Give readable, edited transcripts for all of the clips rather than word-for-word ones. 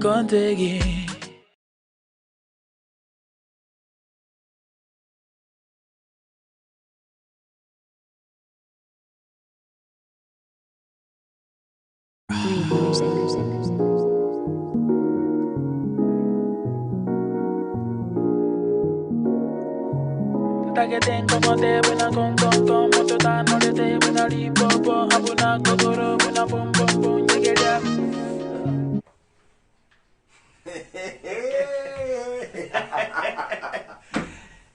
Kontegi. Totagete nkomote buna kon kon kon mototanorete buna limpopo abuna kogoro buna bom bom bom nyegeria.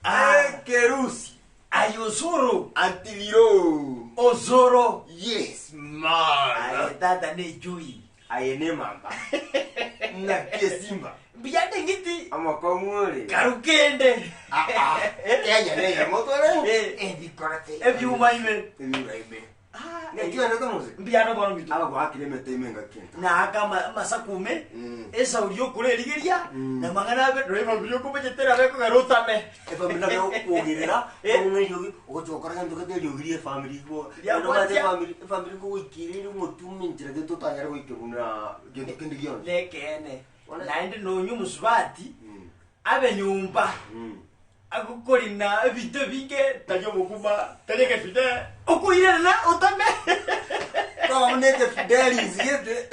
Ekerusi. Aye Osoro. Antiviro. Osoro. Yes man. Aye tata ne echui. Aye ne mamba. Naki esimba. Mbuya nde ng'iti. Amakong'u ore. Karu kende. Ah ah. Kenya neye motore. Eh. Ebikorete. Ebiuma ime. Ebiuma ime. Ah, Naki onete mose. Mbuya bono minto. Abagoakire emete ime engaki ento. Naaka ama- amasakume, Mm. esauri yokorerigeria, Mm. na amang'ana abe, nonya efamiri okomanyete nabo ekogera otame. Efamiri nabo ekokwogerera, Eh. ong'e eriogi, ogocha gokora gento gete eriogi ria efamiri igo, Riabwatia. naende omanyete efamiri, efamiri nkogoikera ere omotume enchera gete otanyare goikerwa na gento kende gionsi. Nekeene. Bono- Naende nonya omosubati, Mm. abe nyomba, Mm. Agokorina ebinto ebinge, tari obokima, tari egefide, okoirerera otame. Kwaba buna egefidelis gete,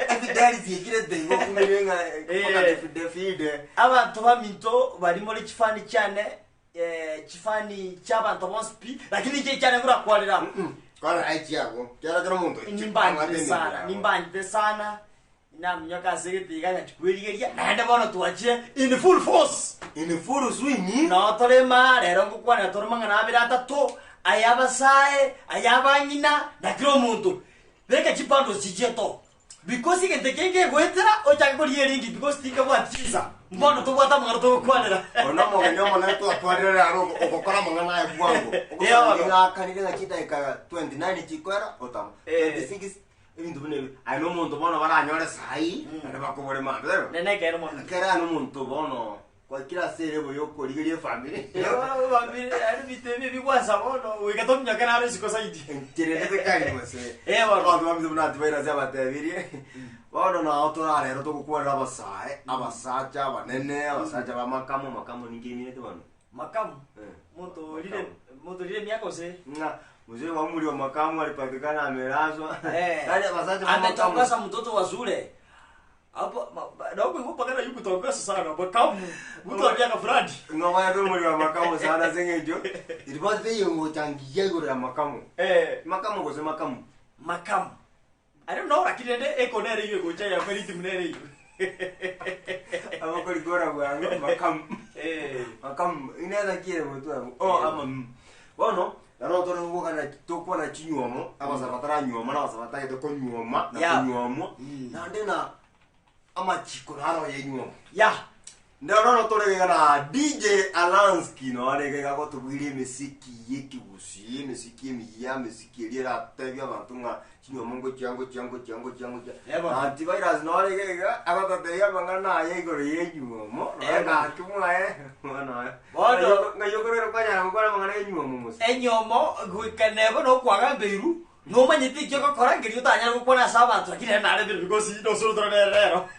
efidelis ekirete igo okumire ng'a mpaka Eh. gefide fide. Abanto baminto baria more chifani chiane, eh, chifani chi'abanto bonsi pi, lakini inche echiane nkorakwarera. Kwarora echiago, kiara kera omonto Nimbanchete sana, nimbanchete sana, Inaminyoka ase egetiga ngachia kwerigeria, naende bono twachire in full force. In full swing. Noo tore imaa rero ngokwanera tore mang'ana abere atato, aya abasae, aya abang'ina, na kera omonto. Beka chibundles chichieto because egento eke ngegoetera ochake korigia eringi because tinkabwati chinsa. Mbono tobwate amang'ana togokwanera. Oyo nomogeni omonene twatwarire rero ogokora amang'ana aya bwango. Eh, bono. Ogosanga ng'akanire ng'a chidakika 29 chikoera otama. Eh. 26 Ebinto buna ebi, aye nomonto bono baranyore saii, naende bakobore mambia, taibo? Nene ekeene mono. Ekero aye nomonto bono gwakire ase erebo yokorigeria efamiri. Efamiri, yaani ebinto ebi ebigwansa bono, goika tominyoke naro isiko zaidi. Enchera ende tekari gose. Eh, bono. Abanto bamito buna tibairase abatebirie, bono nao torarero togokwanera abasae, abasacha abanene, abasacha b'amakamo, makamo ninki emineti bono? Makamu, Eh. monto orire monto orire emiaka gose? Ng'a mzee wa umri wa makamu alipatikana amelazwa. Eh. Yaani abasacha ba makamu. Ametongoza mtoto wa shule. Hapo ma- ma- naomba mpaka na yukutongoza sana makamu. Mtu wa miaka fulani. Ng'a baye umri wa makamu sana ase eng'encho ripoti teiyo ngochangia igoro ya makamu. Eh, Makamu gose makamu. makamu. I don't know lakini rende eko nere eywo egocha ya rhythm nere eywo. Abakorikora bwango makamu. Eh. Makamu ineza kiere motwe abo. Oh ama mm. Bono naro tore gokana tokwana chinywomo abasa bataranyuoma na abasa batagete konyuoma na Yeah. konyuomwa Mm. naende na amachiko naro yenyuomo Yeah. Ndero no toregega na DJ Alanski no aregega gotobwira emesiki y'ekegusii emesiki emiya emesiki eria eratebie abanto ng'a chinyuomo ngochia ngochia ngochia ngochia ngochia Ebo. Antivirus no aregega agototebia amang'ana aye igoro y'enyuomo Ebo. ng'aki mwaye mwana oye Bono. ng'ai okorera kwanyara gokora amang'ana y'enyuomo mose Enyomo goika neba nokwagambeiru Nomanyete eki ogokora nkeria otanyare gokwana ase abanto, lakini ere narebire because nosoro nere rero.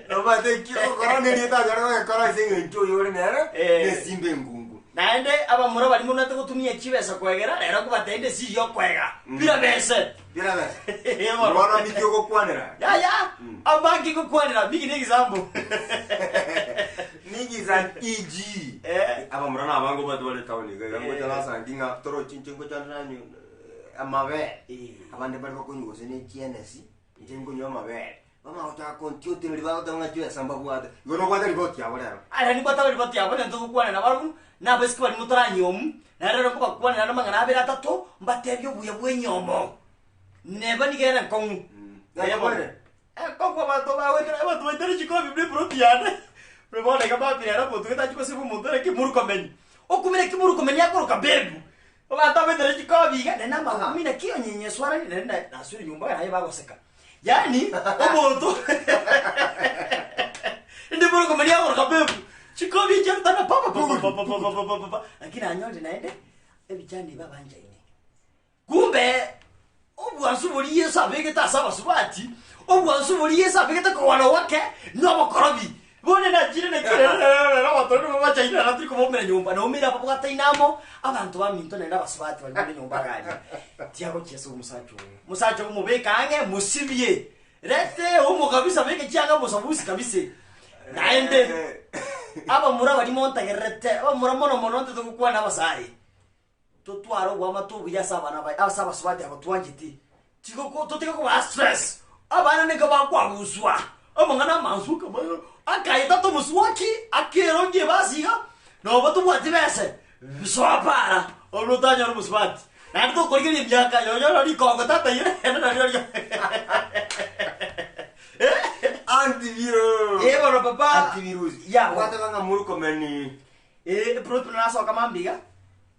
Nomanyete eki ogokora neria otanyare gogekora ase eng'encho oyo ore nere Eh. nesimba enkungu. Naende abamura baria monate gotumia chibesa koegera, rero nkobatebia inde siri yokoega. Bira bese. Bira bese. Eh, bono. Bono miki ogokwanera. Yaya, amange ngokwanera, miki ne example. Miki is an EG. Eh. Abamura nabange obwate bare town iga iga ngocha Eh. nasangi ng'a torochi inche ngocha nanywa amabere. Eh. Abande mbare bakonywa gose ne chienesi, inche nkonywa amabere. Bamanya gochaka kontiotereria bagoteba ng'a chibesa mbabwate. Igo nobwate ripoti yabo rero. Aria nimbwate ripoti yabo nento togokwana nabarabwo, na abaiseke baria motaranyomu, naende rero nkobakwanera namang'ana abere atato, mbatebie obuya bw'enyomo. Neba nigo ere enkong'u. Naki bono? Enkong'u abanto bagoetera, abanto baitere chikobi buna eploti yane. Buna bono iga mambia rero omonto gete achie gosibwa omonto ore kimurukomeni. Okumire kimurukomeni akoroka bebu. Abanto abaitere chikobi iga, naende amakumi naki onye nyeswarani naende na- nasure nyomba naye bagoseka. Yaani, omonto inde murukomeni akoroka bebu. Chikobi echi arutana pa pa pa pa pa pa pa pa pa pa. Lakini nanyorire naende, ebichani ebi abanchaine. Kumbe. Obwansu boria Yeso abegete ase abasubati, obwansu boria Yeso abegete kogwana gwake, nobokorobi. Bono nachire naki rero rero rero abanto nigo bachaire naro tiri kobaumera nyomba, naumire ababwataine amo, abanto baminto naende abasubati baria bare nyomba iga aria. Tiagochia ase omosacha oo. Omosacha oo mobeke ang'e, mosibie, rete omo kabisa beke chianga mosabusi kabisa. Naende, abamura baria montegererete, abamura mono mono ntete gokwana abasae. Totware oboamate obuya ase abana baye, ase abasubati aba twancheti. Tigoko totige kobaa stress. Abana nigo bakwabuswa amang'ana amansu okamanya akaeta tomosuoki akerongi ebasi iga noba tobwati bese soa para oro otanyore omosubati. Naende tokorigereria emiaka yonyore rikongo tata ire ere nario rio Antivirus. Eh bono papa. Antivirus. Ya. Gwateba ng'a Murkomen Ee, eploti buna nasoka mambia iga,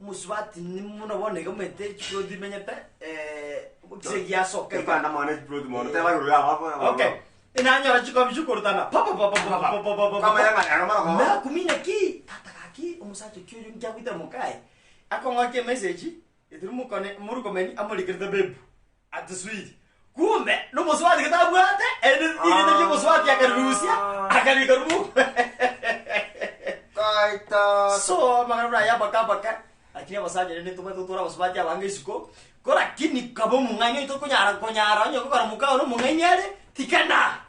omosubati ni mono bono iga omanyete chiploti imenyete gose giasoka iga. Ekanda mwana eploti mono teba igoro yabo abo. Okay, nanyora chikobi chikorutana pa pa pa pa pa pa pa pa pa Kwamanya ng'a rero mara koba. Nakumia naki, tata gaki omosacha oki oyo nki agoitera mokaye, akong'okia emessage, etiri mokone morukomeni amorikerete babe. Ati swiri. Kumbe nomosubati gete abwate ere rirete ri'omosubati akarirusia akarika rumu. Kaita. So amang'ana buna aya abaka abaka lakini abasacha rende ntobwate gotwara abasubati abange isiko ko lakini kaba omong'aini oito okonyara konyara onye okogora mokao na omong'aini are tikana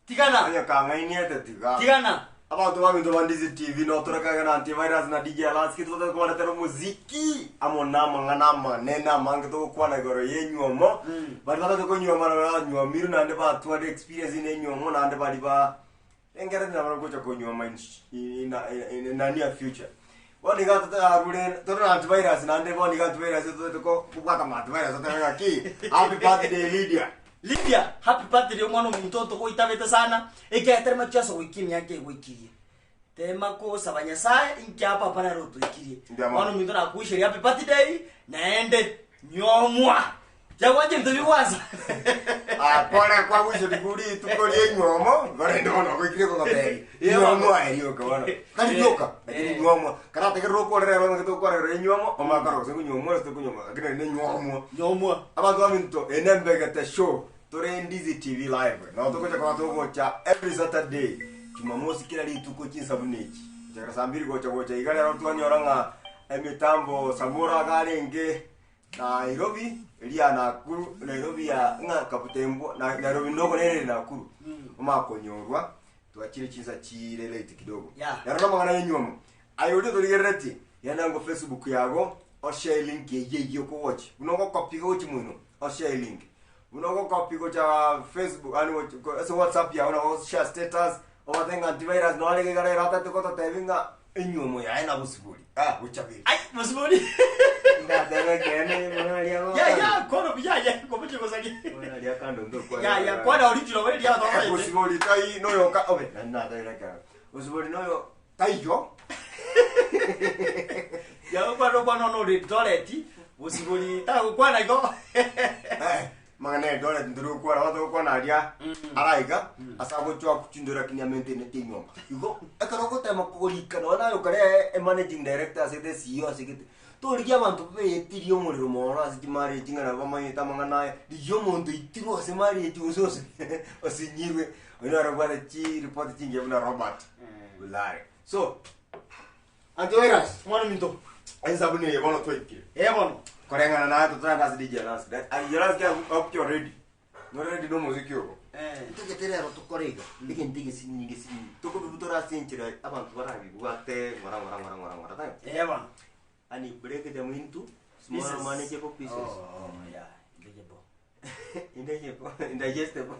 Tigana. Onye kang'ainiete tiga. Tigana. Abanto baminto ba Ndizi TV notorekage na Antivirus na DJ Alansky tobate kobaretera omoziki amo na amang'ana amanene amange togokwana igoro y'enywomo. Baria batagete konywoma na banywomirwe naende batware experience ine enywomo naende baria ba engereti nabo bagocha konywoma in in in in a near future. Bono iga totarure tore na Antivirus naende bono iga Antivirus totagete ko kobwata ma Antivirus totebe ng'aki happy birthday Lydia. Lydia, happy birthday omwana ominto togoitabete sana, ekiagera tari machia ase goikia emiaka egoikirie. Tema kosaba Nyasaye inki aa papa nere otoikirie. Mbuya mono. Omwana ominto nakoicheria happy birthday, naende nyomwa. Tiagwancha ebinto bigwansa. Ah, kore kwaguicheti kuri rituko ri'enywomo korende bono ogoikire kogotebia Eh, bono. nywomo aye rioka bono tari Eh, rioka lakini eh. nywomo karategerere okorera ero ng'aki tokorera enywomo omakora gose konywomwa gose tokonywomwa lakini ere nenywomo Nyomwa. Abanto baminto, eye nembegete show tore Ndizi TV live nabo togocha koba togocha every Saturday Jumamosi kera rituko chinsa buna echi gochakera saa mbiri gocha gocha iga rero twanyora ng'a emitambo Samora iga arenge Nairobi eria Nakuru Nairobi ya ng'a Kaptembwo na Nairobi ndogo nere ere Nakuru omanye konyorwa twachire chinsa chire late kidogo Yeah. rero namang'ana ya enywomo Aye oria otorigereretie, genda ango Facebook yago, oshare link eyio eyio okogochia. Buna ogocopy gochia moino, oshare link. Buna ogocopy gocha Facebook yaani gochi ko ase WhatsApp yago nabo ogoshare status, ogote ng'a antivirus nore iga iga rero atete gototebia ng'a enywomo yaye nabosibori, ah gochaberi. Ai, bosibori. Ndateba ekeene buna aria Ya agokana. ya, kono buya ya, kobuche gosaria. Buna aria kando ntokwana. Ya ya, kwana original bari ya to. Bosibori tai noyoka obe, nari natebire ekero. Bosibori noyo Taiyo. Yagokwana okwana one ore Eldoret, bosibori tagokwana igo. Eh, mang'ana ya Eldoret ntori gokwana, abanto bagokwana aria araiga ase agochwa chindoro lakini amaintainete enyomba. Igo ekero ogotema korika nonye naye okare emanaging director ase the CEO ase gete, torigia abanto beetirie omorero mono ase chimarriage ng'a nabo bamanyete amang'ana aya, rigia omonto oitirwe ase marriage gose ose osinyirwe, oyio nere obwate chiripoti chingiya buna Robert. Ulaya. So, antivirus, Omwana ominto. ensa buna eye bono twaikire. Eh bono. Koreng'ana naye totarenda ase DJ Alansky. DJ Alansky akuche already. Nore ready nomoziki ogo. Eh. Ntagete rero tokore iga. Egento egesinini gesinini. Tokobibutora ase enchera abanto barabibwate ng'ora ng'ora ng'ora ng'ora ng'ora. Taiyo? Eh bono. Yaani break them into small Pieces. manageable pieces. Oh, yeah. Manageable. Indigestible. Indigestible.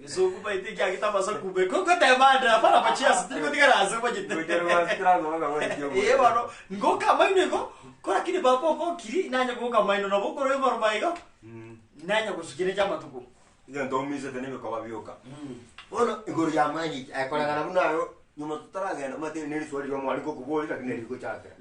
Gesuku baite kiagete amasaku kogoteba ande apana bachiasi tiri gotigara ase omanyete. Ee bono ngoka amaino igo ko lakini papa okokiri nanye goka amaino nabo okoro igoro maiga nanye gosukia ne amatuko. Egento omisete nebikoba bioka. Bono igoro ya marriage aye koreng'ana buna aye nyuma totaragenda omanyete eri neriswali ria omwalimu ngokoboria lakini neri rigochakera.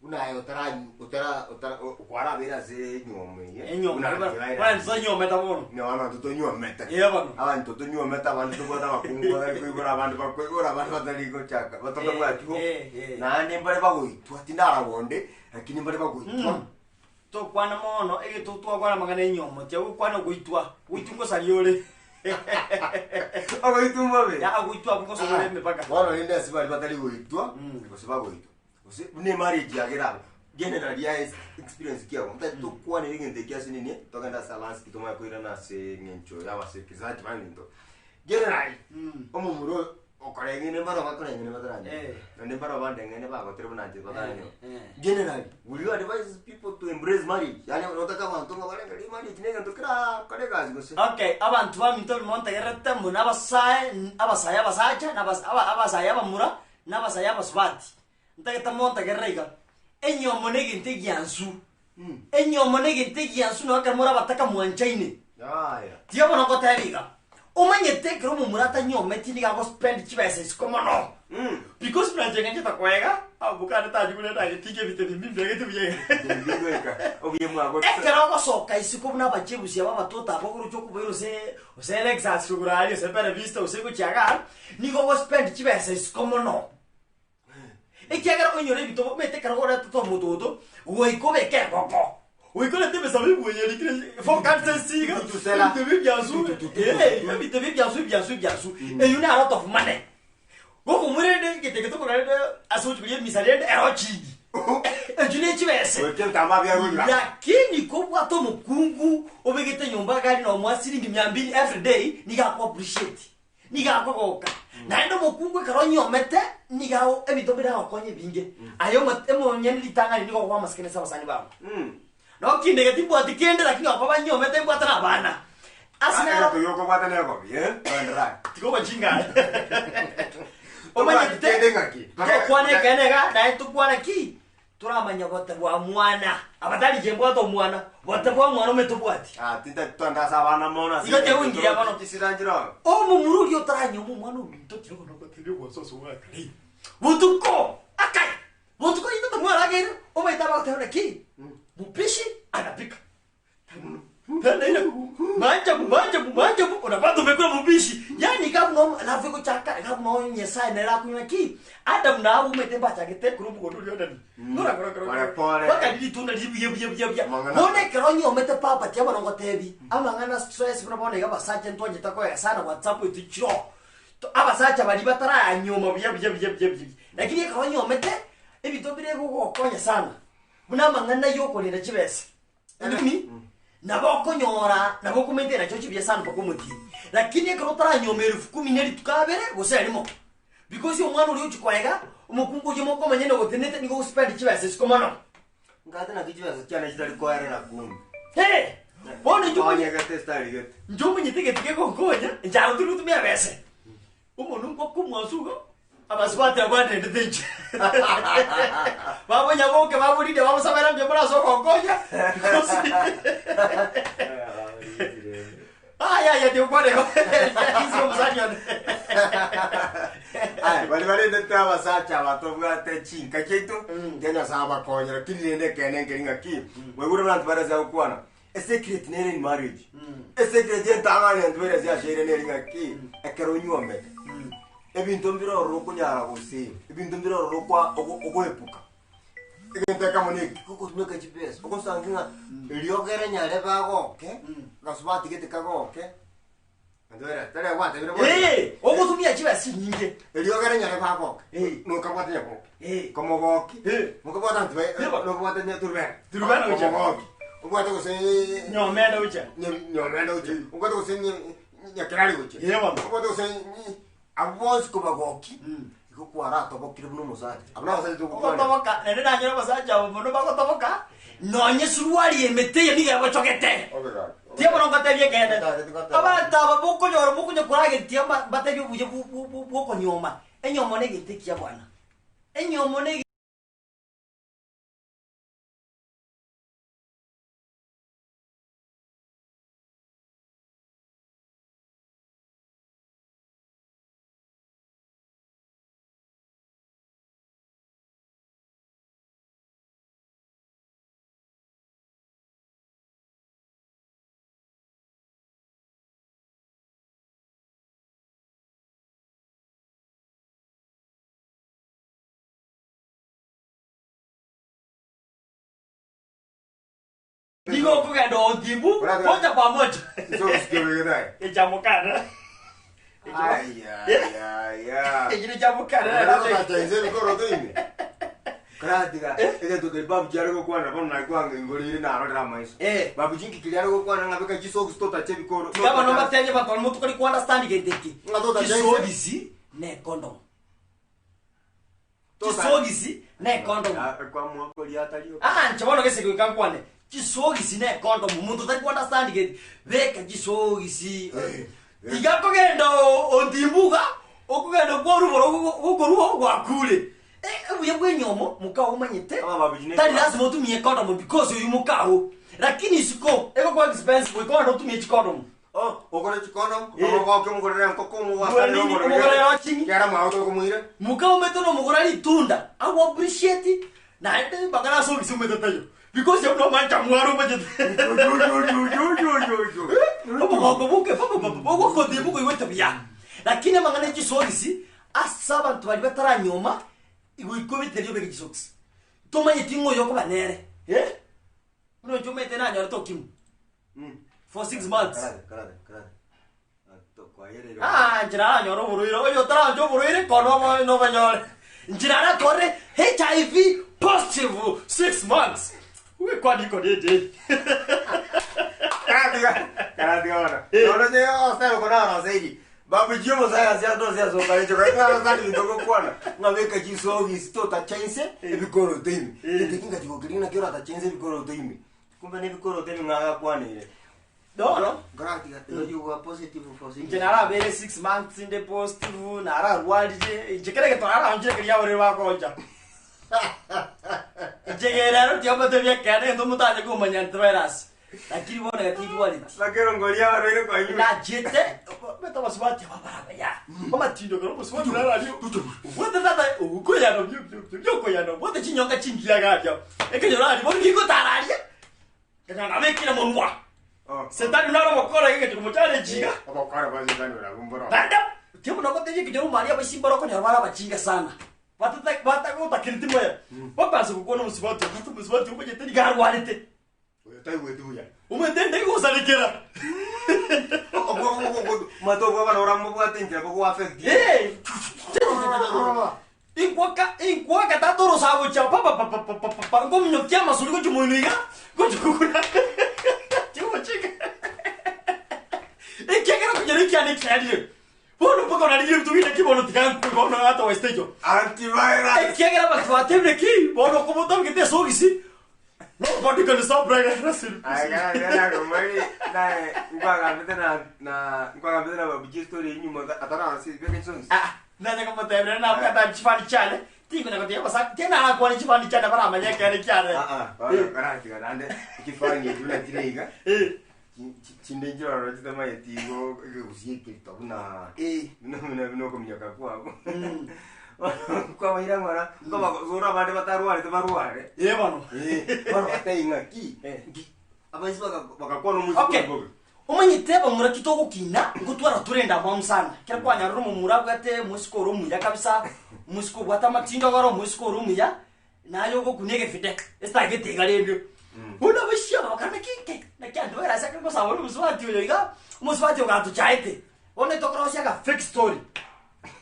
Buna aye otaranyu otara otara kwarabeire ase enywomo eye Enywomo buna antivirus. buna ntonyuomete bono. Nonya abanto tonyuomete. Ee bono. Abanto tonyuomete abande tobwate abakungu batari koibora abande bakoibora abande batari gochaka batatabwati bo. Eh, eh. Naende mbare bagoitwa tindara bonde lakini mbare bagoitwa. Tokwana mono egento twakwana amang'ana enyomo tiga gokwana ogoitwa, goitwa ngosaria ore. Ogoitwa mbobe. Yaya goitwa abwo ngosoa ore emepaka. Bono rende ase baria batari goitwa, gose bagoitwa, gose buna emarriage yagera abwo, generally aye experience ki yago, ntari tokwanere egento eki ase nini, togende ase alliance ki tomanye koirana ase eng'encho ya abasekezaji baminto. Generally, omomura oyo okoreng'ene mbaro bakoreng'ene bataranyora, Eh. naende mbaro bandeng'ene bagotire buna inche bataranyora. Eh, eh. Generally, will you advise people to embrace marriage? Yaani notaka abanto ng'a barenge marriage na egento kerakore egasi gose? Okay, abanto baminto ime montegererete muna abasae, abasae abasacha, na abas- aba- abasae abamura, na abasae abasubati. Ntagete montegerere iga, enyomo na egento egiansu, enyomo na egento egiansu nonya ekero more abataka mwanchaine. Yaya. Tiga bono ngotebie iga, omanyete ekero omomura atanyometi nigo agospend chibesa isiko mono. Because buna inche ng'anchete koega, abwo kande tachi korenda aye tinga ebite bimbi mbiagete buya iga. Obuya mwago. Ekero ogosoka isiko buna abachebusi aba abatoto aba okoroche okobaira ose ose Lexus igoro aria ose Bella Vista ose gochia igaa, nigo ogospend chibesa isiko mono. Ekiagera oinyore ebito omanyete ekero oretete omototo, goika obeke engoko, goika orete emesabibu eye erikire four iga, Tutusela. ebito ebi ebiansu, eh, ebito ebi ebiansu ebiansu ebiansu, eywo naro out of money. Gokomorende egento eke tokora rende ase gochia koria emisa rende ero chingi, echio ne chibese. Goika ebitambaa biarurira. Lakini kobwate omokungu obegete nyomba iga aria nomoa siringi mia mbili everyday, nigo ako appreciate. Nigo akogoka. Naende omokungu ekero onyomete, nigo ago ebinto mbire agokonya ebinge. Aye omo- omonyene ritang'ani nigo okoba amasikani ase abasani bago. Nokindege timbwati kende lakini okoba nyomete mbwate na abana. Ase naro Egento giokobwata negobi, eh? Toenderere. tiga obochinga aye. Tobwati Omanyete kende ng'aki. tokwana ekeene iga naende tokwana ki? Toramanya bote bwa mwana, abatari inche mbwate omwana, bote bwa mwana ome tobwati. Ah, tinta twende ase abana mono ase Igo tegoingiria bono. Chisira nchiroo. Omomura oria otaranyoma omwana ominto tiga nogotebi ogwansa ase ogwakare. Botuko akai botuko intwe tomwarageire omanyete abagoteba naki mupishi anapika. Maajabu, maajabu, maajabu, unapata umekuwa mbishi. Yaani iga buna alafu egochaka iga buna Nyasaye nere akonywa ki? Adamu na Hawa omanyete mbachagete korwa omogondo oria Edeni. Nora kora kora Pole pole. Bakaria ritunda riria buya buya buya buya. Amang'ana. Bono ekero onyomete papa tiga bono ngotebi, amang'ana stress buna bono iga abasacha ntwanchete koega sana whatsapp etwe chiroo. Abasacha baria bataranyoma buya buya buya buya buya. Lakini ekero onyomete, ebinto mbire egogokonya sana. Buna amang'ana yokorenda chibesa. Umi, nabo okonyora, nabo okomaintain nachio chibiasara mpaka omotienyi. Lakini ekero otaranyoma elfu kumi na rituko abere gose erimo, because omwana oria ochia koega, omokungu oyio mokomanya na ogotenenete nigo ogospend chibesa isiko mono. Ngate naki chibesa chiane chitari koerera kumbe. Hey! Bono inche omanye- Onyegete estyle gete. inche omanyete egento kegonkonya, inche aro tiri gotumia ebese. Omonunko okomwansa igo, abasubati abwo bandendete inche. Babonyaboke baborinde babosabera mbuya more ase ogonkonya, because Aya aya tigokwana igo, inse omosani one. Aya, baria barendete abasacha aba tobwate chinka chiaito, nkia Nyasae abakonye, lakini rende ekeene nkeri ng'aki, mwaigure buna intwe bare ase agokwana, Esecret nere in marriage. Esecret entang'ani ento ere ase asheire neri ng'aki, ekero onywomete, ebinto mbire ororo okonyara gosave, ebinto mbire ororo okwa ogo ogoepuka. Egento ekemo na eki, gogotumeka chibesa, ogosangi ng'a eriogo ere nyarebe agoke, gasubati gete kagoke, Ee, ogotumia chibesa chinyinge. Eriogo ere nyarebe agoke, Eh. nokabwate nyaboke, Eh. komogoki, Eh. mokabwate anto bae- Yebo. nokabwate nya turubene, Turubene gochia. komogoki, obwate gose Nyomene gochia. nyomene gochia, obwate gose nyakerari gochia, Yebo. obwate gose abwo bonsi kobagoki, igo kwaratobokire buna omosacha, abwo nabasacha togokwana. Ogotoboka, naende nanyora abasacha abo mono bagotoboka, nonye suruari emete eye nigo ebochogete. Obe gaki. Tiga bono ngotebie ekeene. Tari tigoteba. Abanto aba bokonyora mokonya koragereria mbatebie obuya bw'okonyuoma. Enyomo negento ekiya bwana. Enyomo ne. Nigo okogenda otibu moja kwa moja. Echamokana. Ekio echamokana. Karatiga egento keri babu chiare gokwana bono nari kwanga ingorire narorera amaiso. Eh. Babu chinki keri are gokwana ng'a beka chisocks totache ebikoro. Tiga abana mbatebie abanto baria motukori ko understand gento eke. Ng'a totache Chisogisi ne condom. Chisogisi ne condom. Kwamua koria atari Ah, inche bono gese goika nkwane. Chisogisi ne condom omonto otari ko understand gento. Beka chisogisi. Eh, eh. Tiga kogenda ontimbuga okogenda kworubora gokorwa gwakure. Eh, obuya bw'enyomo mokao omanyete Aba babuji ne tari lasima otumie condom because oywo mokao. Lakini isiko egokoa expensive goika ogende otumie chicondom. Oh, okore chicondom, Eh. omogoke omogorere enkoko Mugorere omogwakanere nini? omorero. Omogorere ochingi. Kera mwao tokomoira. Mokao omanyete nomogora ritunda ago appreciate naende mpaka nase obisi omanyete taiyo because abwo nomancha mwaro omanyete. Omogoko boke papapapa ogokotibu koigwete buya. Lakini amang'ana ya chisogisi ase abanto baria bataranyoma goika obiterie obeke chisogisi. Tomanyeti ng'o oyo okoba nere eh? Buna inche omanyete nanyorete ukimwi for 6 months. Karate, karate, karate. Kwayereire. Ah, nchera aranyore oborwaire oyo otaranche oborwaire kono obo nobonyore. Nchera aratware HIV positive 6 months. Kwani iko nini? Karatiga, karatiga bono. Eh. Nono je osero kona roseiri. Babu jio mosaya sia ndo sia so kare choka kara sari bintu gokwana. Ngabeka chisogisi totachense ebikoroto ime. Eh. Ntekinga chigokirina kio ratachense ebikoroto ime. Kumbe nebikoroto ime ng'agakwanire. Bono Karatiga, you were positive for inche narabere 6 months inde positive nararwarire inche kere gento naraanchire keria aborere bakoncha. Inche gerero tiomotebia ekene gento omonto komanya antivirus. Lakini bono gatindwareti. Bakero ngoria abarwaire kwanyu. Nachete beta basubati ababarabaya amatindo kero omusubati narario obwate tata okoyano byokoyano obwate chinyonga chingiya garia ekenyoro aria bono gigotararia kanyana nabekire monwa Oh. setani naro bokora egechiko mochare chiga Obokora bwa setani orabumbora. naende tibuno gotebia ekenyoro maria abasimbora okonyora bare abachinga sana batagotakiriti moya bakansa gokwana omusubati ati omusubati omanyete niga arwarete Oyo taigwete buya. omanyete ndaigosarekera Mato bwa bana oramobwate inchera bogo affect. Eh! Inkwaka inkwaka tatoro sabo cha pa pa pa pa pa pa pa pa ngomunyokia amasuri gochimoino iga gochikukura chimo chika ekiagera konyora ekiane kiarire bono mpaka onarire ebinto bine ki bono tiga bono ata westejo Antivirus. ekiagera abanto batebire ki bono okomotabigete esogisi nobody can stop right Ay, gara gara kumari na nkwagambete na na nkwagambete na babuji story inyuma atara si beke songs. Ah, nanya kumutebera nabwata chifani chane tingo nakotia basa tena akwani chifani chane baramanya kere kyane Ah ah, bana gara nande ikifani tuna kireiga. eh Chinde njiroro chitamaye tigo gusiekirita buna eh bino bino bino kominyoka kwabo. Kwamaira ng'ora kwabazora abande batarwarete barware. eh bono Eh, bano batei ng'aki. Eh. Abaisi bakakwana omusi okay omanyete bamura kitogokina ngotwara turenda mwamu sana kera kwanyarora omomura abwate omosiko ore omuya kabisa omosiko obwate amatindogoro omosiko ore omuya naye ogokunia egefide esitagete iga rende bono abashia bakana kinke nakiantibairase akere gosaba ore omosubati oyo iga omosubati ogatochaete bono etokorosia aka fake story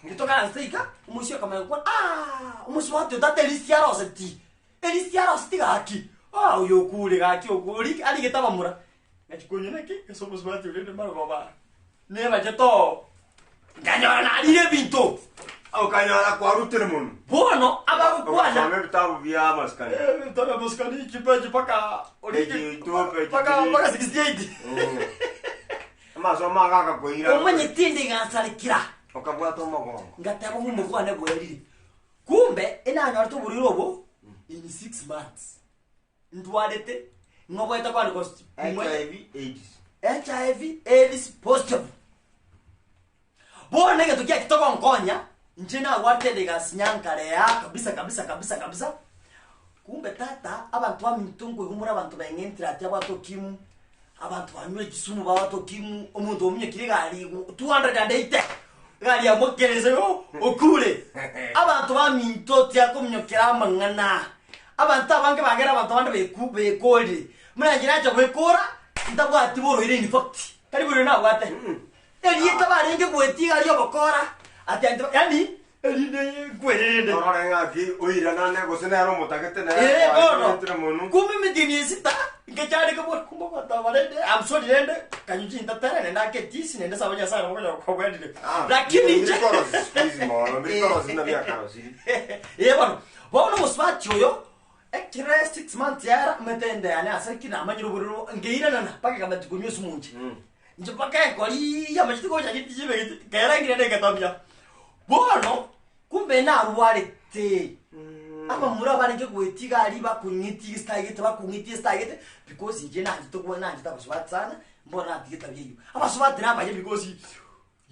gitokaranse iga omosia okamanya gokwana ah omosubati otate elisi aroseti elisi aroseti gaki ah oyo okure gaki okure arigete abamura ngachikunya naki ase omosubati oria marogoba nebache to nkanyora narire ebinto Okanyora kwarutire mono. bono abagokwana Ogasoma ebitabu bia amasikani. ebitabu amasikani chipeji paka Page two, page paka three. paka 68 Amasomo aga akakoira. omanyete inde ngansarekera Okabwata omogongo. ngateba ng'omokwane bwerire kumbe enanyorete oborwaire obo in 6 months ndwarete ng'obwete kwandikwa HIV AIDS. HIV AIDS positive bono egento kia kitogonkonya inche nagwatete gasinyankarea kabisa kabisa kabisa kabisa kumbe tata abantu baminto nkoigumura abantu beng'entire ati abwate okimu abantu banywa ekisumu babwate okimu omonto omunyekire egari 280 egari yamokerese yo okure abantu baminto tiakomunyokera amang'ana abantu abange bagera abantu abande beku bekorire. Buna inche nacha goekora, ntabwati borwaire in fact, tari borwaire nabwate. Erieta barenge goetia iga ri'obokora, ati anto yaani erinde nkwerende. Orore ng'aki oiranane gose nere omotagete nere Ee bono, kwaetire monwe. kumbe emetienyi esita, nkechareka buna kumbe abanto aba rende, I'm sorry rende, kanywa chintatere naende ake etisi naende saba Nyasaye nabo okonyora kwagwenire. Lakini inche Mbiri siku hizi mono, mbiri korosi buna biakarosiri. Ee bono, bono omosubati oyo, Ekero 6 months yaera, omanyete enda yane ase ki namanyire obororo nkeiranana mpaka ekamanya konywa esimunche. Inche mpaka ekoriiia amacheti gocha getichibegeti, kera ngire negetomia. Bono, kumbe narwarete, abamura barenge goetia iga aria bakong'etia esitagete bakong'etia esitagete, because inche nanchete gwa nanchete abasubati sana, mbono natige etabia eyio. Abasubati nabaye because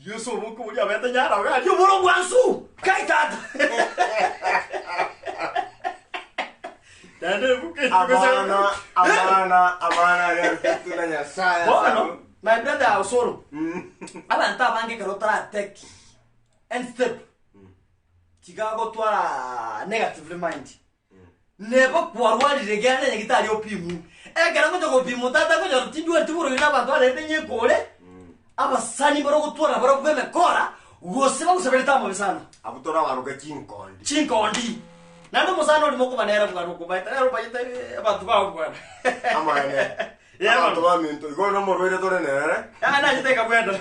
Yeso omokoboria abete nyara oyo aria oboro bwansu kai tata. Naende ebuku eye Abana, abana, abana aria na Nyasaye. Bono, my brother Osoro, abanto abange ekero otaratake any step, tiga gotwara negatively mind. Neba kwarwarire genda nyagetari opimwe. Ekero ngocha gopimwa tata nkonyora tindwareti borwaire na abanto barente nyekore, abasani mbaro gotwara barobwo emekora, gose bagosaberete amabe sana. Abwo torabaroke chinkondi. Chinkondi. Naende omosani orimo okoba nere bwana okobaeta nere obayete abanto bao bwana. Amaene. Yeah, Abanto bono. baminto, igo nomorwaire tore nere. Ah, nachete nkabwena.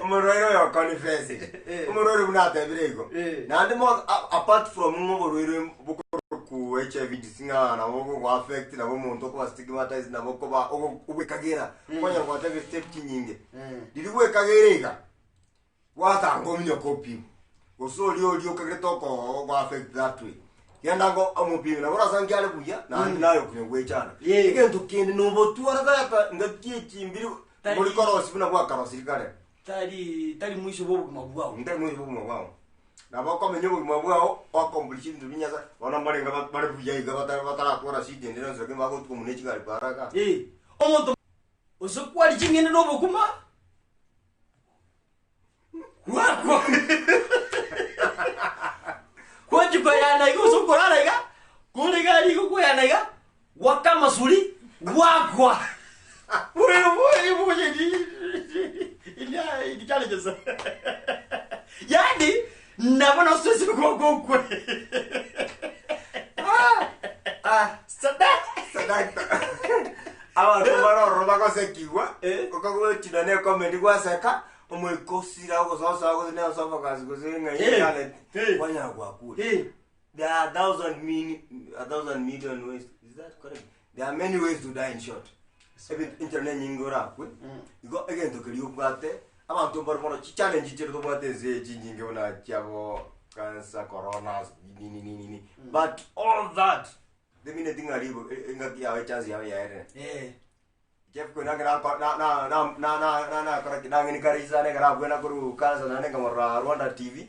Omorwaire oyo confess. Eh. Omorwaire buna atebire igo. Eh. Naende mo apart from ng'a oborwaire bokoroku HIV disease ng'a nabo ogogo affect nabo omonto okoba stigmatized nabo okoba ogo- ogwekagera. Okonyora gwatebire step chinyinge. Riria gwekagera iga, Gwatanga ominyoke opimwe, gose oria oria okagerete oko go affect that way. Genda ngo omopime nabo orasanga nki are buya naende naye okonya gwechanda. Yeah. Egento kende nobotwara tata ngaki echimbiri Tari- bori korosia buna bwakarosiri kare. Tari tari mwisho bwa obogima bwao. Ntari mwisho bwa obogima bwao. Nabo okomenya obogima bwao oaccomplish ebinto bia Nyasaye, bono mbarenge ba- bare buya iga batara bataratwara shida ende yonsi lakini bagotuka muna echigari para igaa. Eh, omonto gose kwari ching'ende na obokima Gwakwa. Gwachi koyana iga gose okorara iga, kore iga aria iga okoyana iga, gwaka amasuri, gwakwa. Challenges. Yaani, nabo nostress gwaka okwe. Ah, Sadaka. sadaka. Abanto bare ororo bagosekigwa, Eh. okagwechina ne comedy gwaseka, omoika osira ogososa gose ne esophagus gose ng'a Eh. talent, Eh. kwanyara gwakure. Eh. There are a thousand mini, a thousand million ways. Is that correct? There are many ways to die in short. Ebi- Enchera nenyinge orakwe. Igo egento keria obwate, abanto mbare bono chichallenge chire tobwate ense eye chinyinge buna chiabo cancer, corona, nini nini nini. But all that, The minute ng'a ribo engaki yao echance yao yaerire. Eh. Jeff Koinange nako- na- na- na- na- na- na- nakora ki nang'eni kare isano ekero abwena korwa kansa naende nkamorora Rwanda TV,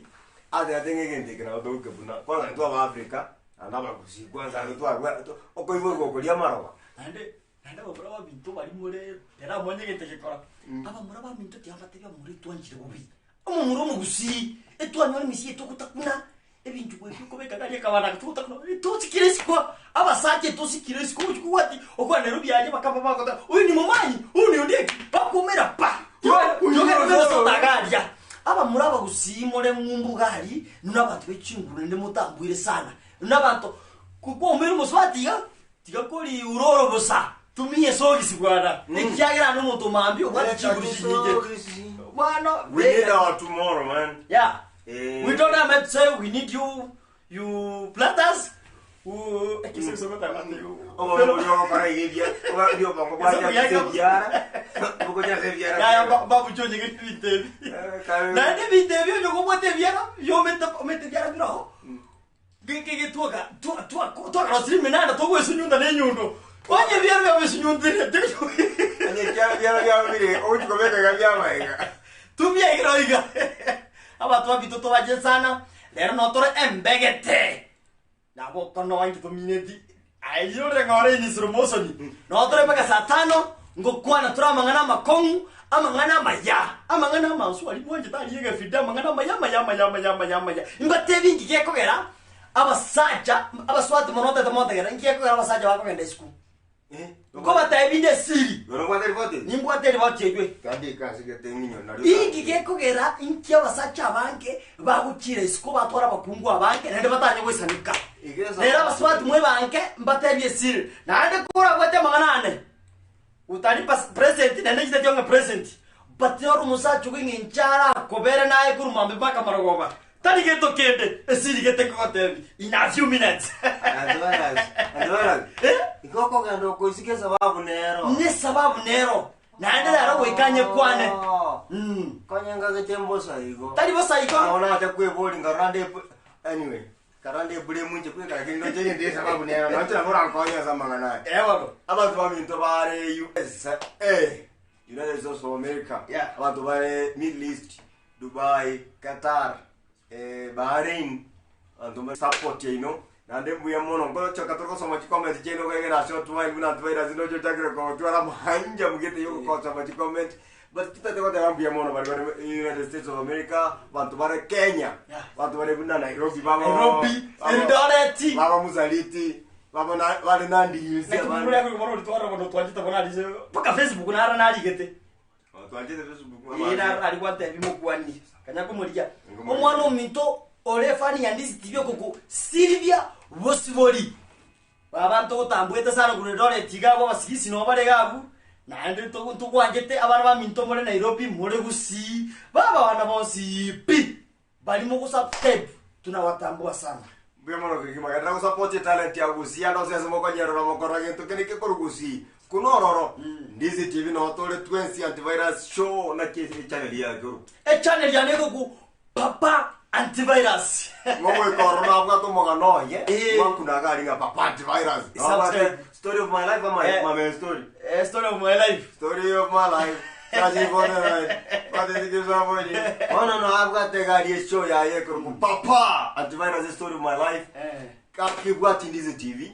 atebete ng'a egento eke nabo togoika buna kwanza intwe aba Africa, naende abagusii kwanza intwe twabwa to okoiborwa okoria amaroba. Naende naende abamura baminto baria more tera omanye egento egekora. Abamura baminto tibabatebia omura etwanchire bobe. Omomura omogusii, etwanyora emisia etogotakuna, ebinto bwebi okobeka gari ekabana togotakuna, etosikire isiko, abasacha etosikire isiko ogochi kobwati okwana Nairobi aria bakaba bagoteba huyu ni momanyi, huyu ni ondieki, bakoumera pa! Tiga aria. Abamura abagusii more ng'umbu iga aria, inwe abanto be chinguru naende motambuire sana, inwe abanto ko kwaumeire omosubati iga, tiga kori uroro bosa, tumia esogisi bwana, ekiagera ande omonto mambia obwate chinguru chinyinge. Bono We need our tomorrow man. yeah. Eh. We don't have to say we need you you platters. You Obobe boria ogokora iga ebia oba ebi obongo bwachakire ebiara bogochaka ebiara Yaya babuchonye ebinto ebi. Eh, kare- Naende ebinto ebi onye kobwate ebiara biomete omete ebiara biro. Getwoka twakarosire emenanda togoesunyunta na enyundo. Onye ebiara biabesunyuntire Onye ekiara biara biabo bire ogochi kobeka iga biabaega. Tubiaigero iga. Abanto babito tobache sana, rero notore embegete. Nabo konoa inki tomineti. Aye ore ng'ore in slow motion. Notore mpaka saa tano ngokwana tore amang'ana amakong'u, amang'ana amaya, amang'ana amansu aria mwanchete aria egefide amang'ana amaya amaya amaya amaya amaya amaya. Mbatebi inki gekogera abasacha abaswati mono otete motegere inki gekogera abasacha bakogenda isiko. Nkobatebia inde esiri. Bono obwate ripoti? Nimbwate eripoti eywe. Tandika ase geteng'inyo nario. Inki gekogera inki abasacha abange bagochiira isiko batware abakungu abange naende batanye goisanika? Rero abasubati mwebange mbatebie esiri, naende korabwate amang'ana ane, utanipa present naende inche tatiga ng'a present, but ore omosacha ogo eng'encho arakobere naye korwa mambia mpaka marogoba, tari gento kende, esiri gete nkogotebia in a few minutes. Antivirus, antivirus. Eh? Igo okogenda okoisika esababu nero. Nesababu nero, naende rero goika nyekwane. Mm. Konya ngagete mbosa igo. Tari bosa igo. Nabo nacha kwebori nkarora nde anyway, nkarora nde blame inche bweka lakini ndoche rende esababu nero. Nonche nabo orankonye ase amang'ana aya. Eh bono. Abanto baminto bare USA, United States of America, Yeah. abanto bare Middle East, Dubai, Qatar, eh, Bahrain, abanto mbare support yaino, naende mbuya mono ngochoka tore gosoma chicomment chiaino kwegena ase otwai buna antivirus ndoche ochakire gotwara amahanja mugete yogosoma chicomment, but totagete goteba mbuya mono baria bare United States of America, abanto bare Kenya, Yeah. abanto bare buna Nairobi babo Nairobi, babo- Eldoret. baba Musaliti, babo na bare Nandi Hills Naki abande. mura kuri bono twara bono twanchete bono arise mpaka Facebook nara narigete. Oh, twanchete Facebook Ee nara nari gwatebi mokwani. Kanya komoria. Nkomoria. Omwana ominto ore fani ya Ndizi TV okoku Sylvia Bosibori. Baba ntogotambwete sana korwa Eldoret iga abwo abasigisi nabo bare iga abwo. Naende ntogo ntogwanchete abana baminto more Nairobi more Gusii. Baba abana bonsi pi. Baria mogosubscribe tunawatambua sana. Mbuya mono kegima genderera gosupport etalent ya Gusii ande onsi ase mokonyerora mokorora gento kende kekorwa Gusii kuna ororo Ndizi TV noo tore twensi antivirus show naki echannel yake orokwa Echannel yane egoku Papa Antivirus. Ngogoika ororo nabwate omogano oye Eh. mwakuna iga aria ng'a Papa Antivirus Subscribe. Nabwate story of my life ama Eh. my main story Eh, story of my life. Story of my life. Bono nabwate egari eshow yaye ekorokwa Papa Antivirus story of my life. Eh. Gaki Ndizi TV.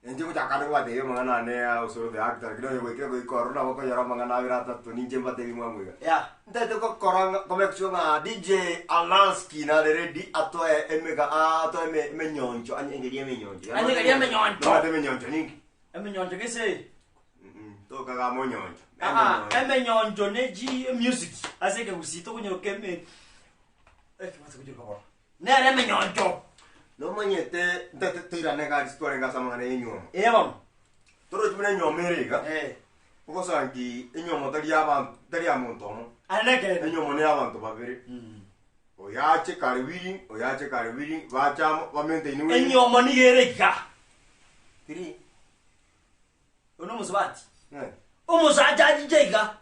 Inche ngochaka ande kobatebia amang'ana ane ya Osoro the actor, lakini onye goikire goika ororo nabo okonyora amang'ana abere atato ninche mbatebie mwamwega. Yeah. Ntagete gokora ng'a ko make sure ng'a DJ Alansky nare ready atoe emega atoe eme emenyoncho anyengerie emenyoncho. Anyengerie emenyoncho. Nomanyete emenyoncho ninki? Emenyoncho gese. Tokaga monyoncho. Aa, emenyoncho ne chi music ase ekegusii tokonyoka eme ekebase kochiruka bono. Nere emenyoncho. Nomanyete ntete toirane iga aria twarenge ase amang'ana ya enywomo. Ee bono. Torochi buna enywomo ere iga, Eh. ogosangi enywomo tari ya abanto tari ya monto omo. Aye nekeene. Enywomo ne ya abanto babere. Oyo ache kare willing, oyo ache kare willing, bache amo ba maintain willing. Enywomo nigo ere iga. Three. Oyo nomosubati. Eh. Omosacha achiche iga,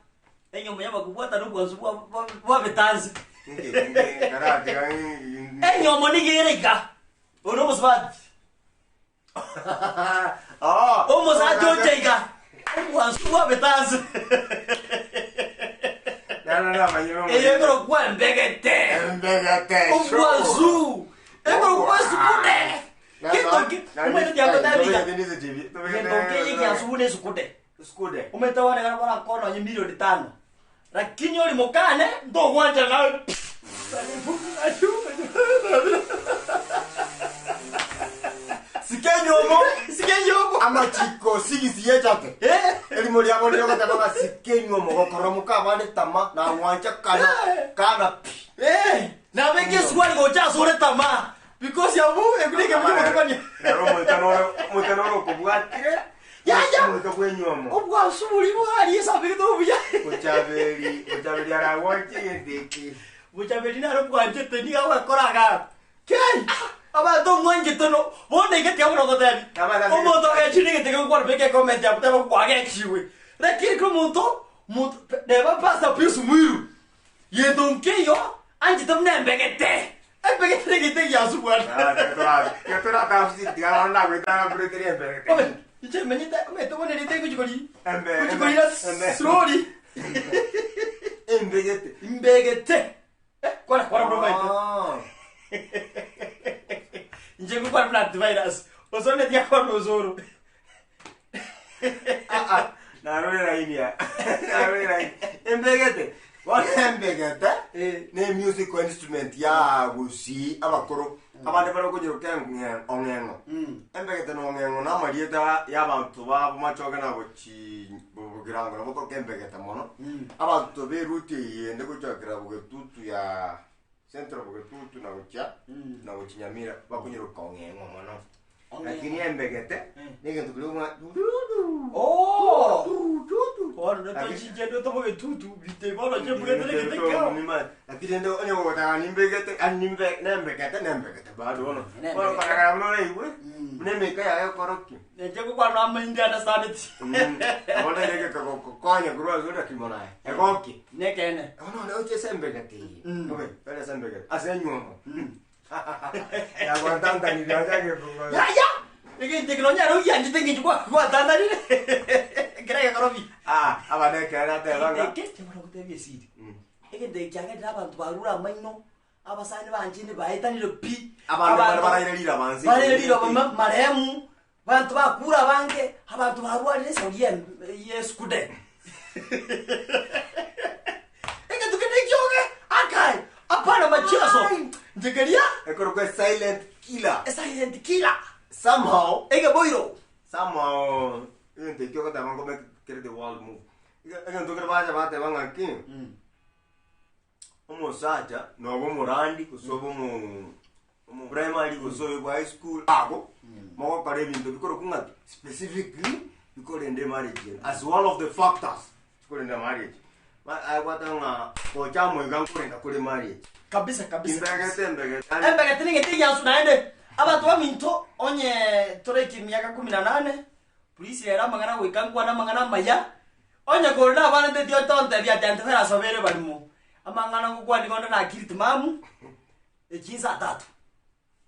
enyomba y'abakobwatana obwansu bwa- bwa- bwabetansi. Inki- inki- karatiga, Enyomo nigo ere iga, oyo nomosubati. Ah, Omosacha oche iga, obwansu bwabetansi. Naro namanyire omonene. Eye ekorokwa embegete. Embegete, sure. Obwansu. Ekorokwa esukude. Gento ki- omanyete tiagotebi iga. Gento keye giansu buna esukude. Sukude. Omanyete bono ekero borakore nonye milioni tano, lakini ori mokane ntogwancha nawe. Sike enyomo. Sike enyomo. Amachiko sigisi yechate. Eh. Erimo riabo riria ogoteba ng'a sike enyomo gokora mokabande tama nagwancha kana kana pi. Eh, nabeke eswali gocha asore tamaa. Because yabu ekuri ke muri mutukania. Nero omoika noro omoika noro okobwatire. Yaya. Omoika bw'enywomo. Obwansu bori bwari esabegete obuya. Bochaberi, bochaberi aragwanche egento eke. Bochaberi naro bwanchete nigo agokora iga. Kei! Abanto omwanchete no bono egete abwo nogotebi. Abana- Omonto ogechire egete gokwana beka ecomment yabo teba kwagechiwe. Lakini kera omonto monto neba Pastor Pius Mwiru. Gento nkeiyo anchete buna embegete. Embegete negento egiansu bwana. Obe, inche menyete omanyete bono erieta rigochi kori Embe- gochi korira embe- slowly. Embegete. Imbegete. Eh, kora kora buna omanyete. Inche ngokwana buna antivirus. Osoro netiga kwana osoro. Narore raini ya. Narore raini. Embegete. Bono embegete Eh. ne musical instrument ya gusii abakoro. Abande bare okonyeroka eng'e- ong'eng'o. Embegete na ong'eng'o na amarieta ya abanto ba bomachoge na gochi bogirango nabo okoroka embegete mono. Abanto b'eruti eye ende gochakera bogetutu ya central bogetutu na gochia na gochia Nyamira bakonyeroka ong'eng'o mono. Ong'eng'o. Lakini embegete negento keria okong'a Oh! Bono netochiche tobogetutu bite bono chembugete negete kero. Lakini rende onye gogotaka nimbegete yaani nimbe nembegete nembegete bado bono. Nembegete. Bono korora buna oraigwe, buna emeika yaye ekorokia. Nenche gokwana amaindi understand it. Nabo ndaireke kogokonya korwa ase ore kimo naye. Egokie. Nekeene. Bono nore oche ase embegete eye. Obe, ore ase embegete. Ase enywomo. Yagwatantanire achake kogosa. Yaya! Egento eke nonya ere ogianchete eng'encho kwa- gwatantanire. Ekero egekorobi. Ah, abana ekero nateba ng'a Eke chimara gotebia esiri. Egento eke kiagerire abanto barure amaino, abasani banchire baetanire pi. Abande bare baraire riraba nse. Baraire riraba ma- marehemu, abanto bakure abange, abanto barwarire esauri ye yesukude. Egento kende ekioge, akae, apana macheso. Inche keria, Ekorokwa silent killer. esilent killer, Somehow, egeboiro. somehow, egento ekio ogoteba ngo make kere the world move. Egento kere bacha bateba ng'aki, omosacha noba omorandi gose obe omo omo primary gose oyo bwa high school ago mogokora ebinto bikorokwa ng'aki specifically bikorenda emarriage eye as one of the factors chikorenda marriage. Ba aye gwateba ng'a gocha amo iga nkorenda kore marriage. Kabisa kabisa. Imbegete embegete yaani Embegete neng'ete egiansu naende abanto baminto onye toreke emiaka kumi na nane please rero amang'ana goika nkwane amang'ana amaya Onye kore nabana nteti otontebia ati antebere asobere barimo, amang'ana ngokwania konde na akili timamu, echinsa tatu.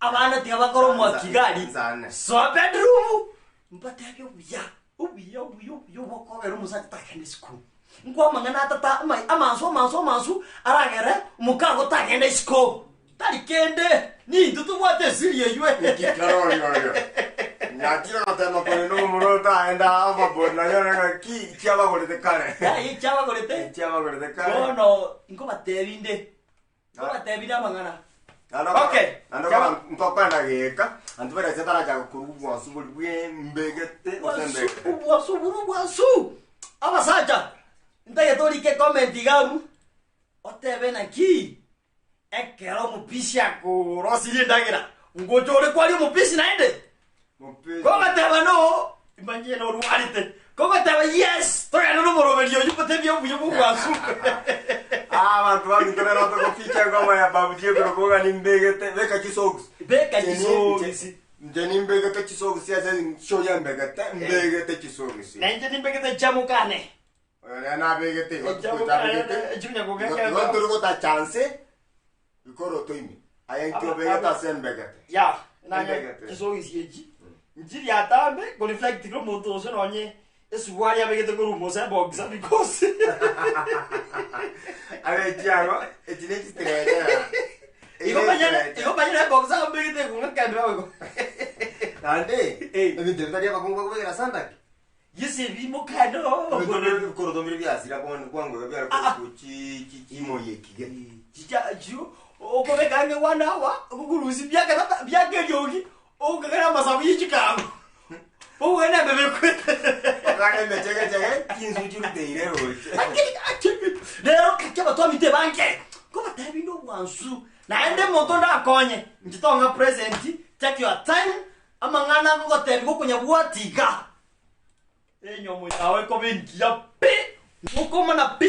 Abana tiga bakore omwaki iga aria, Nsane. soa bedroom, mbatebie obuya, obuya obuya obuya obokogera omosacha tagenda esukuru. Nkwa amang'ana atata ama amansu amansu amansu, aragere omokago tagenda isiko. Tari kende, nintwe tobwate esiri eyio. Nki karori oyo? Nyakire gotema korenda omomura otaenda overboard nanyore ng'a ki chiabagorete kare. Yaya chiabagorete. Chiabagorete kare. Bono nkobatebi nde. Nkobatebi nde amang'ana. Naende Okay. naende okora ntokwenda geka, anto berese tarachaka korwa obwansu boria bw'embegete gose embegete. Obwansu obwo obwansu. Abasacha, ntagete orike comment iga abwo, otebe naki Ekero omopisi akorosirie endagera, ngocha ore kwaria omopisi naende? Mopisi. Kogateba no, imanyie norwarete. Kogateba yes, togende nomoroberi oyio motebie obuya bw'obwansu. Ah, abanto baminto rero togoficha engoma ya Babu G ekorokwa ng'a nimbegete, beka chisocks. Beka Nche ni- chisogisi. nche- Nche nimbegete chisogisi ase ensho ya mbegete, mbegete chisogisi. Na inche nimbegete chamukane. Oyo nere nabegete igo Echamu tutabegete. kare, echibunya Igo kogeka igo tori gotachanse bikoroto ime. Aye nki Aba- obegete aba- ase embegete. Ya, nanye Embegete. chisogisi echi nchiri atambe koreflect kera omonto gose nonye esuruari abegete korwa mose ebogisa because Abe echiago, echi ne chistrecha. igo manyene igo manyene ebogisa ambegete ekong'akendera boigo. Naende, Eh. ebinto bitari abakungu bakobekera sandaki. Gese ebimo kando Ebikoroto mbire biasira bono bwango iga biare Ah, ah. korokwa chi chi chimoi ekige. Chicha chio okobeka ang'e one hour okorusia biaka tata biaka eriogi okogera amasabu ye chikago okogenda embebe ekwete. Okare emechegechege chinsu chiruteire roche. Lakini achebe rero kaki abatwamite bange nkobatebia inde obwansu naende omonto ndakonye inche tong'a present take your time amang'ana ngogotebia gokonyabwati iga. Enyomo yao ekoba engiya pi, mokomana pi,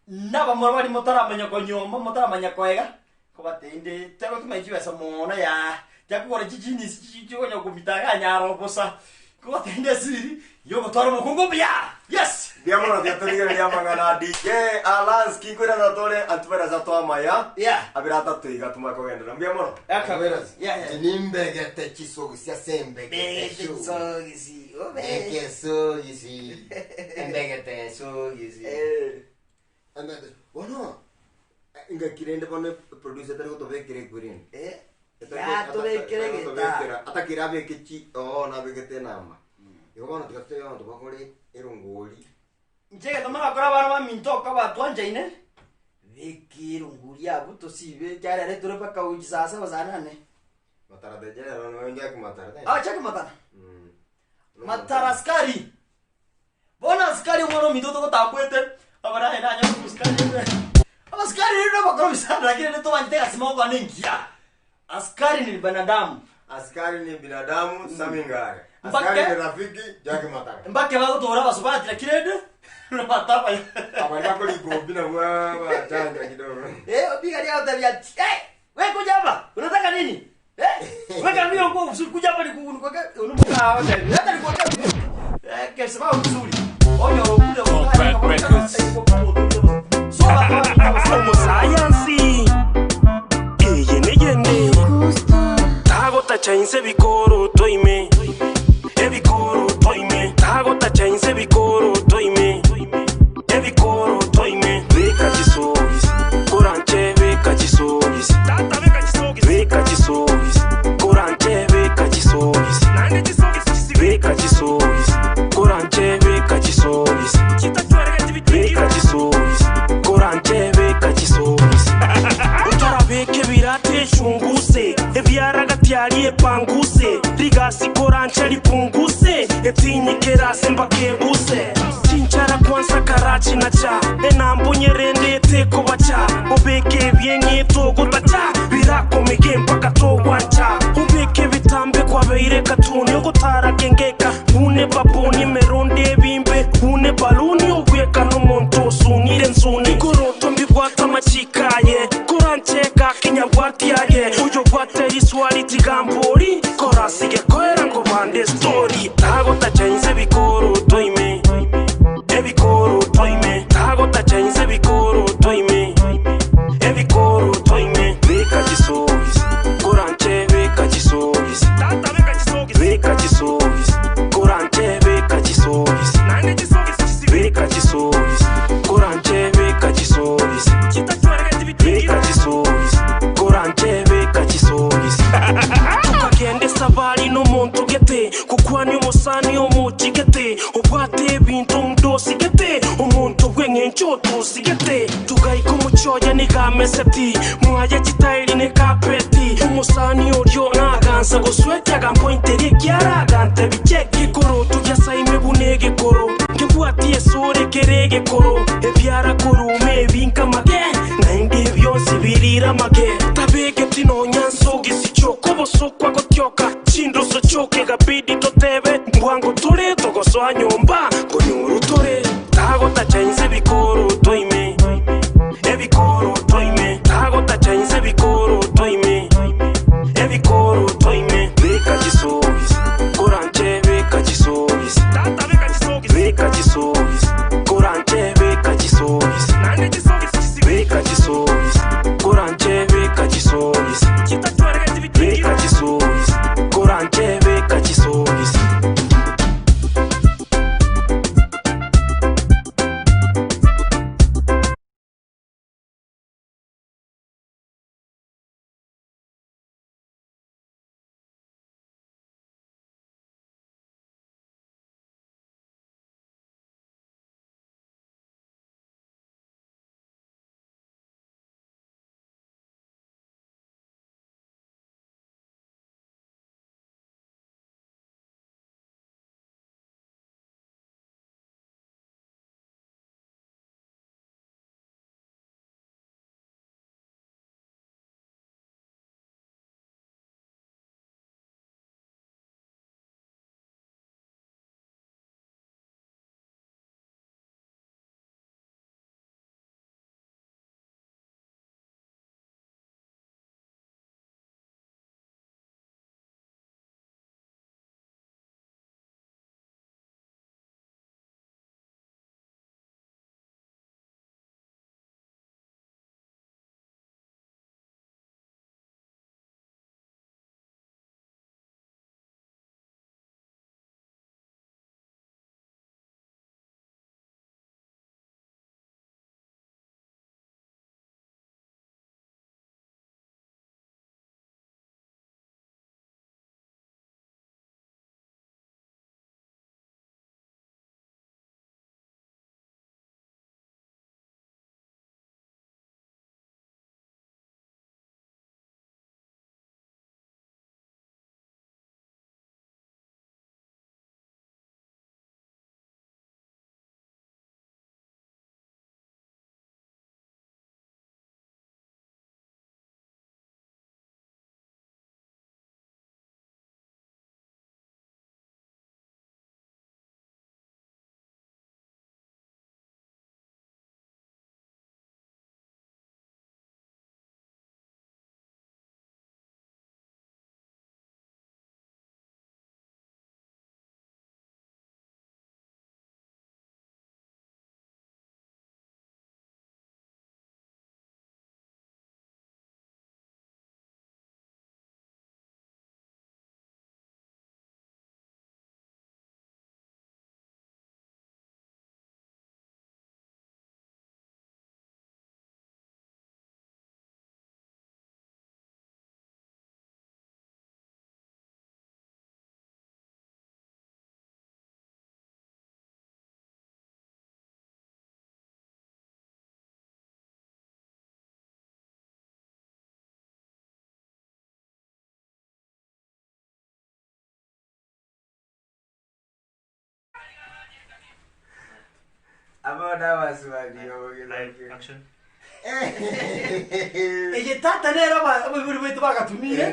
nabamura baria motaramanya konyuoma, motaramanya koega, nkobatebia inde tagotumia chibesa mono yaya, tiakogora chijinisi chi chikonya komita iga anyare bosa, nkobatebia inde esiri yogotwara omokungu omuya, yes! Mbuya mono tiga torigereria amang'ana a DJ Alanski nkoirana tore atuberese twamaya Yeah. abere atato iga tumanye kogenderera mbuya mono Aka- Yeah, yeah. nimbegete chisogisi ase embegete Begete chisogisi, obe. Ekesogisi embegete esogisi Eh. Embegete bono ngaki rende bono producer tari gotobekera ekwe rende Eh. Yatobekere geta. Atakire abeke chi oo nabegete enamba. Igo bono tiga totebe abanto bakore erongori. Inche egento morakore abana baminto oka batwanchaine, beka erongori abwo tosibe ekiagera ere tore mpaka gochia saa saba saa nane. Matara the general no Jack Matara. Ah, Jack Matara. Matara askari. Bono askari omwana ominto togotakwete, abaraye nanyore omosikari ebe. Abasikari rero nabakora sana lakini netobanchete egasi mogokora nengiya. Askari ni binadamu. Askari ni binadamu Sammy Ngare. Mpaka- Askari ni rafiki Jack Matara. Mpaka bagotora abasubati lakini rende nabataba. Abari bakora igombi nabwo bachanja kidogo. Eh, opiga ria otabia ati, "Eh, wewe kuja hapa. Unataka nini?" Eh, weka mio nguo vizuri kuja hapa nikuweke unamuka hapa. Hata nikuweke. Eh, kesho sababu vizuri. Onyo kule Compact Records. So baba. Omusayansi eye neyende tagotacha inse ebikoroto ime ebikoroto ime tagotacha inse ebikoroto ime ebikoroto ime beka chisogisi koranche beka chisogisi beka chisogisi koranche beka chisogisi beka chisogisi koranche beka chisogisi beka chisogisi koranche beka chisogisi utarabeka ebirate eshunguse ebyaragati epanguse rigasi koranche ripunguse etinyike mpaka ebuse chinchara kwanza karachi na cha enambonyerende etekobacha obeke ebyeng'etogotacha birakomege mpaka togwancha obeke ebitambe kwabeire katuni ogotaragengeka bune babuni meronde ebimbe bune baluni obweka nomonto osunire nsuni igoroto mbibwata amachikaye korancheka kinyabwatiaye uyo bwate riswali tigambori korasige koera ngo bande story tagotacha inse bikoroto ime ebikoroto ime tagotacha inse bikoroto ime ebikoroto ime beka chisogisi koranche beka chisogisi beka chisogisi koranche beka chisogisi beka chisogisi koranche beka chisogisi beka chisogisi koranche beka chisogisi tukagenda esabari n'omuntu gete kukwani omusani omuchigete obwate ebintu omudosigete omuntu bweng'encho otusigete tugaika omuchoya nigameseti mwaya chitairi nekapeti omusani orio nagansa gosweti agampointeri ekiaragante bicheki ikoroto byasaime buna egekoro nkebwati esore kere egekoro ebiara korume ebinkamage naende byonsi biriramage tabegeti nonyansogisi chokobosokwa gotioka chindoso choke gabidi totebe mbwango tore togosoa nyomba konyuru tore tagotacha inse bikoroto ime ebikoroto ime tagotacha inse bikoroto ime ebikoroto ime beka chisogisi koranche beka chisogisi beka chisogisi koranche beka chisogisi beka chisogisi koranche beka chisogisi beka chisogisi koranche beka chisogisi. Eye tata nere aba- abaibori baito bagatumire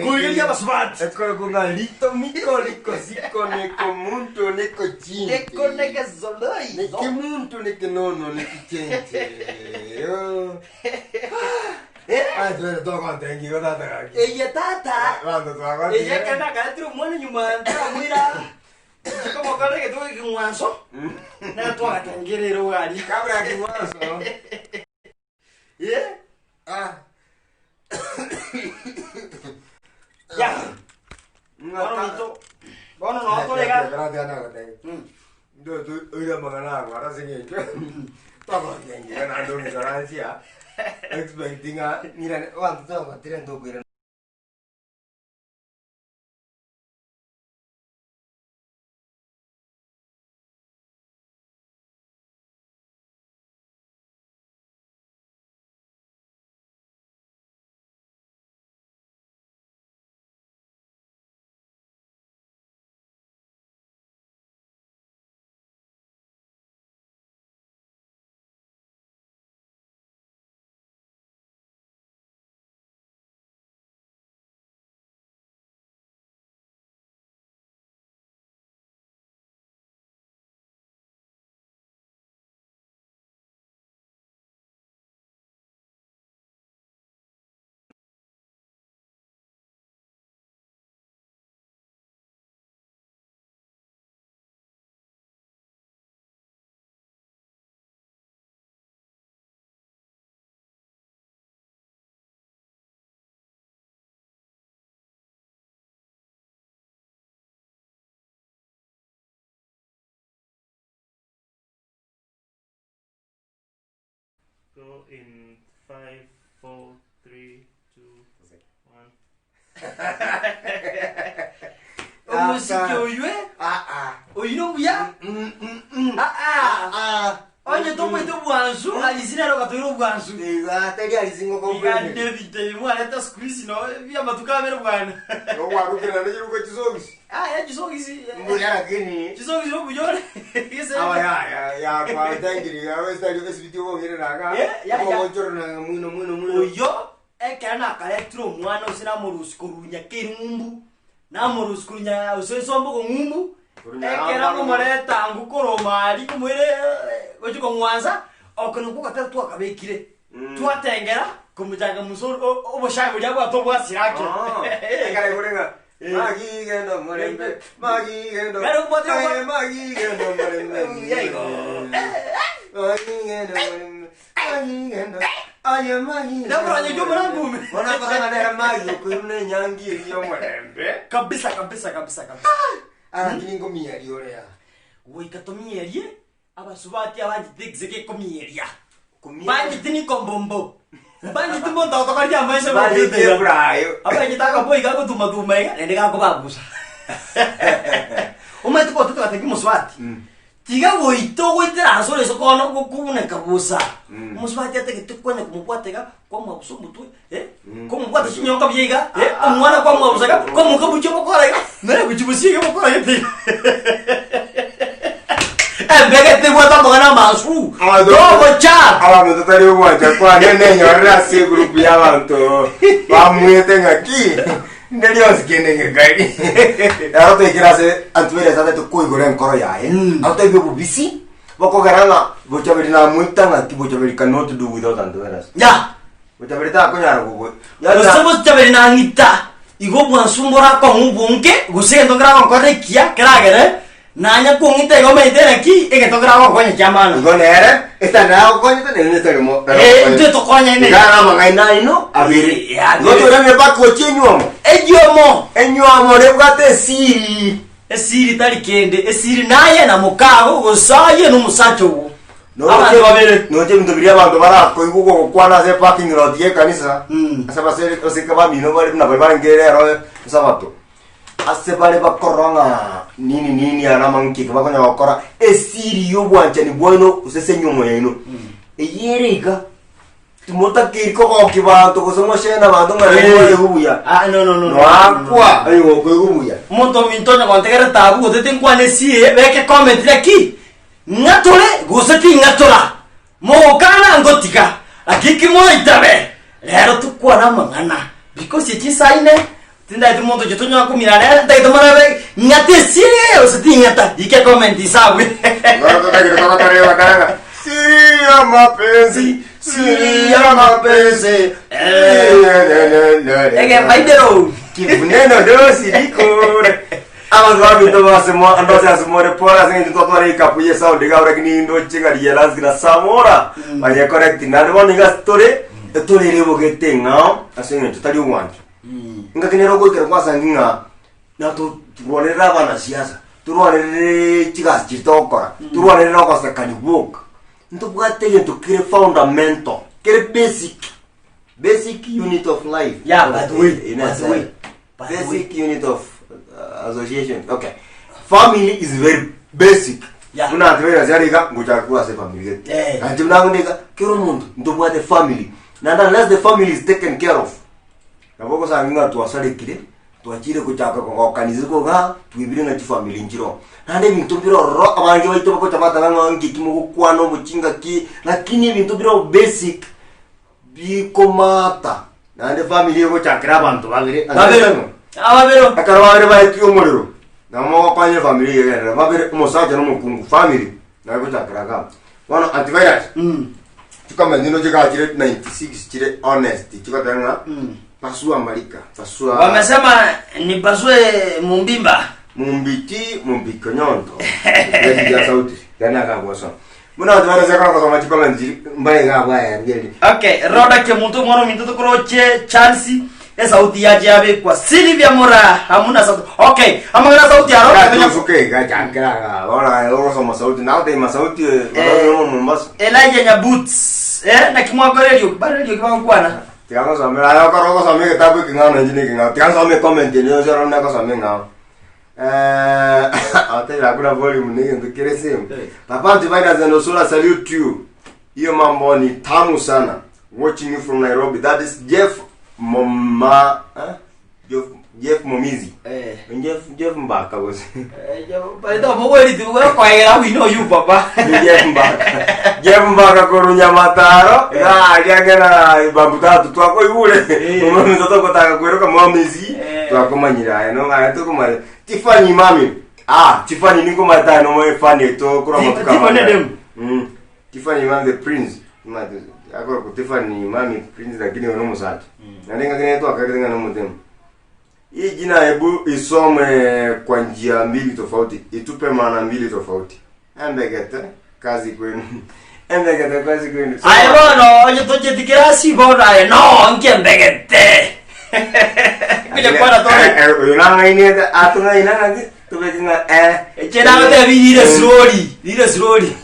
koigeria abasubati. Ekorokwa ng'a rito miko riko siko neko muntu neko chinche. Neko neke zoloi. Neke muntu neke nono neke chenche. Eh? Aye twere togotengia igo tata gaki. Eye tata. Abanto twagotire. Eye ekero nakaretire omwana nyuma ntaramwira Chikomokorera egetugo ekeng'wanso, nere twagatengerera ogari. Kabla ya king'wanso. Eh? Ah. Ya. Bono minto. Bono no torega. Oire amang'ana ago ase eng'encho twagotengira naende ong'isaransia expecting ng'a ng'irane abanto twagotire ntokoirana. Go in 5, 4, 3, 2, 1. Omosike oywe, Ah, ah. oyio nobuya. Mm, mm, mm. Ah, ah. Ah. Onye tomoete obwansu, alisi nere ogatoire obwansu. Iga tari arisingo Iga komprende. David mwareta siku hizi no byamatuko abere bwana. Ogwarukira na chiruko chisogisi. Ah, ya chisogisi. Mbuya lakini Chisogisi obuyore. Aba ya ya ya kwa tangiri ya westari esibiti ogongerera Eh, ya, ya. Ogochorana mwino mwino mwino. Oyo ekero nakaretire omwana ose namorusi korunya keri ng'umbu namorusi korunya ose ensombo ng'umbu Korunya ekero ng'umbu. akomoreta ngu koroma ari komoire gochi kong'wansa oko nokwo gatera twakabekire Mm. twatengera komochanga musa oboshaye boria bwate obwasirake Ah. Ekare kurenga. Magi gendo murembe. Magi gendo. Kare obwate obwa- Eh, Magi gendo murembe. Yaigo. Magi gendo murembe. Magi gendo. Aye magi. Ndamuranya jo murangume. Bona kosanga nera magi okwirune nyangi eriyo murembe. Kabisa kabisa kabisa kabisa. Lakini ngomia orea. Goika tomierie abasubati abanchete egise gekomieria. Kumia. Banchete nikombombo. Banchete monto otokoria amaisha Banchete goketera. brayo. Abanchete akaboi gagotumatuma iga naende gakobagusa. Omanyete gotete gataki mosubati. Tiga goita ogoitera ase ore isiko ono gokobuneka bosa. Omosubati atagete konya komobwata iga kwamwabusa omotwe eh, komobwata chinyonga buya iga eh, omwana kwamwabusa iga kwamoka buchia bokora iga nere gochia bosio iga bokora gete iga. Embegete ebwate amang'ana amasu togocha. Abanto totari ogwancha kwane nenyorere ase egroup ya abanto bamwete ng'aki inde rionsi kende ng'ekari ero toikire ase antivirus atete koigora enkoro yaye atotebie obobisi bokogera ng'a bochaberi namoita ng'aki bochaberi cannot do without antivirus Ya. bochaberi takonyara gogo Gose bochaberi nang'ita igo obwansu mborakong'u obonge gose egento nkeragonkore ekiya keragere nanya kong'ita igo omanyete naki egento nkeragonkonya kia maana. Igo nere esitari nagokonyete nere nesitari mo Eh, intwe tokonyaine. Iga namang'aina aino abere Eh, abere. Igo toiranie mpaka gochia enywomo Eyiomo enywomo nebwate esiri esiri tari kende esiri naye na mokago gose aye na omosacha ogo abanto babere. Noche ebinto biria abanto barakoigwa ogokwana ase eparking lot ya ekanisa Mm. ase abasere abaseke bamino bare buna baria barenge rero esabato ase bare bakorora ng'a nini nini aya namang'ina eke bakonyara gokora esiri ya obwanchani bwaino gose ase enyiomo yaino eyio ere iga timotakeiri kogokia banto gose moshene abanto ng'a Eh. mwaigwa buya Ah, no, no, no, no, no, no. noakwa onye gokoigwa buya Omonto ominto onye gontegerete abwo gotete nkwane esie beke comment naki. Ng'atore gose ting'atora, mogokana ngotiga, lakini ki moraitabe, rero tokwane amang'ana, because echi nsaine, tindaeti monto oche tonyara komina nere, ntagete morabe ng'ate esiri gose ting'ata, rika ecomment inse abwo. Ngoro totagete togotorera bakaraga, Siri ya mapenzi, siri ya mapenzi. Egefaidero. Kivuneno dosi rikore. Abanto baminto base mo ando ase ase more pore ase eng'encho twatwara ekapu ye sound iga ore lakini ndoche ng'a riya Lansky na Samora baye correct naende bono iga ase tore etorere ebogete eng'ao ase eng'encho tari ogwancha. Engaki nere ogoikera kwasangi ng'a nato turwanerere abanasiasa, turwanerere chigasi chiria togokora, turwanerere ogosekani gwoka, ntobwate egento kere fundamental, kere basic, basic unit of life. Yeah, by the way, In by a the way, sense. by the way. Basic unit of association. Okay. Family is very basic. Yeah. Buna anto bera siari iga ngochaka korwa ase family gete. Eh. Anto buna ng'ende iga kera omonto ntobwate family. Naende unless the family is taken care of. Nabo ogosanga ng'a twasarekire, twachire gochaka kogokana isiko igaa, twebire ng'a chifamiri nchire oo. Naende ebinto mbire ororo abange baito bagocha bateba ng'a nki ki mogokwana obochinga ki, lakini ebinto bire oo basic, bikomata, naende famiri egochakera abanto babere Babere, ababere. Ekero babere baetie omorero, nabo mogokonya efamiri eye egenderere, babere omosacha na omokungu, famiri nabo egochakera igaa. Bono antivirus, chikomenti nigo chigachire 96 chire honest chigoteba ng'a pasua amarika, pasua Wamesema nipasue mumbimba. Mumbiti mumbikonyonto ya sauti yana gagwasoma buna antivirus ekero gosoma chikomenti chiri mbaye iga abwo aya rigereria Okay, roda kemunto omwana ominto tokoroche chance esauti yache yabekwa Sylvia Mura hamuna sauti. Okay, amang'ana sauti aro Gatusuke gachakera ga bono ogosoma sauti nagotebi masauti Eh. eh, Mombasa Elijah Nyabuts eh naki mwakora erioki bare erioki bagokwana Tiga ngosomere aye okore ogosoma egetabu ekeng'ao nainche na ekeng'ao tiga nsome ecomment ende yonsi oro nakosoma eng'ao abatebire hakuna volume na egento kere same Papa Antivirus and Osoro I salute you hiyo mambo ni tamu sana watching you from Nairobi that is Jeff Moma eh? Jeff, Jeff Momizi eh Jeff Jeff Mbaka gose mogweriti koegera wino oyu papa Ni Jeff Mbaka Jeff Mbaka korwa Nyamataro aria ngena bambu tatu twakoigure Eh. omwana togotaka kweroka Momizi Eh. twakomanyire aye no aye tokomanya Tiffany mami ah Tiffany ninkomanyete aye nomo efani etokora Ti- amatuko Tiffany amange. dem. Tiffany mami the prince akoroka Tiffany mami prince lakini oyo nomosacha naende ngaki nere twakarete ng'a nomotemo Hii jina hebu isome kwa njia mbili tofauti, itupe maana mbili tofauti. Embegete kazi kwenu. Embegete kazi kwenu. Aye bono onye tocheti kirasi bono aye no nkiembegete kunya kwana tore Oyo nang'ainete atong'aina ng'aki tobeke ng'a eh. eche nagotebi rire slowly rire slowly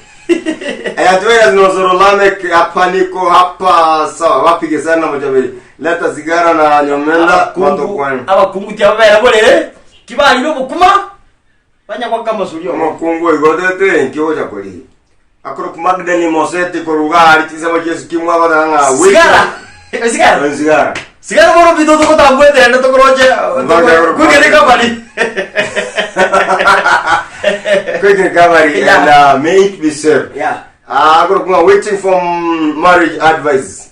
Aya tuweka zinozoro Lamek hapa niko hapa sawa wapige sana mojabeli. Leta sigara na nyomenda moto kwenu. abakungu tiababere borere kibarire obokuma banya gwaka amasuri omo Omokungu oigotete enki ogocha koria. Akoroku Magdalene Moseti koruga ari chisemo chiesu kimwe agoteba ng'a sigara sigara Sigara. sigara bono bito togotambweterende tokoroche quick recovery Quick recovery Yeah. and may it be safe. yeah Ah, akoroku ng'a waiting for marriage advice.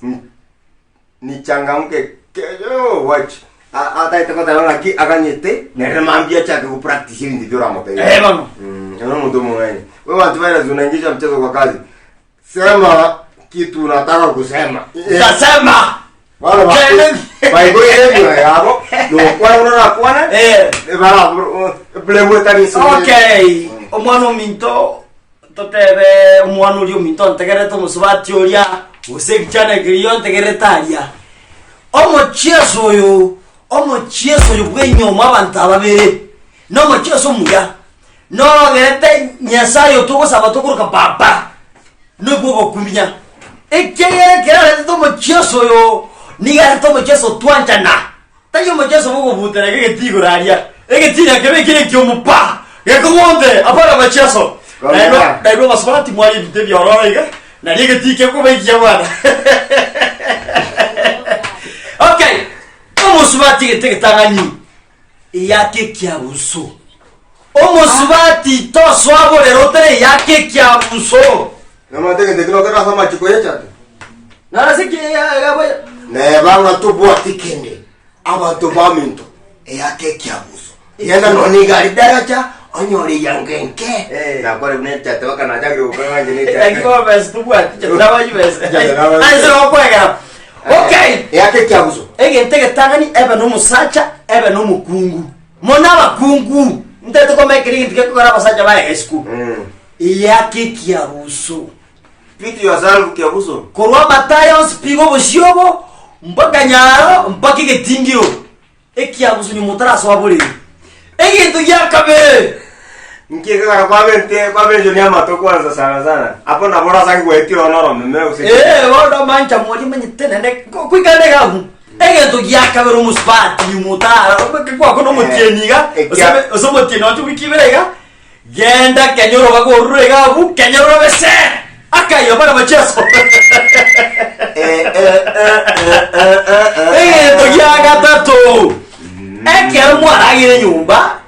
Nichangamke kesho watch. Ataete goteba ng'aki aganyete nere mambia achake go practice ebinto ebio oramotebie. Eh, bono. Ero omonto omong'aini. Wewe antivirus unaingisha mchezo kwa kazi. Sema kitu unataka kusema. Tasema Bono ba- Kende. baigwere emioyo yabo, nokwana buna orakwane, eh bara blame etari ase okay omwana ominto totebe omwana oria ominto ontegerete omosubati oria gose ekichana keria ontegerete aria omochieso oyo omochieso oyo bwa enyiomo abanto aba babere na omochieso omuya norogerete Nyasaye oyo togosaba tokoroka baba. Nobwo ogokumia. Ekiagera ekero aretete omochieso oyo, nigo arete omochieso otwanchana. Tari omochieso bw'ogobutera iga egetii igoro aria. Egetii nakebe ekere ekiomo pa! Gekong'onte, apana mochieso. Gongera. Naende naende obasubati mwaria ebinto ebiororo iga, nario egetii kekoba ekiya bwana. Okay, omosubati egete egetang'ani, eyake ekiabuso. Omosubati tosoa borere otere eyake ekiabuso. Nomanyete egento ekio nokere ase amachiko y'echate? Nase ki Neba ng'a tobwati kende, abanto baminto, eyake ekiabuso. Genda nonya iga aria daraja, onyore eyango enke. Eh. Nakore buna echate baka nachakire gokora ng'a inche Naki nechate. bono besa tobwati inche tinabayi besa. Inche tinabayi. Ase okwegera. Okay. Eyake ekiabuso. Egento egetang'ani ebe nomosacha ebe nomokungu. Mono abakungu ntaete komekera egento gekogera abasacha baye esiko. Eyake ekiabuso. Put yourself kiabuso. Korwa amatayo onsi pi b'obosio obo mpaka nyaro mpaka egetingiro ekiabuso nyuma otarasoa borere. Egento gia kabere. Nki ekegara kwabente kwabenchoria amato kwanza sana sana. Apo nabo orasange gwaetire ono oromeme gose ki. Ee, bono mancha moria omanyete naende koikande iga abwo. Egento gia kabere omosubati nyuma otara kwako na omotienyi iga, Eh, ose ose omotienyi oche wiki ibere iga, genda kenya orobaga orure iga abwo, kenya orobe se! Akaiyo mpaka macheso. Eh, eh, eh, eh, eh, eh, eh. Egento gia gatato, ekero mwaragire nyomba,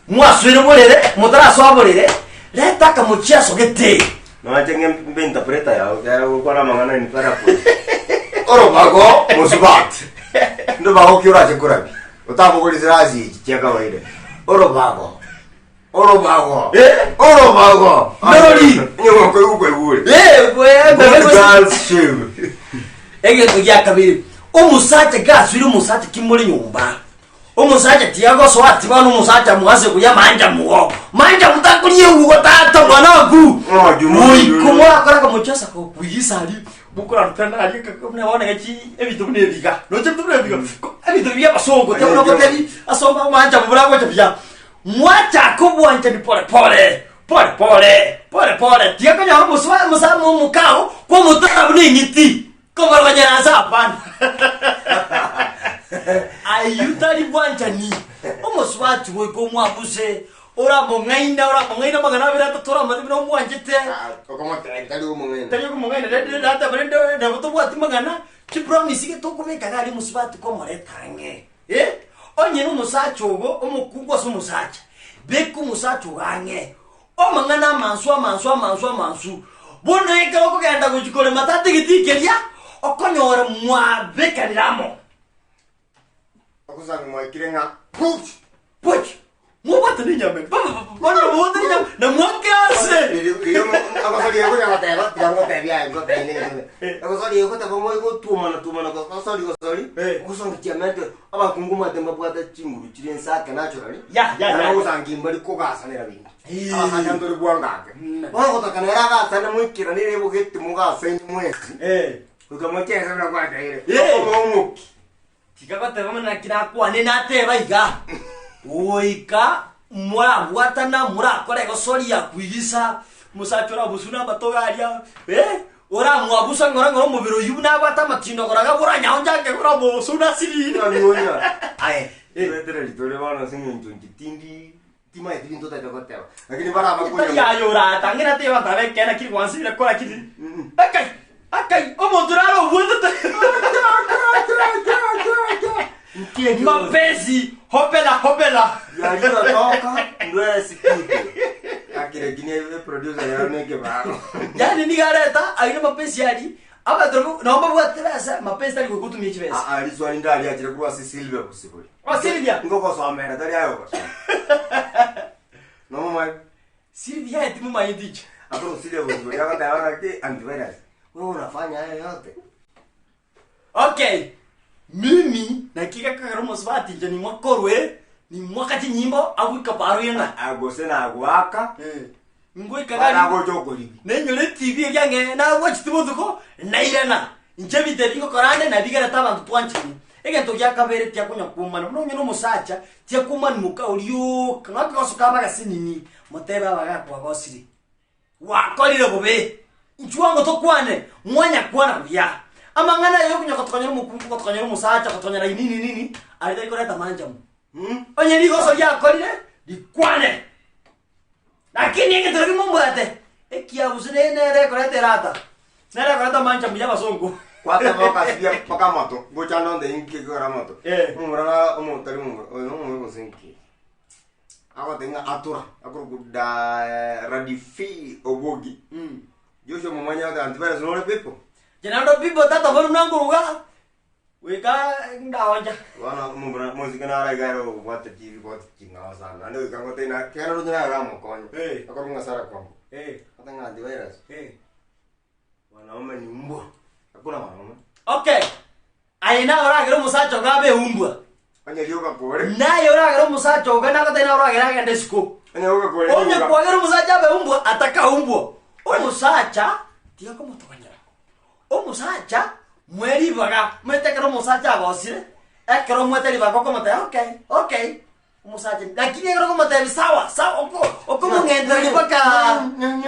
Mwasoire borere, motarasoa borere, reta akamochiaso gete. Noanche ng'e mbe interpreter yao ekiagera ogokwana amang'ana in paraphrase. Orobago mosubati. Ndobago ki orache korabia? Otabogori sirasi echi chia kawaida. Orobago. Orobago. Eh? Orobago. Ndorori. Onye gokoigwa kwaigure. Eh, bwe- Good girls shame. Egento gia kabere, omosacha gasoire omosacha kimore nyomba. Omosacha tiagosoa ati bono omosacha mwase koria manja mugo. Manja mutakoria eugo tata mwanangu. Goika morakore akamochia ase akokuigisa aria, mokorarutana aria kaka buna bono iga chi ebinto buna ebi iga. Noche ebinto buna ebi iga, ko ebinto bia abasongo tiabuna ogotebi ase omwancha buna gocha buya. Mwachaka obwanchani pole pole, pole pole, pole pole, tiga konyora omosoa omosa omokao kwomotara buna eng'iti. Kobarogonyera ase hapana. Ayio tari bwanchani. Omosubati goika omwabuse, oramong'aina, oramong'aina amang'ana abere atato oramanye buna omwanchete. Okomotebia tari omong'aini. Tari okomong'aina rende nateba rende nabo tobwati mang'ana, chipromise iga tokobeka iga aria omosubati komoreta ang'e. Eh, onye na omosacha ogo, omokungu ase omosacha, beka omosacha ogo ang'e. Amang'ana amansu, amansu, amansu, amansu. Bono ekero okogenda gochia korema tata egetii keria, okonyora mwabekanire amo. Ogosanga mwaikire ng'a puch! Puch! Mobwate nenyama ime, pa pa pa pa, bono mobwate nenyama, na mwake ase. Riria egosori ekonya goteba, tiga ngotebie aye ngotebie nere. Egosori egoteba moigotwomana twomana gosori gosori, ogosonga chiamete Abakungu omanyete mbabwate chinguru chire inse ake naturally, Ya, ya, naende ya. ogosangia mbari kogasanera binto. Eh. Abasacha ntore bwango ake. Bono gotaka nere agasane moikeranere ebogeti mogasaine mwensi, Eh. goika mochese buna gwateire. Eh. Okoba omoki. Tiga goteba buna naki nakwane nateba iga, goika morabwatana morakore egosoria kwigisa, omosacha orabusune amatogo aria, eh, Oramwabusa ng'ora ng'ora omobere oyio buna abwate amatindo goraga boranyaoncha ange oramosu nasirire. Ng'onya. Aye, twetereri tore bono ase eng'encho inche tindi timaeti binto otagete goteba. Lakini bara Tari abakonya. aye oratang'e natebe abanto abe ekeene lakini gwansibire kora kiri. Akai, akai, omonto nare obwatete. Nkieki Mapenzi hobela hobela. yaliyotoka ndwere sikute. Akire kini producer yaro nekebago. Yaani nigo areta aino mapenzi aria abanto nabo nabo mbabwate besa mapenzi tari gogotumia chibesa. Ah, riswali ndariachire korwa ase Sylvia Bosibori. Oh, Sylvia. Ngogosomera tari aye ogosoma. Nomomanye? Sylvia aye timomanyeti inche. Akoro Sylvia Bosibori agoteba ng'aki antivirus. Wewe unafanya hayo yote. Okay, mimi naki gekogera omosubati inche nimwakorwe nimwaka chinyimbo agoika paruye ng'a Ah, gose nagoaka. Ngoika gari Baragocha okorigia. nenyore etibi eria ng'e nagocheti botuko nairana inche ebinto ebi ngokora ande nabigerete abanto twanchani. Egento gia kabere tiakonya kwomana buna onye na omosacha tiakwomani moka orioka ng'aki gosoka abagasini motebe abagaka kwagosire. Gwakorire bobe, inchuo ango tokwane, mwanyakwana buya. Amang'ana aya yokonya gotokonyera omokungu, gotokonyera omosacha, gotokonyera nini nini, aria tari koreta manchamu. Onye rigoso riakorire, rikwane. Lakini egento keria mombwate, ekiabusu ne nere ekoreta erata, nere ekoreta amanchamu ya abasongo. Kwateba okasibia mpaka amato, ngocha nonde inki kegora amato. Eh. Omomura na omo tari momura, oyo nomomura gose nki. Agoteba ng'a atura, akorokwa da Radifi Obogi. Joshua momanye agoteba antivirus nore people. Naende people tata bono buna nkoruga, goika ndaoncha. Bono omomura omosike naro iga ere obwate chiripoti ching'ao sana naende goika ngotebi na kera roche naro ramokonye. Eh. Akorokwa ng'a Sarah Kwamboka. Eh, Agoteba ng'a antivirus, eh. mwanaume ni mbwa, hakuna mwanaume. Okay, aye naye oragere omosacha ogo abe eumbwa. Onye rioka kore, Naye oragere omosacha ogo nagotebia naye oragere agende isiko. onye rioka kore Onye rioka. kwagera omosacha abe umbwa, ataka umbwa. Omosacha tiga komotogonyera. Omosacha mwe ribaga, omanyete ekero omosacha agosire, ekero omwete ribaga okomotebia okay, okay, omosacha lakini ekero okomotebia sawa sawa oko okomong'entereria mpaka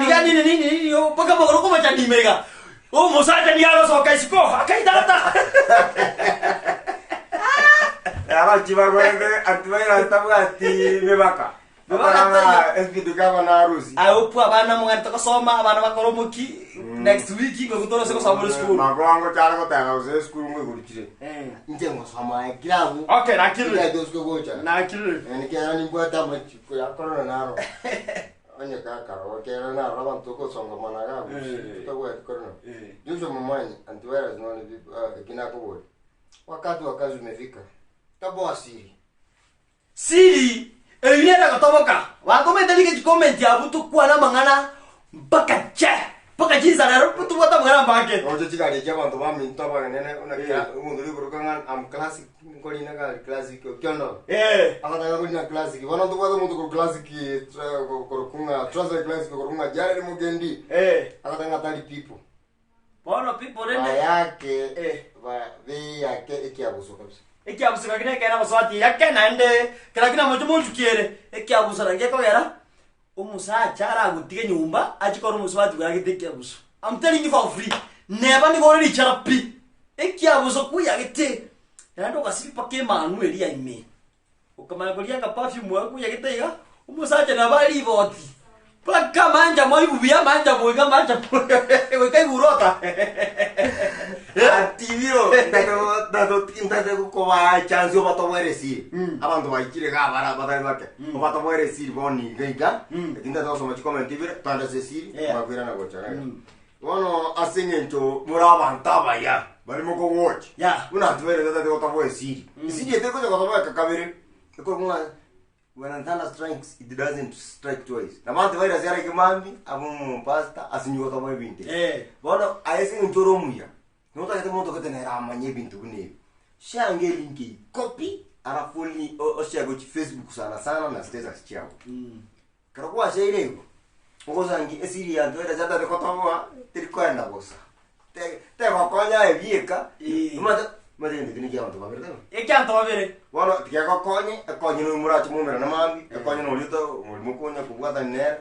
iga nini nini nini mpaka amagoro okomochanda ime iga, omosacha nigo agosoka isiko akai tata. Abachi bagwete antivirus tabwati mibaka. Mibaka taiyo. Espeed kaba na harusi. Aye opwe abana mogende gosoma, abana bakore omoki, next week ngoigwa torose gosoma ore esukuru. Makongo chare goteba gose esukuru ngoigurukire. Eh. Inche ngosoma ekilabu. Okay, nakirire. Inche tosuke gocha. Nakirire. Yaani kera nimbwate amachiko ya korona naro. Onye kakaro kera naro abanto togosongamana iga Eh. totabwati korona. Eh. Joshua Momanyi antivirus none vipi eki nakoboria. Wakati wa kazi umefika. Toboa siri. Siri eyio nere gotoboka. Bakomenta rike chikomenti abwo tokwane amang'ana mpaka che mpaka chinsa rero tobwate amang'ana ambange. Roche chigari echi abanto baminto abanene buna kera omonto oria okoroka ng'a am classic nkorina gari classic okiondo. Eh. Agataka korina classic bono ntobwate omonto okorwa classic okorokwa ng'a translate classic okorokwa ng'a Jared Mugendi Eh. agataka ng'a tari people. Bono people rende Bayake Eh. ba beyake ekiabuso kabisa. Ekiabuso gaki nekeene abasubati eyake naende kera kina moche monchukiere ekiabuso naki gekogera omosacha aragotige nyomba achie kore omosubati bwagete ekiabuso. I'm telling you for free neba nigo ore richara pi ekiabuso kwiyagete naende ogasibi mpaka emanwa eria ime. Okamanya koria aka perfume akuyagete iga, omosacha nabo are riboti, mpaka amancha moibu buya amancha boiga amancha goika igurota. Atibio ntate gokobaa chance obatobwere esiri abanto baikire iga abara batari bake obatobwere esiri bono iga iga lakini ntate gosoma chicomment ibere twende ase esiri Yeah. bakwirana gocha rega bono ase eng'encho more abanto abaya bari mokogocha Yeah. buna ntibere totati gotoboa esiri esiri eye tegocha gotoboeka kabere ekorokwa ng'a when thunder strikes it doesn't strike twice nabo antivirus yare kimambi abe omopastor asinye gotoboa ebinto ebi Eh. bono aye ase eng'encho ore omuya notagete monto gete nere amanye ebinto buna ebi share elink eywo copy alafu oli oshare gochia facebook sana sana na status chiago Ekero gwasheire igo, ogosangi esiri ya antivirus yatete gotoboa, teri koenda bosa. Te- Tegokonya aye bieka, Eh. omanyete omanyete egento ekio nekia abanto babere taibo? Ekianto babere. Bono tigegokonye, ekonye noyo morache moumerane mambia, ekonye noria ota ori mokonya kobwatani nere,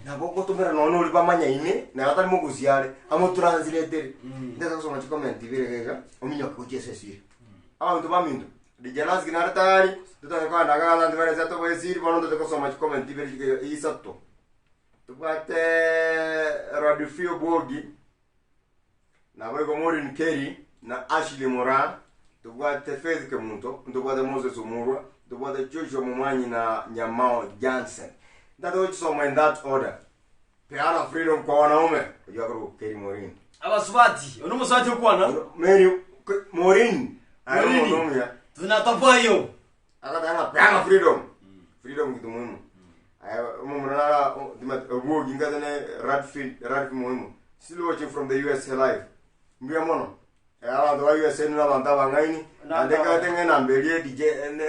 nabo ogotomera nonye noria bamanyaine, nere atari mogusia are, amotranslatere. Ntete gosoma chicomment ibere iga iga, ominyoke gochia ase esiri. Abanto baminto, Rigeransi nare tayari, totake kogenda iga ase antivirus atoboe esiri, bono ntote gosoma chicomment ibere chike isato. Tobwate Radfio Bwogi, naboigo Maureen Kerry, na Ashley Moraa, tobwate Faith Kemunto, ntobwate Moses Omurwa, ntobwate Joshua Momanyi na Nyamao Jansen. Ntate gochisoma in that order. Peana freedom kwa wanaume. Oyio akorokwa Kerry Maureen. Abasubati, oyo nomosubati okwana. Mary Maureen. Aye Maureen. omonto omuya. Tunatoboa hiyo. Agateba ng'a peana freedom. Freedom kitu muhimu. Aya omomura nara obuogi ngate ne Radfield Radfi muhimu. Still watching from the USA live. Mbuya mono. Abanto ba USA na abanto abang'aini, naende ekagete ng'a enamba eria DJ ene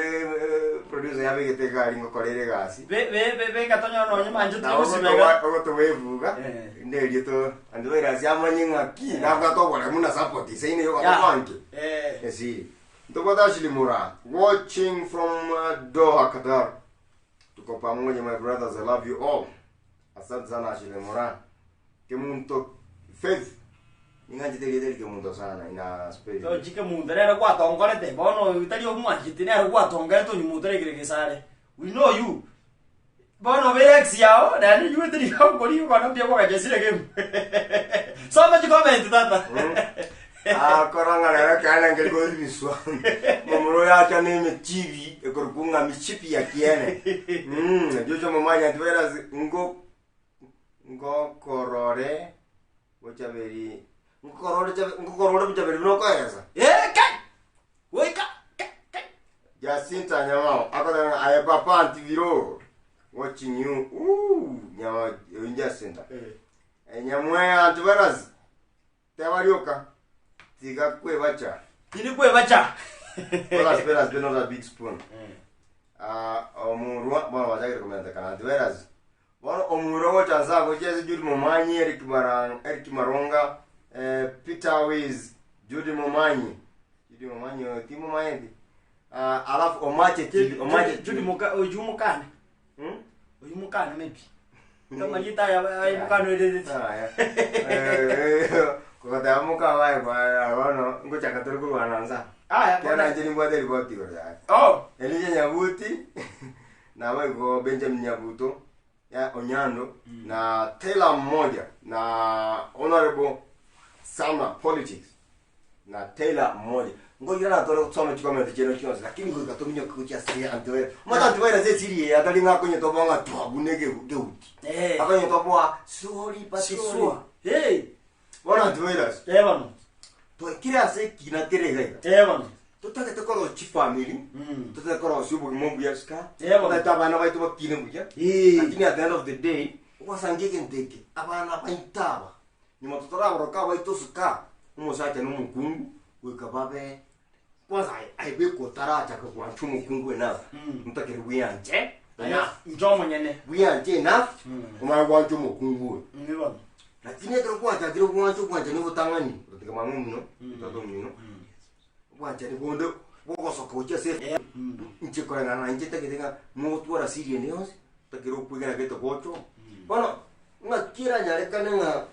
producer yabegete egari ngokorera egasi. Be- be- be- beka tonyore nonye manche Nabo tiri gosibega. ogotoba ogotoba ebuga, Eh. nderie to ande bairasi amanye ng'aki nabwate oboremu na support isaine Yeah. yogotobanke. Eh. Esi. Ntobwate Ashley Mura, watching from Doha, Qatar. Tuko pamoja my brothers, I love you all. Asante sana Ashley Mura. Kemunto Faith. Ning'anchete erieta eri Kemunto sana ina spell. Tochi Kemunto nere gwatonkorete bono tari omwancheti nere gwatonkorete onye omonto arekire gesare. We know you. Bono obeire ex yao naende inwe teri gokori okona mbuya kwagachesire game. Soma chicomment tata. Akora ng'a rero ekeene nkeri koibiswa. Momura oyo acha na emechibi ekorokwa ng'a mishipi ya kiene. Joshua Momanyi antivirus ngo ngokorore bochaberi ngokorore chabe ngokorore bochaberi buna okoeresa. Eh, kai! Goika! Kai, kai! Jacinta Nyamao akoteba ng'a aye papa antiviro watching you ooh nyama oyo Jacinta. Nyamweya antivirus Teba rioka, tiga kwebacha. Tindi kwebacha. Olas beras be not a big spoon. Ah, omurwa bono bachakire komentekana anti beras. Bono omurwa gocha nsa gochia ase Judy Momanyi, Eric Marang, Eric Maronga, eh, Peter Wiz, Judy Momanyi. Judy Momanyi oyo timomanyeti. Ah, alafu Omache TV, Omache Judy TV. muka oyu mukane. Hmm? Oyu mukane maybe. Kamarieta aya aya mukane oerereti. Aya. Eh, kogoteba mokabaye kwa bono ngochaka tore korwana nsa. Aya Kiana bono. inche nimbwate eripoti igoro yaye. Oh. Elija Nyabuti naboigo Benjamin Nyabuto ya Onyando na Taylor mmoja na Honorable Sama Politics na Taylor mmoja ngoirana tore gosoma chikomenti chiaino chionsi lakini goika tominyoke gochia ase antivirus omanyete antivirus esiri eye atari ng'a akonye toboa ng'a twabuna egeuti Eh. akonye toboa sorry but sorry Sure. Hey. bono antivirus Eh bono. twaikire ase ekina kere iga iga Eh bono. totagete korosia chifamiri totagete korosia obogima obuya sika Eh, bono. totagete abana baito bakine buya Eh. lakini at the end of the day ogosangia egento eke abana baito aba Nyuma totaraboroka abaito suka, omosacha na omokungu goika babe kwanza aye aye bweka otarachaka gwancha omokungu enough ntakere bweanche enough Inche omonyene. bweanche enough omanye gwancha omokungu oyo Ni bono. lakini ekero gwachakire gwancha obwanchani obotang'ani gotiga mama omino tata omino obwanchani bonde bogosoka gochia ase inche koreng'ana na inche ntagete ng'a mogotwara siri ende yonsi ntakere okwegena gete gocha oo. Bono Ng'aki eranyarekane ng'a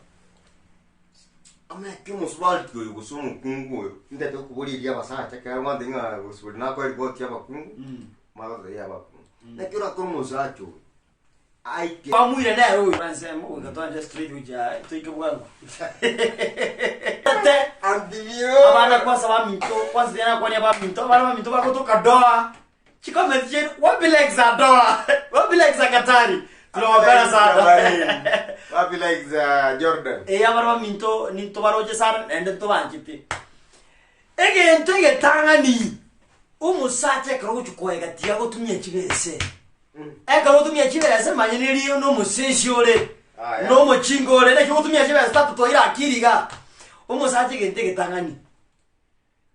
ameke omosubati oyo gose omokungu oyo, ntete gokoboria eria abasacha ekero gwantebia ng'a gose bori nakoe ripoti ya abakungu, mara gotebia abakungu. Naki orakore omosacha oyo aike. Kwamuire nere oyo ensemo goika twanje straight gochia toike bwango. Te Antibio. abana kwanza baminto kwanza tena kwania baminto abana baminto bagotoka doa Chikomenti chiaino wapi likes za Doha wapi likes za Katari tunawapenda sana Wapi likes za Jordan. Eh, abana baminto nintobaroche sana naende ntobanchete egento egetang'ani omosacha ekero ogochia koega tiga gotumia chibese ekero ogotumia chibese manya neri na omosesi ore Aya. na omochinga ore naki ogotumia chibese tata twaire akiri igaa omosacha egento egetang'ani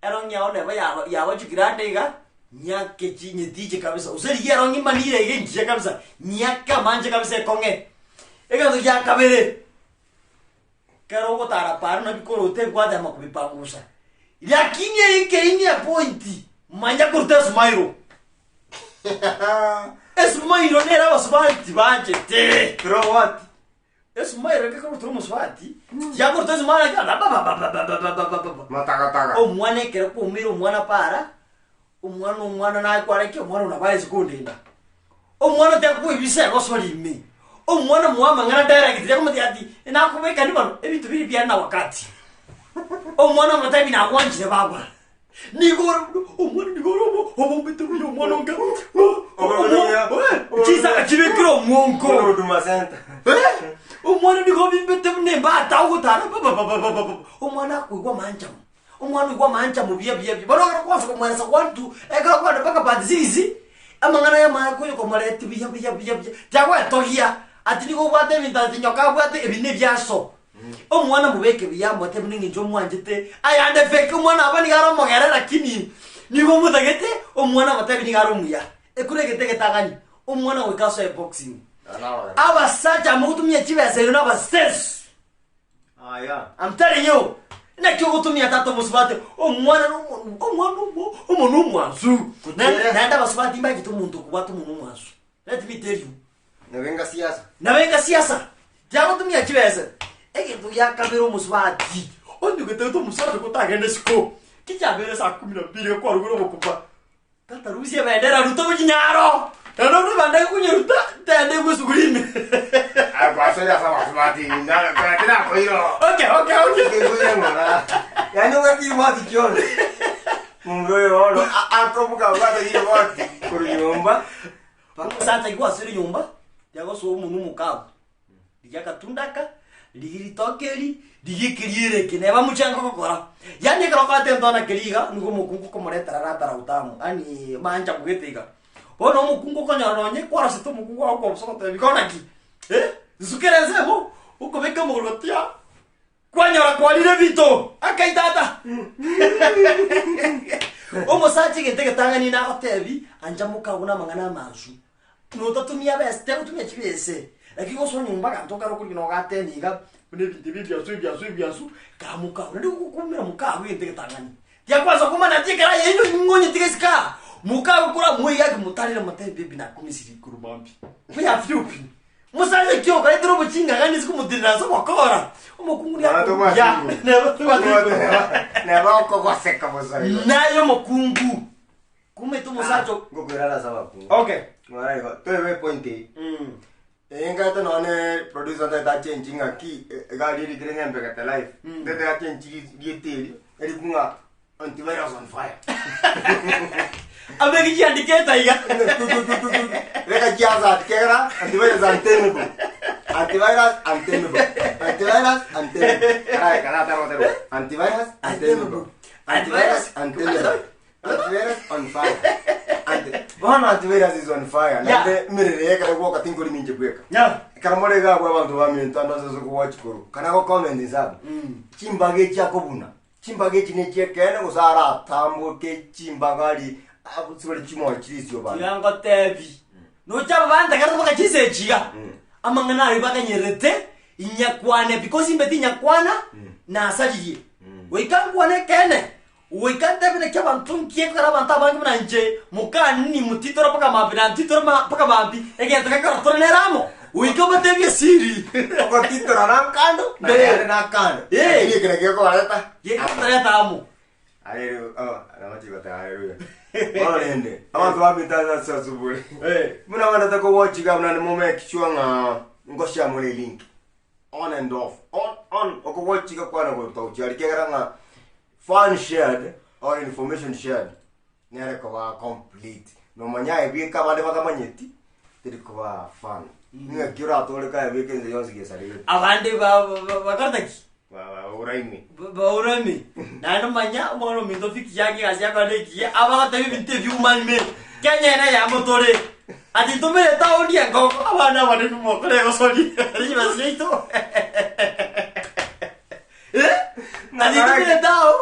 Erong'i yao neba yaba yabachukire ande iga, nyiake chi nyetiche kabisa, gose rigia erong'i manire iga engiya kabisa, nyiake amanche kabisa ekong'e. Egento gia kabere, ekero ogotara paaro nabio korote ebikwatema kobipangusa, lakini ekeini epointi, manya koruta esumairo. Esumairo nere abasubati banchete. Throw what? Esmile eke korwa omosubati, tiakorwa esmile eke bababababababababa. Matagataga. Omwana ekero kwaumeire omwana para, omwana omwana naye kware ki omwana nabo aye kondenda. Omwana tiakoibisa egosori ime, omwana moe amang'ana direct tiakomotebia ati nakobekani bono ebinto biria biare na wakati. Omwana omotebi nagwanchire baba. Nigo ore omwana nigo ore omo obombete buya omwana onge chisaka chibekire omwonko Buna Huduma Center. Eh, omwana nigo obimbete buna embata ogotara babababababa omwana akoigwa amanchamo omwana oigwa amanchamo buya buya buya bono ekero kwansa komweresa one two ekero kwane mpaka part six amang'ana aya amaya konya komoreti buya buya buya buya tiagoetogia ati nigo obwate ebinto ati nyoka abwate ebi na ebiaso. Omwana mobeke buya amote buna eng'encho omwanchete, ayande fake omwana aba nigo are omogere lakini nigo omotagete omwana amotebi nigo are omuya. Ekure egento egetang'ani, omwana goika asoe boxing. Abasacha mogotumia chibesa ero na abasesu. Aya. I'm telling you. Naki ogotumia tata omosubati omwana no omwana omo omonwa omwansu. Kuchera. Naende abasubati mbachete omonto okobwata omonwa omwansu. Let me tell you. Nabenga siasa. Nabenga siasa. Tiagotumia chibesa. Egento gia kabere omosubati. Onye ogetagete omosacha gotagenda isiko. Ki chiabeire saa kumi na mbili ekwarugire obokuba. Tata rusia ebendera ruta gochia nyaro. Naende obure bande konyeruta, tende igwe esuguri ime. Akwasore ase abasubati, tinakoira. Okay, okay, okay. Ngekoira ng'ora. Yaani obwate riboti chionsi. Mundu oyo bono akobuka obwate riboti korwa nyomba. Omosacha igo asire nyomba, riagosoa omonwe omokabu. Rigia akatunda aka, rigia ritoke eri, rigia ekeriero eke, neba mochango ogokora. Yaani ekero okoete entona keria iga, nigo omokungu okomoretera aratara utamu, yaani mancha bogete iga. Bono omokungu okonyora nonye kwarosete omokungu agokobusa ogotebi bono naki, eh, nsukere ensemo, okobeka omogoro gotia. Kwanyora kwarire ebinto akai tata. Omosacha egento egetang'ani nagotebi ancha mokago na amang'ana amansu. Notatumia besa tegotumia chibese lakini gosoa nyomba aganto kare okorigina ogateni iga buna ebinto ebi ebiansu ebiansu ebiansu kaa mokago naende gokumera mokago egento egetang'ani. Tiakwansa komanya ati ekero aye inwe ning'onye tiga isiko aa mokago koramoige ake motarere motebi baby nakumisiri igoro mambia. Mbuya fyupi. Musacha ki okoretera oboching'ang'ani ase komotirera ase obokora? Omokungu Nabo nigo tobwati ya, igoro. nabo tobwati igoro. Nabo okogoseka bosa igo. Naye omokungu kumete omosacha o- Ngokoirana ase abakungu. Okay. Ng'ora igo, toebe epoint eye. Mm. Engate nonye producer ntagete achenchi ng'aki egari erikire ng'a Embegete life. Ntagete achenchi rieta erio, erikwe ng'a Antivirus on fire. Abeki chiandiketa iga. Reka chiazati kegera antivirus untamable. Antivirus untamable. Antivirus untamable. Kara kara taro taro. Antivirus untamable. Antivirus untamable. Antivirus on fire. Anti bono antivirus is on fire. Yeah. Naende emerero eye ekero gwoka tinkori ninche bweka. Yeah. Ekero more iga abwo abanto baminto ande ase okowachi korwa. Kana go comment inse Chimbaga echi akobuna. Chimbaga echi nechi'ekeene, gose aratamboke chimbaga aria abwo chimoyo chire isio bande. Tiga ngotebi, nocha aba bantegerete mpaka chinsa echi iga, amang'ana ayio bakanyerete, inyakwane because imbe tinyakwana, nasaririe. Goika nkwane ekeene, goika ntebe naki abanto nki ekero abanto abange buna inche, mokani motitore mpaka mambia na ntitore ma mpaka mambia, egento gekero tore nere amo, goika obatebie esiri. Ogotitora na nkando, na Eh. yare na kando. Eh. Lakini ekero gekobareta. Gekotoreta amo. Haleluya. Oh, namache goteba haleluya. Bono rende, abanto baminto ase ase asubure. Eh. Buna abandete kogochiga buna nimomake sure ng'a ngoshare more elink. On and off. On, on. Okogochiga kwane gotogochia aria kiagera ng'a fun shared or information shared nere koba complete. Nomanya aye bweka abande batamanyeti, teri koba fun. Ng'aki oratoreke aye bweka ense yonsi gesaregete. Abande bakorete ki? Bauraime. Bauraime. Naende manya omwana ominto fiki yake egasi yakore nekiya, abagotebia ebinto ebiuma ime. Kenya ere eyamo tore. Ati ntomere etaoni enkong'u, abana abanene mokore egosori chibesa chiaito. Eh? Ati ntomere etao,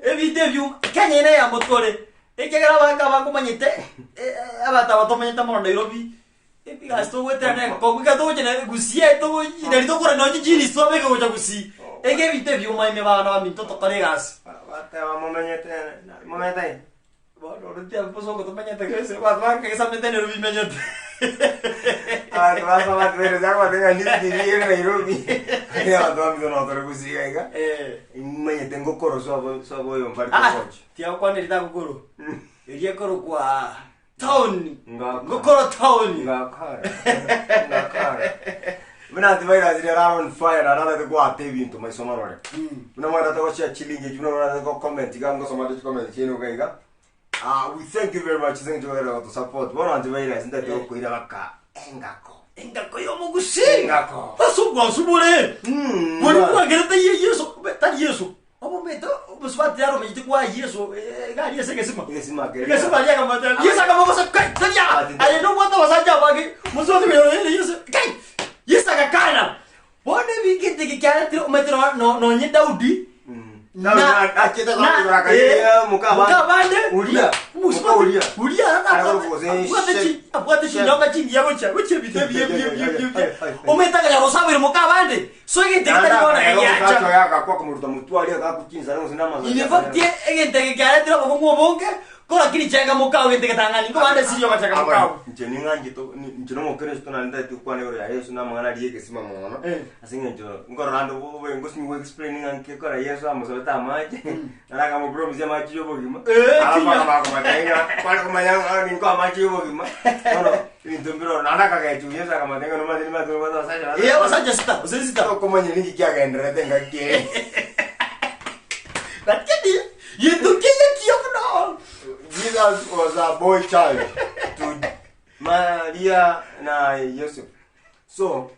ebinto ebiuma, Kenya ere eyamo tore. Ekiagera abanto abakomanyete, abanto aba tomanyete mono Nairobi, Egasi togoetera na enkong'u ekero togocha na gusii aye togochi nari tokora nonye chiri twabeke gocha gusii. Ege ebinto ebioma ime bana baminto tokore egasi. Bateba momenyete momenyete aye. Bono oro tiabe bosongo tomenyete gese abanto bakegesamete nero bimenyete. Abanto basoma batueresa akobatebia ng'a nisi TV ere Nairobi. Lakini abanto baminto noo tore gusii iga iga. Imenyete ngokoro sobo sobo oyo mbari Ah, kogocha. tiagokwaneri tagokoro. Eria ekorokwa Town. Ngakora. Ngokoro town. Ngakora. Ngakora. Buna antivirus rero are on fire na narete gwata ebinto maiso marore. Buna mwarete gochia chilingi echi, buna mwarete go comment iga ngosoma nde chicomment chiaino iga iga. Ah, we thank you very much ase eng'encho mwagera gotosupport. Bono antivirus ntagete gokoira baka engako. Engako y'omogusii. Engako. Ase obwansu bore. Mm. Bori bwagerete ye Yeso, tari Yeso. Omomento omosubati yaromanyete kwa Yeso iga aria ase egesima. Egesima keria. Egesima aria akamotebia, Yeso akamogosa kai, tari aa, Ati- aye nobwate abasacha abange, mosubati oyo oyo Yeso, kai! Yeso agakana. Bono ebinto eke kiaretire omanyete no- no- nonye Daudi, Na- achete kogora akaira moka abande. moka abande, Uria, omosubati- moka Uria. Uria Aragora gose abwate chi- abwate Shem. chinyonga chingiya gochia gochia ebinto ebi ebi ebi ebi ebi. Ai, ai, ai. Omanyete akanya gosabera moka abande, So egento eke tari bono egiacha. In fact, egento eke kiaretire obokong'u obonge, Ko lakini chenga mokao gento getang'ani, nkobande esiri ogochega mokao. Inche ning'anchete inche nomokristo naende ntagete gokwana igoro ya Yeso na amang'ana aria y'egesima mono, ase eng'encho nkorora ande obe ngosinyi go explain ng'a nki ekora Yeso amosabete amache, naro akamopromise amache ya obogima, Eh, alafu kinya. akamanya komotebia ng'a kware komanya ng'a ninkoe amache ya obogima, bono ebinto mbire ororo. Naende akagechigwa Yeso akamotebia ng'a nomanyete nimanyete obwate abasacha Eh, abasacha sita, gose sita. Tokomanya ninki kiagendererete engaki eye. Lakini gento keye kiya buna Jesus was a boy child to Maria na Joseph. So,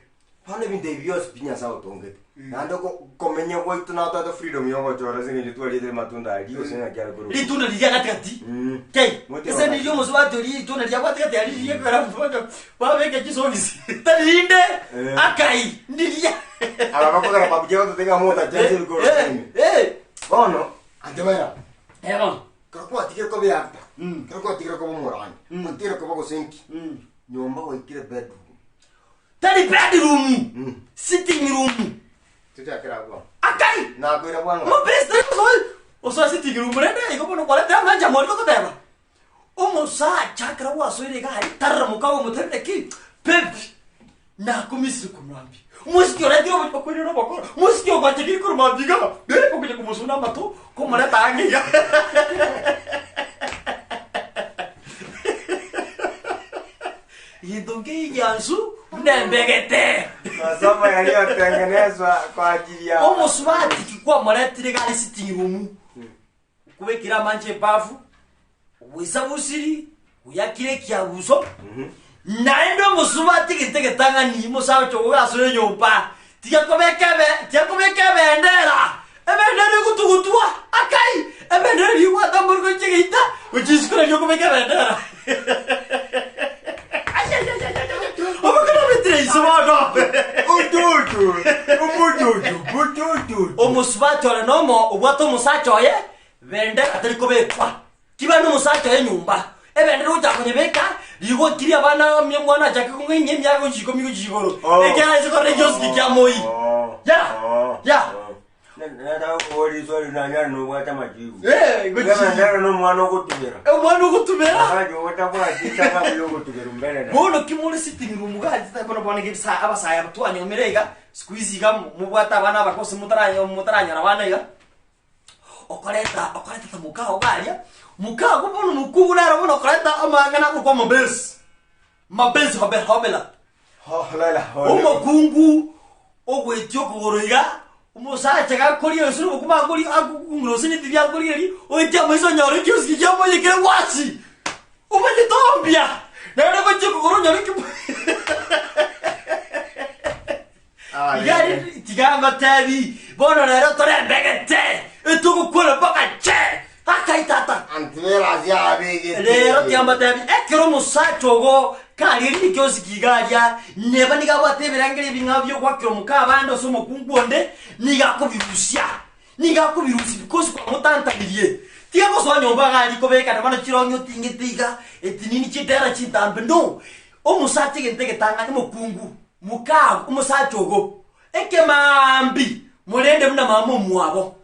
bono ebinto ebi bionsi pi Nyasae otongete. Naende ko- komenya gwaito natwate freedom ya ogochora ase eng'encho twariete amatunda aria gose ng'aki are korwa. ritunda riria gatigati Mm. kei Mote ese wakati. nirio omosubati oria ritunda ria gatigati aria riria ekero babeka chisogisi tari rinde Eh. akai ndiria Aba bakogera babugia gototega motacha ase ebikoro Eh, ime. eh, Bono, antebera, eh, bono. kero kwatigire koba eactor, Mm. kero kwatigire koba omorani, kwatigire koba gose nki, nyomba gwaikire bedroom. Tari bedroom, Mm. sitting room. Tochakere abwo. Akai! Nakoira bwango. Omobeste osoe osoe sitting room rende igo bono kwaretera amache amori togoteba. Omosacha ekero gwasoire iga aria tarora mokago omotebi naki babe nakomisire korwa mambia. Omosike oretire obo okoirera obokoro, omosike ogwachakire korwa mambia iga eh okonya komosuna amato komoreta ang'e iga. Gento nkegiansu buna embegete. Masomo yaliyotengenezwa kwa ajili ya Omosubati ki kwamoretire iga are sitting room, okobekire amanche ebafu, obwesabusiri, oyakire ekiabuso, naende omosubati egento egetang'ani omosacha ogo gasoe enyomba, tiga kobeka ebe tiga kobeka ebendera, ebendera egotugutwa akai, ebendera eria ebwate amoriko gochia geita, gochia isiko nario okobeka ebendera. Obokano obetire inse bono. Ututu, umututu, bututu. Omosubati ore nomo obwate omosacha oye, bendera teri kobekwa. Kiba nomosacha oye nyomba, ebendera ogocha konyebeka, rigo kiri abana omia omwana achake kong'ainia emiaka gochia ikomi gochia igoro. Oh. Ekiagera ase korora ekiosi kia moi. Oh. Yeah. Oh. Yeah. Oh. Nataka kuuliza swali nanyara nobwate amajibu. Eh, gochia. Ebendera nomwana ogotumera. Omwana ogotumera. Akaje otabwati sababu yogotumera mbere na. Bono ki more sitting room iga tari bono bono iga abasae aba twanyomire iga, siku hizi iga mobwate abana abake gose motaranyora motaranyora abana iga, okoreta okoretete mokao iga aria, mokao bono mokungu nere bono okoreta amang'ana akorokwa amabesi, mabesi hobe hobela. Holela holela. Omokungu ogwetia okogoro iga, omosacha gakoria gose nobokima akoria akokung'ura gose netiri akoria eria, oetie amaiso onyore ekiosi kiamoyia kere gwasi, omanyete ombia, naende gochia okogoro onyore ki Iga aria tiga ngotebi, bono rero torembegete, etogokwana mpaka che, akai tata. Antivirus yabegete. Rero tiga mbatebi, ekero omosacha ogo karigereire ekiosi kiga aria, neba nigo abwate ebirengererio ebing'ao bi'ogoakera omoka abande ase omokungu onde, nigo akobirusia. Nigo akobirusia because kwamotantanirie. Tiga gosoa nyomba iga aria kobekana bono chirong'i otingete iga, etinini chidera chintambe, no. Omosacha egento egetang'ani omokungu, mokago, omosacha ogo, ekemaambi morende buna mama omwabo.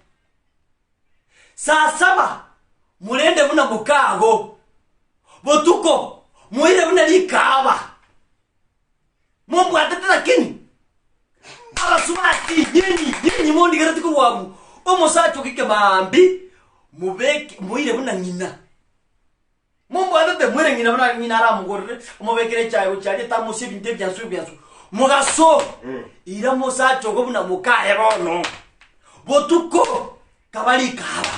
Saa saba morende buna mokago, botuko moire buna rikaaba, mombwatete lakini abasubati nyinyi nyinyi mondigereti korwa abwo, omosacha ogo ekemaambi mobeke moire buna ng'ina. Mombwatete mwere ng'ina buna ng'ina aramogorere, omobekere echae gochia aria etamosie ebinto ebiansu ebiansu. Mogaso, ira mosacha ogo buna mokaye bono. Botuko, kaba rikaaba.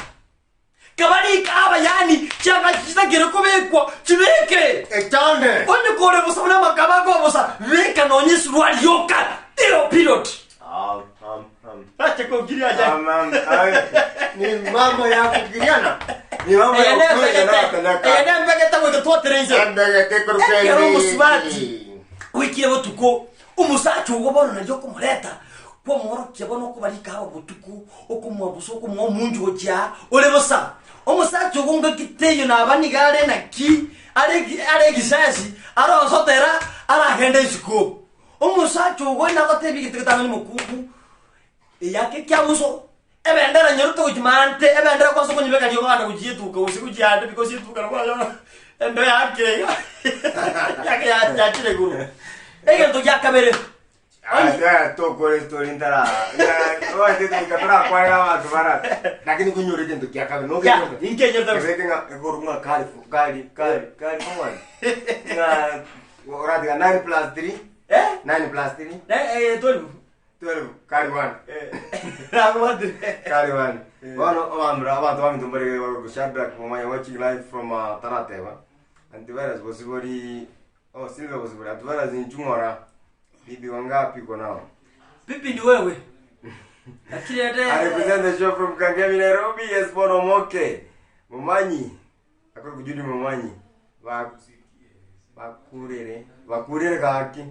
Kaba rikaaba yaani chianga chitakire kobekwa, chibeke. Echande. Onye kore bosa buna amakaba akoba bosa, beka nonye esuruari yoka. Ero period. Am, am, am. Ache kogiria aja. Am, am, am. Ni mambo ya kugiriana. Ni mambo ya ukweli yanayotendeka. Eye nembegete goika twatere inse. Embegete korwa Ekero omosubati goikire botuko, omosacha ogo bono nario okomoreta, kwamworokia bono okobarika aba botuko, okomwabusa okomoa omonto gochia aa, ore bosa. Omosacha ogo ngaki teiyo naba nigo are naki, are are egisasi, arosotera, aragende isiko. Omosacha ogo nagotebia egento getang'ani mokungu, eyake ekiabuso. Ebendera nyeruta gochia maate, ebendera kwansa okonyebeka riogo ganda gochia etuka gose gochia ande because etuka nabo okonyora embeo yakire iga yake yachire igoro. Egento gia kabere, onye Tokore story ntara oete goika torakwanera abanto bara lakini konyora egento kia kabere ya, nokenyora inki enyorete gose? kebeke ng'a igoro ng'a kari kari kari kari komwana ng'a oratiga 9 plus 3 Eh? 9 plus 3 Ne eh, 12. 12 kari 1 Nakobwatire. Kari 1 bono obambera abanto baminto mbare bagoku Shadrack Momanya watching live from tarateba antivirus bosibori oh Silver bosibori antivirus inchung'ora bibi wangapi uko nao Pipi ni wewe. Lakini I ende represent the show from Kangemi, Nairobi. Yes, Bono Moke. Momanyi. Akoro kujudi Momanyi. Ba bakurere. Bakurere kaki.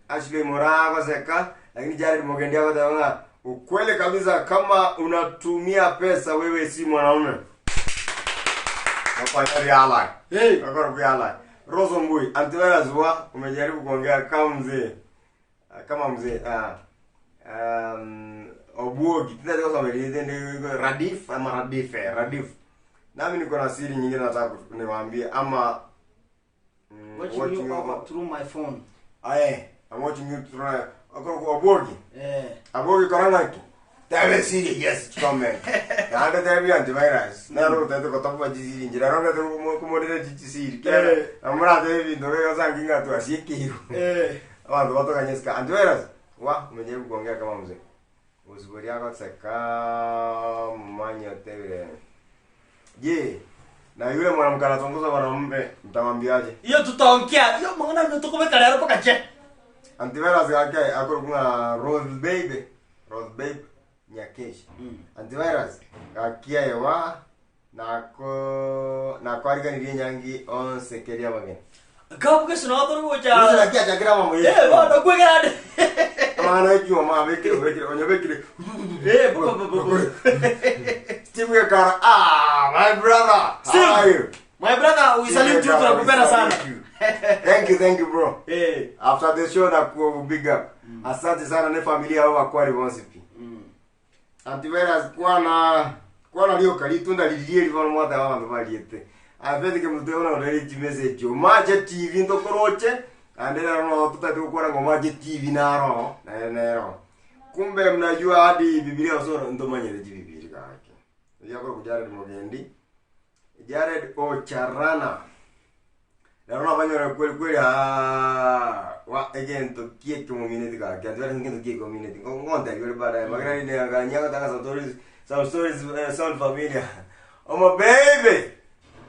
Ashley Morago seka. Lakini Jared Mogendi akoteba ng'a ukweli kabisa kama unatumia pesa wewe si mwanaume. Nakwanya reala. Hey. Akoro kuyala. Roso Mbui, antivirus wa umejaribu kuongea kama mzee. Kama mzee ah Obuogi tena kwa Radif ama Radif eh, Radif. Nami niko na siri nyingine nataka niwaambie ama Watching watching you you over through my phone. Aye, I'm watching you through Akoro Obuogi. Eh. Abogi korana ki. Tebe siri yes comment. Naende tebe antivirus. Naro tete kotopa jisiri njira ronda tete kumorere jisiri. Kera Eh. amura tebe bintu byo sanginga tu asikiru. Eh. Abantu batokanyesika antivirus. Wa umejaribu kuongea kama mzee. Usibori yako tseka mmanyo tebe. Je, na yule mwanamke anatongoza mwanamume mtamwambiaje? Iyo tutaongea. Iyo mangana ndo tukubeka lero paka che. Antivirus yake akoro kuna Rose Baby. Rose Baby Nyakeshi. Antivirus gakia yewa nako nako ariganirie nyangi onse keria bageni. Kabu ke sino toro Rose gocha. gakia chakira mamo Eh, bado kwegera ande. Amana ekiwa ma bekire bekire onyo bekire. Eh, bu bu bu bu. Steve Gekara, ah my brother. How Steve. are you? My brother, we salute you tunakupenda sana. Thank you, thank you bro. Eh. After the show na ku big up. Asante sana ne familia yao akwari bonse pi. Antivirus kwana kwana lio kalitunda lilie livono mwata wa bantu baliete. Afete ke mtu ona ureri message. Mache TV ndokoroche. Andera no tutate kukora ngo mache TV naro. Na nero. Kumbe mnajua hadi Biblia usoro ndomanyere Biblia kake. Yakoro kujared Mogendi. Jared Ocharana. Naona banyora kweli kweli ah wa egento kie community ka kya ndwara ngento kie community ngonda yule baadaye magana ni nganya tanga some stories some stories sound familiar oh my baby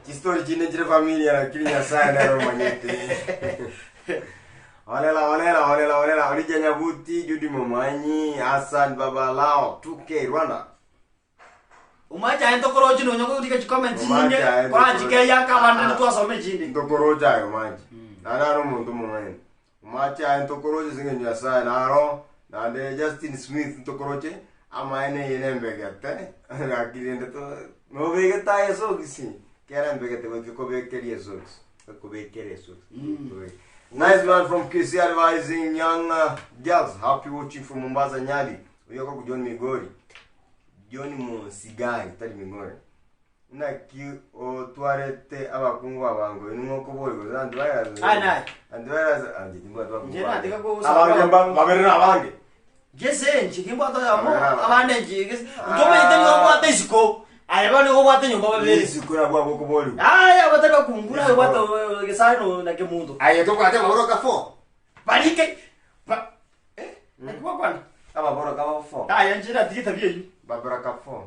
chi story chine chire familia lakini nyasaye naro manyete Olela olela olela olela Olija Nyabuti Judy Momanyi Hassan Babalao 2K Rwanda Umacha ento korochi no nyoko tika comment Umacha nyinge. ento Kwa korochi. chike yaka Ah. bana twasome chindi. ntokorocha ayo manji nana nomuntu mong'aini omache aye ntokoroche ase eng'encho nyasaye naro naende justin smith ntokoroche amaene eye nembegete lakini rende to nobegete aye esogisi kera embegete goika ekobekeria esogisi ekobekera esogisi Nice man from KC advising young girls. Happy watching from Mombasa Nyali. Uyoko ku John Migori. John Musigai, tari Migori. Naki otwarete abakungu abango inung'o kobori gose antivirus. Aye, naye. Antivirus anje timbo abakungu. Nje nataka ku- Abange babere nabange. Jese nchi kimbo ata yamo Ah. abande nchi. Njome itani ngobwate isiko. Aye bano ngobwate nyumba babere. Isikura bwa bokobori. Aya batari bakungura bwata gesano na kemundo. Aye tobwate ababoroka 4. Barike. Ba eh nakwa kwana. Ababoroka ba 4. Aya nchi na tikita byeyu. Babaraka 4.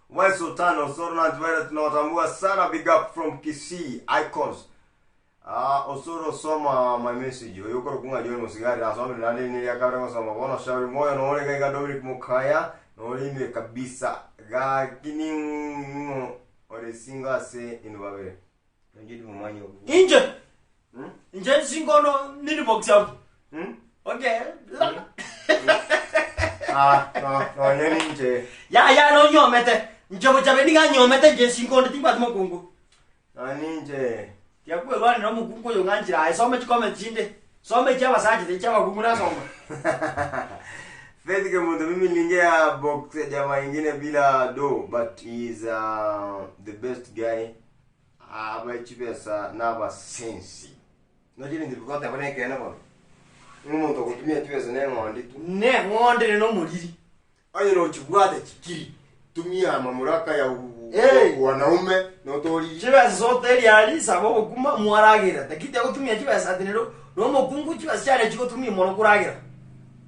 Wewe Sultan Osoro na Antivirus tunawatambua sana big up from Kisii Icons. Ah, Osoro soma my message. Oyokoro kunga John Musigari asome nani ni yakabra ngosoma bona shauri moyo noore gaiga Dominic Mukaya noore ime kabisa gakini ngo ore singa se inubabere. Njidi mumanyo. Inje. Inje singono nini box yam. Hmm? Okay. Ah, no, no nyeni nje. Ya ya no nyomete. Njobo chabe ninga nyomete nje singono tingwa timokungu. Nani nje. Yakwerwani no mukungu yo nganjira. Aye some chikome chinde. Some chabasaje chabakungu nasoma. Faith Kemunto, mimi niliingia box ya jamaa ingine bila do but he is the best guy abachibesa n'abasensi nochiri bikoteba nekene bono ng'omonto ogotumia chibesa neng'ondi tu Neng'ondi na omoriri. Onye nochibwate chikiri tumia mamlaka ya Hey! wanaume notoriri Chibesa zote eriari saba obokima mwaragera lakini tiagotumia chibesa ati nero nomokungu chibesa chiare chigotumia mono koragera.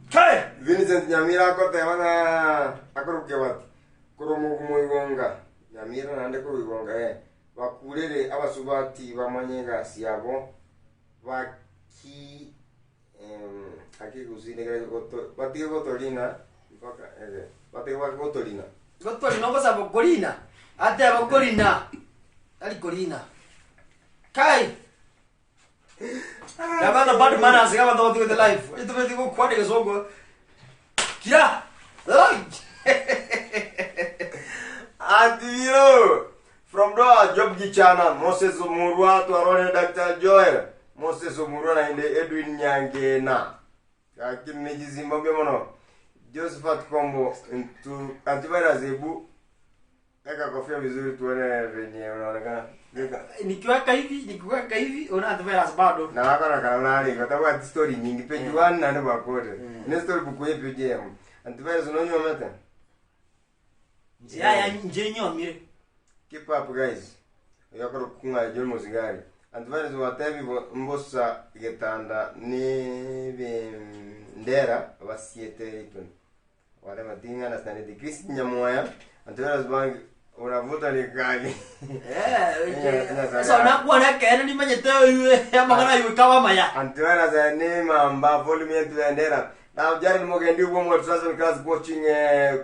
Hey! Vincent Nyamira akoteba ng'a akorokia bati korwa moigonga Nyamira naende korwa igonga eh bakurere abasubati bamanye egasi yabo baki akigusindekera goto batige gotorina mpaka ege batige gotorina Gotorina ogosaba korina ateba korina tari korina kai Yabana bad manners gabanto batigete life etobeti gokwana egesongo kira Adivino from Doha Job Gichana Moses Omurwa twarore Dr. Joel Moses Omurwa naende Edwin Nyangena lakini ni Zimbabwe mono Josephat Kombo ntu antivirus ebu weka kofia vizuri tuone venye unaonekana Weka. Nikiweka hivi nikiweka hivi una antivirus bado na wako na kanali kwa sababu ati story nyingi page 1 na ndo bakote ni story buku yepi page yam antivirus unonywa mate yaya nje nyomire Keep up guys. Yakoro kunga John Musigari. Antivirus watebi mbosa getanda ni bendera basiete itun. Wale matinga na standard Chris Nyamoya. Antivirus bank unavuta ni kali. Eh, so nakwana kene nimanyete iwe amang'ana iwe kawa maya Antivirus ni mamba volume yetu bendera. Na Jared Mogendi ubo translation class coaching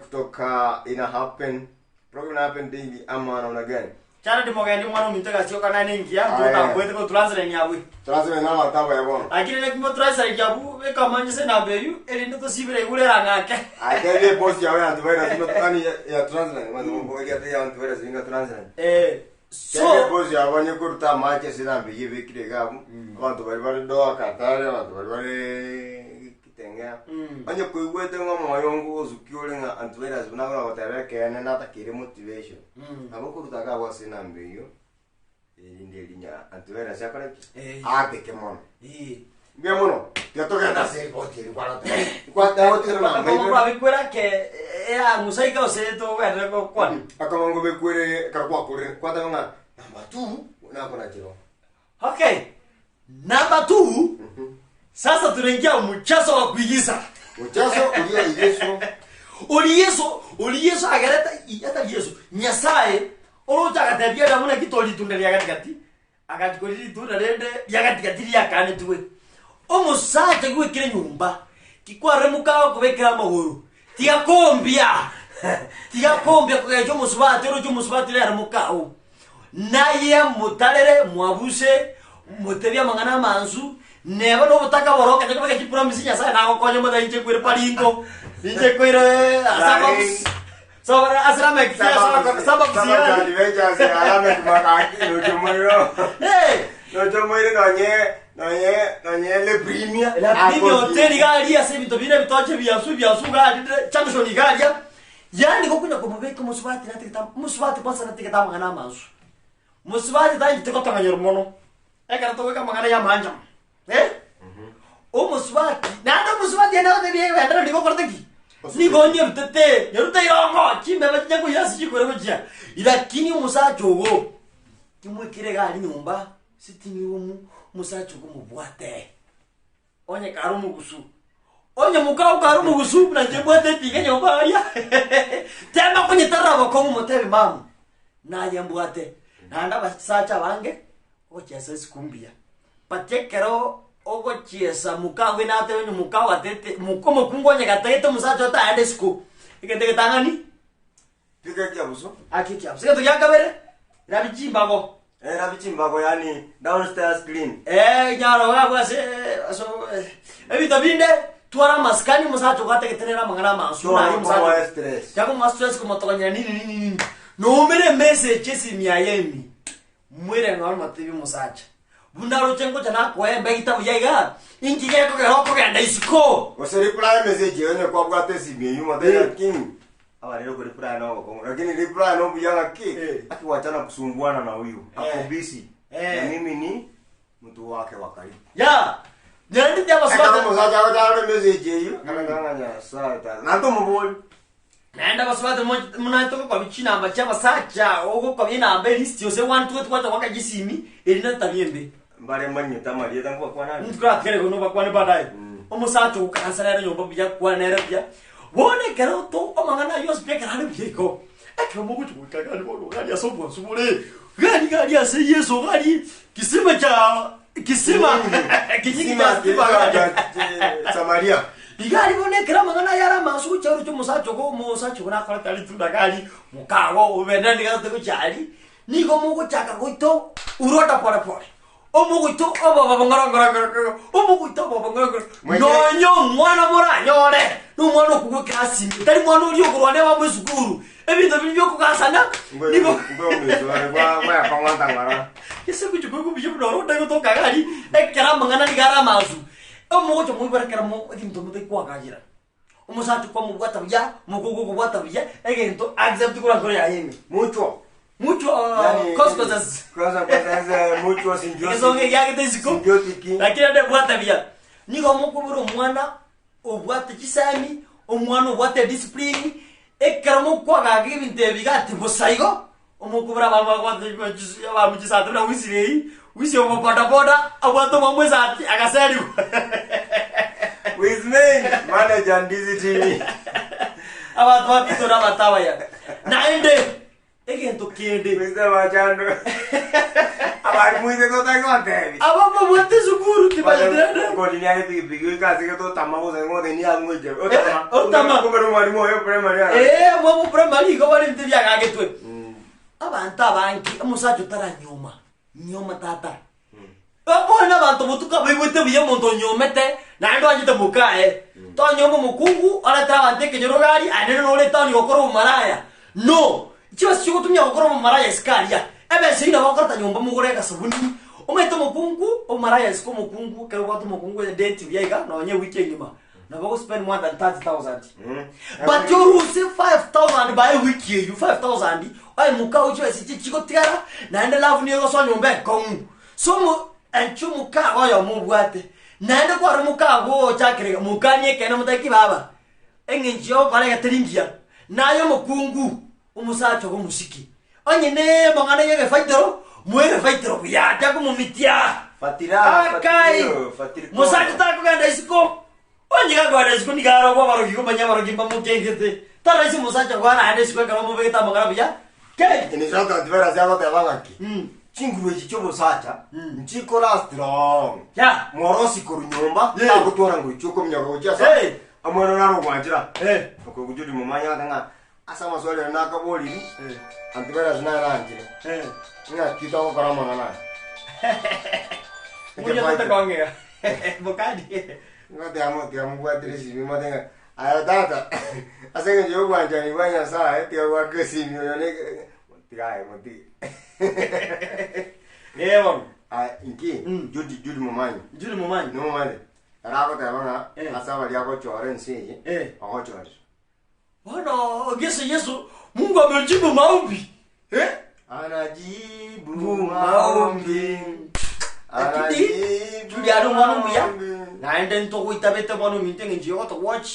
kutoka ina happen. Program ina happen daily ama namna gani? Chana ndimogendi mwana ominto gasioka nane ngiya Aye. ntotakwete ko translate nyabwe Translation na matabo ya bono. lakini nekimo translate yabu ekamanyise namba eyu erinde tosibire igurera ng'ake Atende boss yawe antivirus no tani ya translate mwanzo mboga ya antivirus inga translate. Eh, So so boss yawe nyekuruta mache sina mbigi bikire gabu. Abantu bari bari doa katare abantu bari bari kitengea. Onye kuigwete ng'omo yongu ozukiore ng'a antivirus bunagora gotebe kene natakire motivation. Nabo kuruta gabo sina mbiyo. Erinde erinya antivirus yakore ki? Eh. Ateke mono. Eh. Mbia mono. Tiatogenda seri boti eri kwana. Kwa tawo tira na Akoma kwabikwera ke ya musaika oseto wende gokwana akamango bekwere kakwakure kwata nga namba 2 nakona chiro okay namba 2 sasa tunaingia mchezo wa kuigiza uchaso ulio yesu uri yesu uri yesu agereta ata yesu nyasaye orocha agatebia adamu naki tori itunda ria gatigati agatikori itunda rende ria gatigati riakanetwe omosacha gwekire nyumba tikwaremuka okobekera amagoro tigakombia tigakombia kogecha omosubati oroche omosubati rere mukao naye mutarere mwabuse mutebia amang'ana amansu neba nobotaka boroka nyakobeka chipromise nyasaye nagokonya mothe inche kwire paringo inche kwire nochomoire nonye nonye nonye le premia la hoteli garia ase ebinto bire bitoche biasu biasu gari junction garia yani gokunya komobeka musubati natigeta musubati kwanza natigeta amang'ana amansu musubati tanchete gotang'anyera mono ekero togweka amang'ana ya manja eh omusubati naende omusubati ende gotebia ebendera nigokorete ki nigo nyerutete nyerute irongo chimbeba chinyakoyasi chikwere gochia lakini omosacha ogo kimwekire gari nyomba sitting room omosacha ogo mobwate onye kare omogusu onye mokao kare omogusu buna inche mbwate etinga nyomba aria tema konyetarera bokong'u motebe mamu naye mbwate naende abasacha abange ogochiesa esiko mbuya but ekero ogochiesa mokagwe natebe onye mokao atete moko omokungu onye gatagete omosacha otaende esiko egento egetang'ani pika kiabuso aki kiabuso egento gia kabere rabi chimbago eh rabi chimbago yani downstairs clean Eh, nyaro gabwo ase aso ebinto binde twara amasikani omosacha ogategetenera amang'ana amansu naye omosacha stress chako mastress komotokonyera nini nini nini nomere message esimi yaye emi mwire ng'oro matebi omosacha Buna aroche ngocha nakoa embegita buya iga, inki gekogera okogenda isiko? Gose reply emessage eyo onye kwabwate esimi eywo motebe Eh. ng'a king abarire okoreply na obokong'u lakini reply na obuya ng'aki Eh. aki wachana kusumbuana na huyu ako Eh. busy Eh. na mimi ni mtu wake wa karibu Ya, naende ekero abasubati omosacha agocha arore emessage eywo akagamba ng'a nyasaye tata naende omobori naende abasubati mo- muna togokobia chinamba chia abasacha, ogokobia enamba elist gose one two togwacha goaka chisimi, eri na etabia embe. Mbare manyete amarieta nkobakwana ande. Ntoratigare igo nobakwane baadaye. Omosacha ogokaransa nere nyomba buya kwana nere buya. Bono ekero to amang'ana ayio onsi pi ekero are buya igo, ekero mogochia goika gari bono gari ase obwansu bore, gari gari ase Yeso gari kisima cha kisima kinyingi cha stima gari. Samaria. Iga aria bono ekero amang'ana aya are amaansu gochia oroche omosacha ogo omosacha ogo nakorete ritunda gari mokago obende nigo atote gochia aria, nigo mogochaka goita urota pore pore, omogoita oboba ngoro ngoro ngoro ngoro, omogoita oboba ngoro ngoro, Mwenye- nonye omwana moranyore, na omwana okogwa ekerasi ime, tari mwana oria okorwana ewabo esukuru, ebinto biria biokogasana, nigo ase ogochia koigwa buya buna oro onde gotoka iga aria, ekero amang'ana nigo are amaansu, omogocha moibore ekero mo ebinto motakwagagira. Omosacha kwamobwata buya, omokungu okobwata buya, egento accept korwa nkoro yaye ime. Mutual. Mutual Yani, consequences. Consequences, mutual symbiotic. Egesongo egiagete isiko. Symbiotic. Lakini ande bwata buya. Nigo mokobora omwana obwate chisemi, omwana obwate discipline, ekero mokwagaga ebinto ebi iga ati bosa igo, omokobora abanto babwate abamu chisati buna Wesley, Wesley omobodaboda abwate omwamo esati agaseriwa. With me, manager Ndizi TV. Abanto ba Pito na abanto abaya. Naende egento kende Mr. Machando. Abari mwite totaki gotebi. aba babwate esukuru tibayeterende. Koni yake pikipiki ikase getotama gose ng'ote ni ang'weche. Otama. Otama. Kumbe no mwalimu oyo primary ara. Eh, mwamo primary igo bare ebinto biagagetwe. Abanto abange omosacha otaranyoma, nyoma tata. Bono abanto botuko abaigwete buya omonto onyomete, naende oanchete mokaye. Tonyoma omokungu, oretere abanto ekenyoro gari, aye nere nore etown gokora obomaraya. No! Chibesa chiogotumia gokora obomaraya isiko aria, ebesa eyio nabo okoreta nyomba mogore egasabuni, omanyete omokungu, omomaraya isiko omokungu, ekero obwate omokungu edate buya iga, nonye ewiki engima, nabo ogospend more than 30,000. But orusie 5000 by ewiki eyio, 5000, oye mokao chibesa echi chigotigara, naende love nigo egosoa nyomba ekong'u. So omo enche omokago oyomo obwate, naende kware omokago ochakire iga, mokanie ekeene motebie ki baba, eng'encho ya ogokora iga teri ngiya, naye omokungu, omosacha obe omosike. Onye ne amang'ana ya egefaitero, moe egefaitero buya, takomomitia. Fatira, Akai! fatilio, fatirikono. Mosacha takogenda isiko, onye gakogenda isiko nigo are obwo abarogi komanya abarogi mbamokengete. Taraisi omosacha kwana aende isiko ekero omobegete amang'ana buya, kei! In short, antivirus agoteba ng'aki? Chinguru echi chi'obosacha nchiko last long. Ya. Mworosi korwa nyomba Yeah. tagotwara ngochia okominyoka gochia ase Hey. omwana ore arogwanchera. Eh. Okogochia mumanye ng'a ng'a ase amaswali aria nakaboriri Eh. antivirus nare anchire. Eh. Ng'aki togokora amang'ana aya. Moria totakong'ea. Bokani. Ng'a tiga tiga mobwatire esimi mote ng'a aya tata ase eng'encho ya obwanchani bwa Nyasaye tiga goaka esimi oyo ne tiga aye motige. Eh bono. Aya inki Judy Judy Momanyi. Judy Momanyi. Nomomanyete? Ere agoteba ng'a Eh. ase abaria agochora ense eye Eh. ogochorire. Bono gese Yeso, Mungu amejibu maombi. Eh? Anajibu maombi. maombi. Lakini Anajibu Judy ari omwana omuya maombi. naende ntogoitabete mwana ominto eng'encho ya gotowatch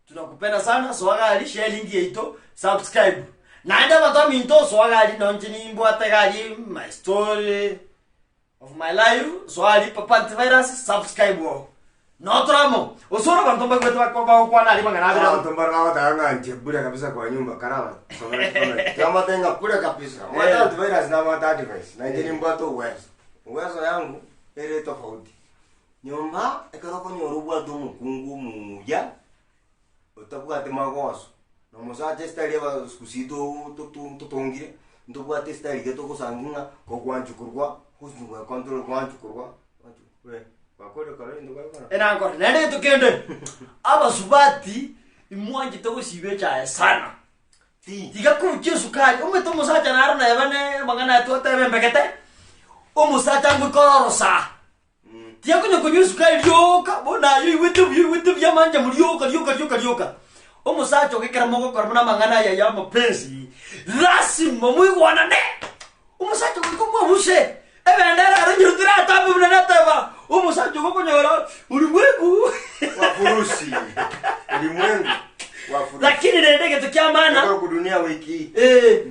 tunakupenda sana soa gari share link yaito subscribe naende abanto baminto soa gari nonche nimbwate gari my story of my life soa aria papa antivirus subscribe oo notore amo osore abanto mbaigwete bako bagokwana aria mang'ana abere amo. Abanto mbare bagoteba ng'a inche bure kabisa kwa nyumba karaba. Tiamate ng'a bure kabisa. Omanyete antivirus nabwate advice. Na inche nimbwate uwezo. Uwezo yangu ere tofauti. Nyomba ekero okonyora obwate omokungu omuya, otabwati magoso, na omosacha estyle y'abagusii to- to- to- totongire, ntobwate estyle iga togosangi ng'a kogwanchwa korwa gose control gwanchwa korwa gwanchwa we bakore kora ebinto bagokora. Enankore naende egento kende, abasubati imwanchete gosiba echae sana. Ti. Tiga kobuchia esukari, omanyete omosacha naro neba ne amang'ana aya twateba embegete, Omosacha ngoikora orosaa. Tiakonya konywa esukari rioka, bono aye oigwete buya oigwete buya amanchamo rioka rioka rioka rioka. Omosacha ogo ekero mogokora buna amang'ana aya ya amapenzi, lasima moigwanane. Omosacha goika omwabuse, ebendera ero nyoro teratambe buna nateba, omosacha ogo okonyora ulimwengu Wafurusi. Ulimwengu. Wafurusi. Lakini rende egento kia maana, Ekero kudunia wiki hii. eh,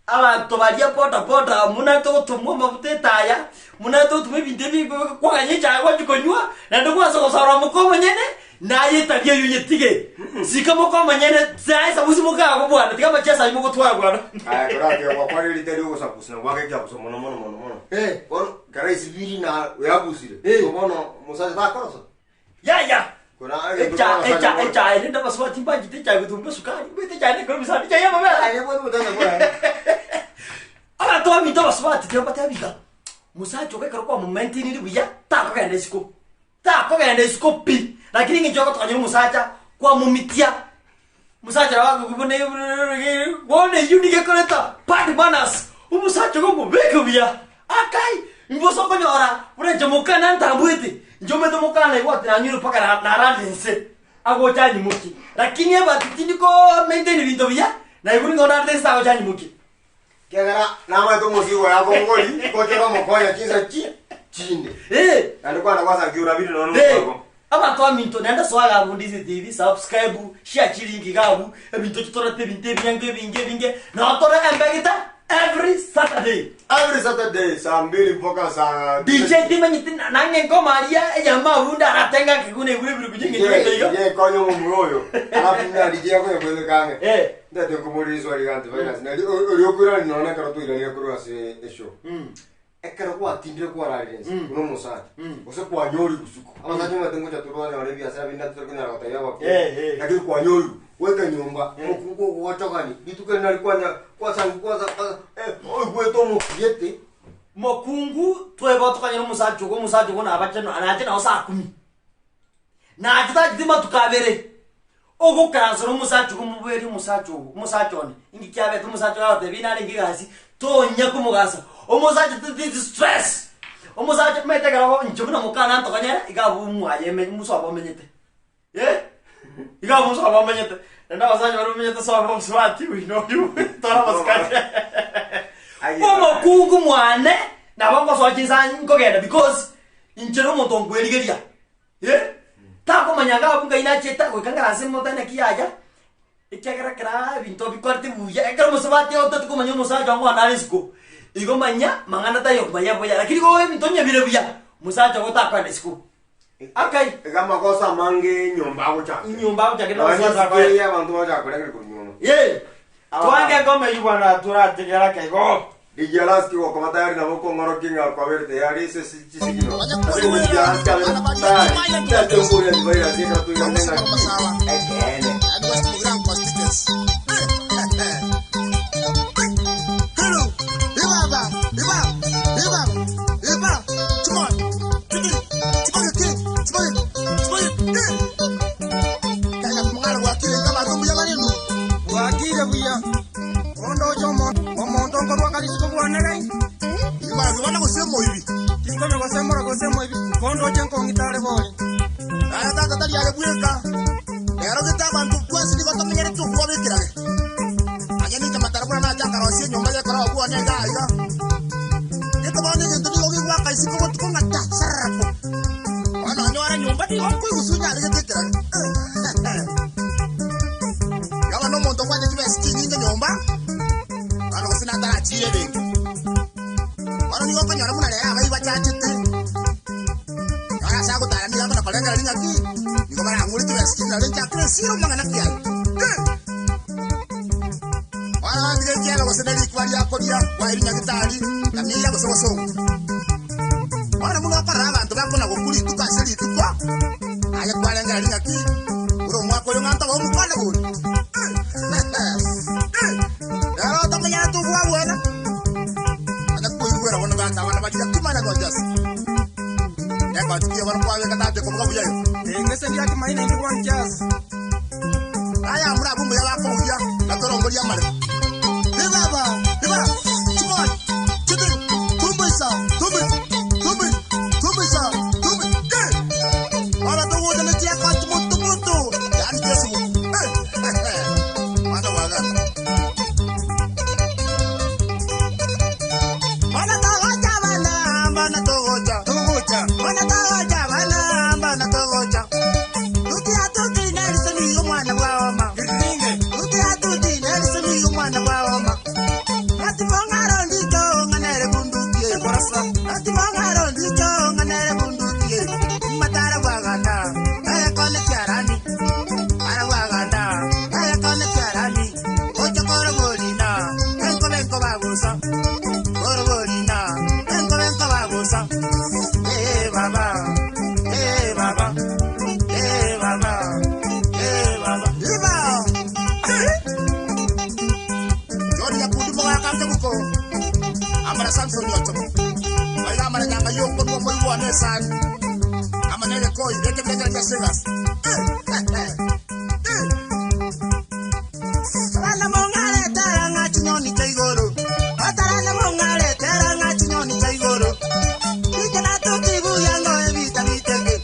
Abanto baria boda boda buna togotomwa amafuta etaya, buna togotomwa ebinto ebi kwaganya echae gwachia konywa, naende gwansa gosarora moka omonyene, naye etabia eyio onyetige. Sika moka omonyene, sae esabusi mokago bwana, tiga amachiesa ayio mogotwara bwana. Aya koratiga gwakwanire ritari ogosabusa na gwaka ekiabuso mono mono mono mono. Eh. Bono kera esibiri na oyabusire. Eh. Bono omosacha takorosa. Yaya! Kora egento Echa korosa echa nigo- echae rende abasubati mbanchete echae gotumba esukari, omanyete echae nekero ebisaani, echae ya amabere. Aye bono omotaka bwaye. Abanto baminto abasubati tiga mbatebi iga, mosacha ogo ekero kwamomaintainiri buya, takogenda isiko, takogenda isiko pi, lakini eng'encho yogotokonyera omosacha, kwamomitia, omosacha nabo akoigwa buna bono eywo nigo ekoreta bad manners, omosacha ogo omobeke buya, akai, mbosa okonyora buna inche mokana ntambwete, inche omanyete mokana naigwa ati nanyure mpaka na nararire inse, agocha anyimokie. Lakini ebati tindi koo maintain binto buya, naigwa nigo ndararete inse tagocha anyimokie. Ekiagera namaete omosigo oye akongori, gochora omokonya chinsa chi chinde. Eh. Naende kwana gwasankia orabire nonya Eh, nomwago. abanto baminto naende soa iga abwo Ndizi TV, subscribe, share chilinki iga abwo, ebinto chitorete ebinto ebinyange ebinge ebinge, nabo tore embegete every Saturday. Every Saturday saa mbili mpaka saa DJ timanyeti na- nang'e nkoma aria eyamo abwo ndaratenge ake buna igure ebiruku ching'encho gete iga. Ye konya omomura oyo. Alafu na DJ akonya kwebeka ang'e. Eh. Ndete nkoborie riswali iga antivirus nari oria okoirania nonya ekero twairania korwa ase eshow. Ekero gwatindire kwararire inse buna omosacha, gose kwanyorigwe usiku, abasacha omanyete ngocha torwanyora ebiasara binde totari konyara gotebia abakungu, Eh, eh. lakini kwanyorigwe, goika nyomba, omokungu ogogochogani, rituko eri nari kwanya kwasanga kwasa kwasa eh, oigwete omokigete. Mokungu tweba otokonyera omosacha ogo, omosacha ogo nabache nache nao saa kumi. Nache tachete matuko abere, Ogokaransera omosacha ogo moboerie omosacha ogo, omosacha one, inki kiabete omosacha oyo agotebia narenge egasi, tonya komogasa. Omosacha totiti stress, omosacha omanyete ekero ogo inche buna mokana ntokonyere, iga abwo mwaye eme musobo omenyete eh, iga abwo musobo omenyete. Naende abasacha baria bamenyete sobo omosubati we know you, tore abasikari. Omokungu mwane, nabo ngosoa chinsa nkogenda because, inche nomonto nkwerigeria. Eh, takomanya iga abwo ngai nachete goika nkaranse mote naki yaya, ekiagera kera ebinto bikorete buya, ekero omosubati otati komanya omosacha ogo ng'a nare isiko, igo manya mang'ana taiyo komanya buya, lakini igo ebinto onye bire buya, omosacha ogo takoenda isiko. Akai. Iga amagoso amange enyomba agochakera. Enyomba agochakera Nonya na abasacha isiko eye akoera. abanto bagochaka korengereria korwa nyuma. Yee, Twange engoma eyio bwana torategera ake igo. Rigia Laski gokoba tayari nabo okong'orokia ng'a kwabere tayari ase chisigino. Ase eng'encho rigia Laski abere tayari, tati okoria divai ase ekero toigane ng'aki ekeene. Bwakire buya. Ondoche omonto nkorwa karisiko bwane gai. Tinkonya gosemora gose moibi, kondoche nkong'ita are bori. Aya tata tari aye bweka, rero gete abanto twensi nigo tomenyerete okwobekerage. Aye ninche matara buna nacha nkarosia enyomba y'ekorao bwane iga aiga. Gete bono egento nigo gegoaka isiko botuko ng'a ta sararapo. Bono onyore nyomba nigo nkoigusunya are gete ekerage. Yoba nomonto obwate chibesa chinyinge nyomba, bono gose natarachiire ebenki. Bono nigo okonyora buna rero abaibi bachachete, noro ase agotara nigo akona korengereria ng'a ki, nigo barang'ure chibesa chiria nario nchakire esiro mang'ana ki aye. Eh! Bono tiga ekiagera gose ne rikwa riakoria kwairwe nyagitari, ngamia gose bosongo. Bono buna okorora abanto bakona gokwa rituko ase rituko, aye kwarengereria ng'a ki, ore omwaka oyo ng'a ntobe omokwane bori. Eh! Rero otomenyerete obwabwena, onye koigwera bono tata abana baria kimana gocha ase. Egoti ki bono kwabeka tata ekobuga buya igo? Eng'ese ndiakimaine inche gwancha ase. Aya amura abwo mbuya bakobugia na torongoria amaremo. Ribaba, riba, chimoni, chibiri, tumbuisa, bosa. Eh baba, eh baba, eh baba, eh baba. Iba! John Nyakundi mogaka nkebuko, amara Samson Ochomo. Baiga amara nyanga yokonwa moigwane esani. Amana egekoi, ekebekere kia Segas. Eh, eh, eh. Eh. Tarana mong'are tera ng'a chinyoni chia igoro. Otarana mong'are tera ng'a chinyoni chia igoro. Inche natukibuya ngoe bita biteke.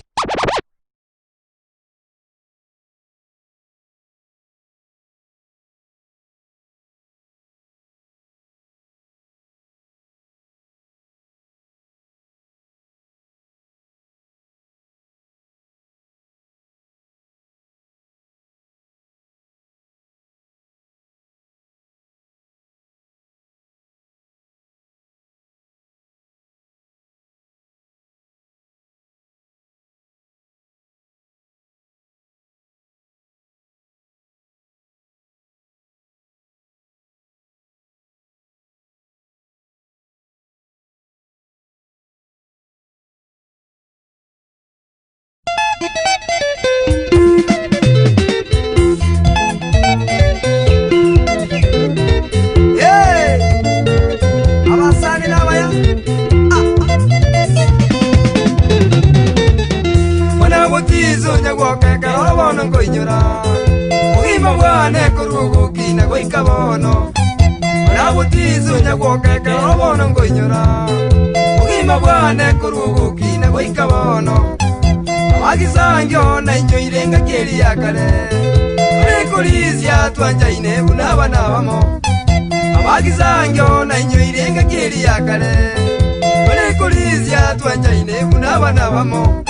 Abasani nabaya mwana gutizo nyagwokekera obono nkoinyora obogima bwane korwa ogokina goika bono mwana gutizo nyagwokekera obono nkoinyora obogima bwane korwa ogokina goika bono abagisangio nainyoire ngaki eri ya kare orekorisia twanjaine buna abana bamo abagisangio nainyoire ngaki eri ya kare orekorisia twanjaine buna abana bamo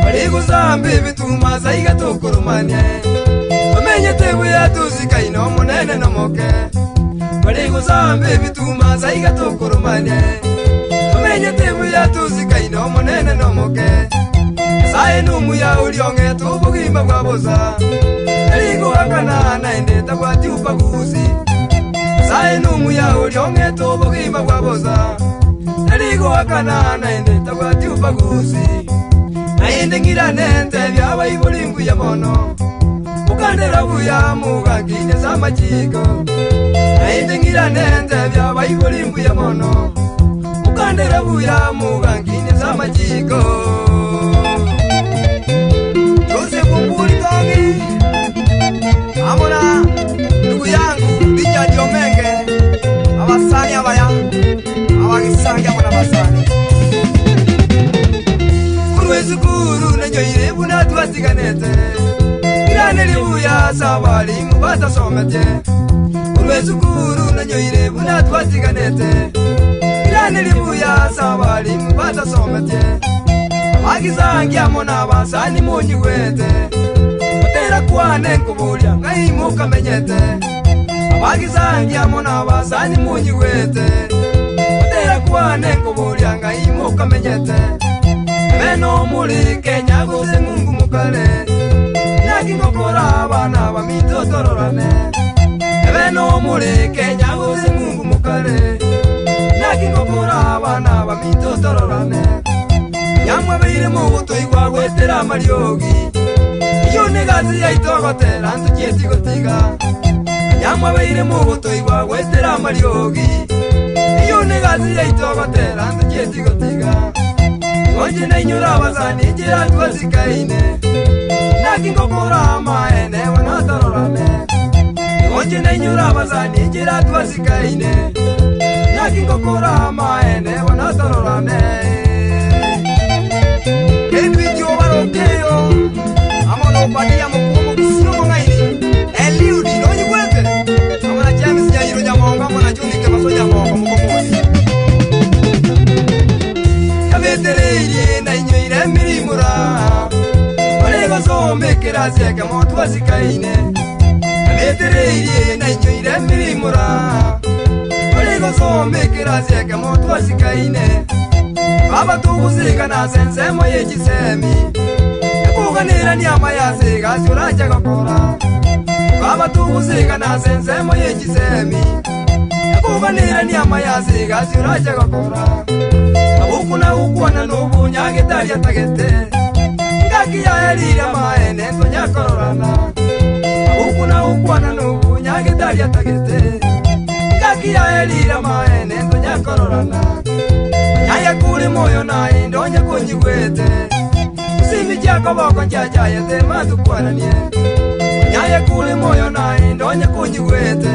barigusamba ebituma saiga tukurumanie bamenyete buya tusikaine omonene nomoke barigusamba ebituma saiga tukurumanie bamenyete buya tusikaine omonene nomoke Nyasaye numuya uriong'ete obogima bwa bosa eriguakana naende tabwati ubaguzi Nyasaye numuya uriong'ete obogima bwa bosa eriguakana naende tabwati ubaguzi naende ng'irane ntebia abaibori mbuya mono mukandera buya mugakine sa amachiko naende ng'irane ntebia abaibori mbuya mono mukandera buya mugakine sa amachiko Joseph Omburi Tongi amona ndugu yangu Richard Omenge abasani abaya abagisange amona abasani Kurwe sukuru nanyoire buna twasiganete Irane ribuya sabalimu batasomete Kurwe sukuru nanyoire buna twasiganete Irane ribuya sabalimu batasomete Abagisangi amona abasani munyigwete Gotera kwane nkoboria ng'ai mokamenyete Abagisangi amona abasani munyigwete Gotera kwane nkoboria ng'ai mokamenyete Beno muri Kenya gose ng'ungu mukare Naki ngokora abana baminto tororane Beno muri Kenya gose ng'ungu mukare Naki ngokora abana baminto tororane Nyamwe beire mugotoigwa gwetera amariogi Iyo negasi yaitogotera ntuchieti gotiga Nyamwe beire mugotoigwa gwetera amariogi Iyo negasi yaitogotera ntuchieti gotiga Ngonje nainyora abasani njira twasikaine Naki ngokora amaene bonatororane Ngonje nainyora abasani njira twasikaine Naki ngokora amaene bonatororane Ebityo barokeyo amono obadia mokuomo kisio mong'aini Eliudi nonyigwete amona James Nyairo Nyamongo amona John Kebaso Nyamongo mokomoni Yabetereirie nainyoire emirimura oregosomekera sieke motwasikaine Yabetereirie nainyoire emirimura oregosomekera sieke motwasikaine Baba tugusika sensemo yechisemi ekuganira niama yasiga siuracha gokora Baba tugusika sensemo yechisemi ekuganira niama yasiga siuracha gokora Abo Aukuna gukwana nobunyagitari atagete ngaki yaerire amaene tonyakororana Aukuna gukwana nobunyagitari atagete ngaki yaerire amaene tonyakororana Nyaye kuri moyo naye ndonye kunyigwete Simi chakoboko nchachayete matukwananie Nyaye kuri moyo naye ndonye kunyigwete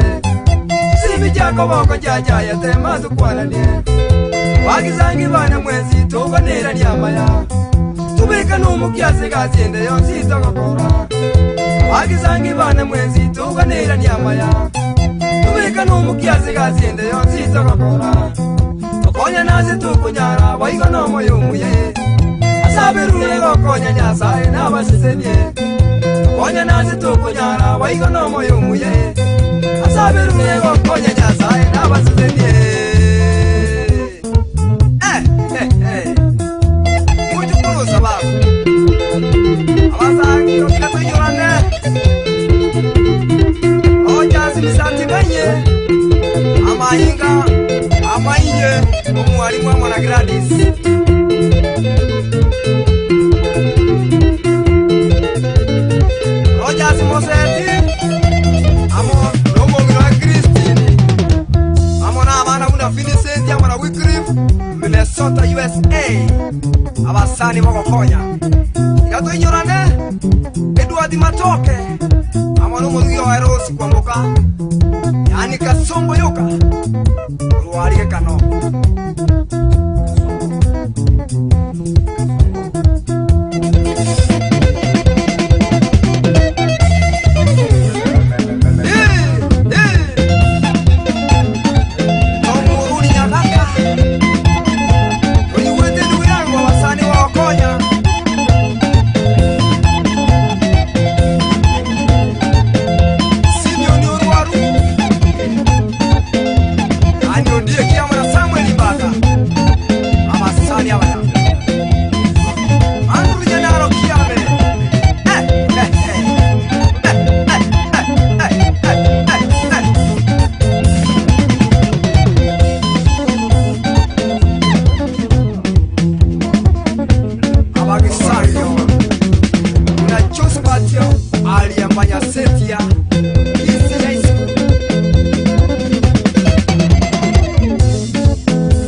Simi chakoboko nchachayete matukwananie Wagizangi bana mwezi tuganirania amaya Tubika n'omukiase gasiende yonsi togokora Wagizangi bana mwezi tuganirania amaya Tubika n'omukiase gasiende yonsi togokora Tokonya nase tukunyara waigo n'omoyo omuye Asaberure gokonya Nyasaye n'abasesenie Tokonya nase tukunyara waigo n'omoyo omuye Asaberure gokonya Nyasaye n'abasesenie Eh, eh, eh. Mujukuru sababu abasangi okira tuyorane ojasi misati menye amahinga amainye omwalimu amwana Gladys Rogers Moseti amo nomong'ina wa Christine amo na abana buna Vincent amo na Wycliffe Minnesota USA abasani bogokonya iga toinyorane Edward Matoke amo nomorugi oere osikwamoka yani Kasongo yoka orwarige kano Tomururi nyagaka oigwete ndugu yangu abasani bogokonya Simeon Orwaru ani ondie kiamara Samuel Mbaka abasani abaya Andrew Nyanaro Kiame eh, eh, eh. Eh, eh, eh, eh, eh, eh. Abagisario na Josephatio aliambanyasetia isi ya isiku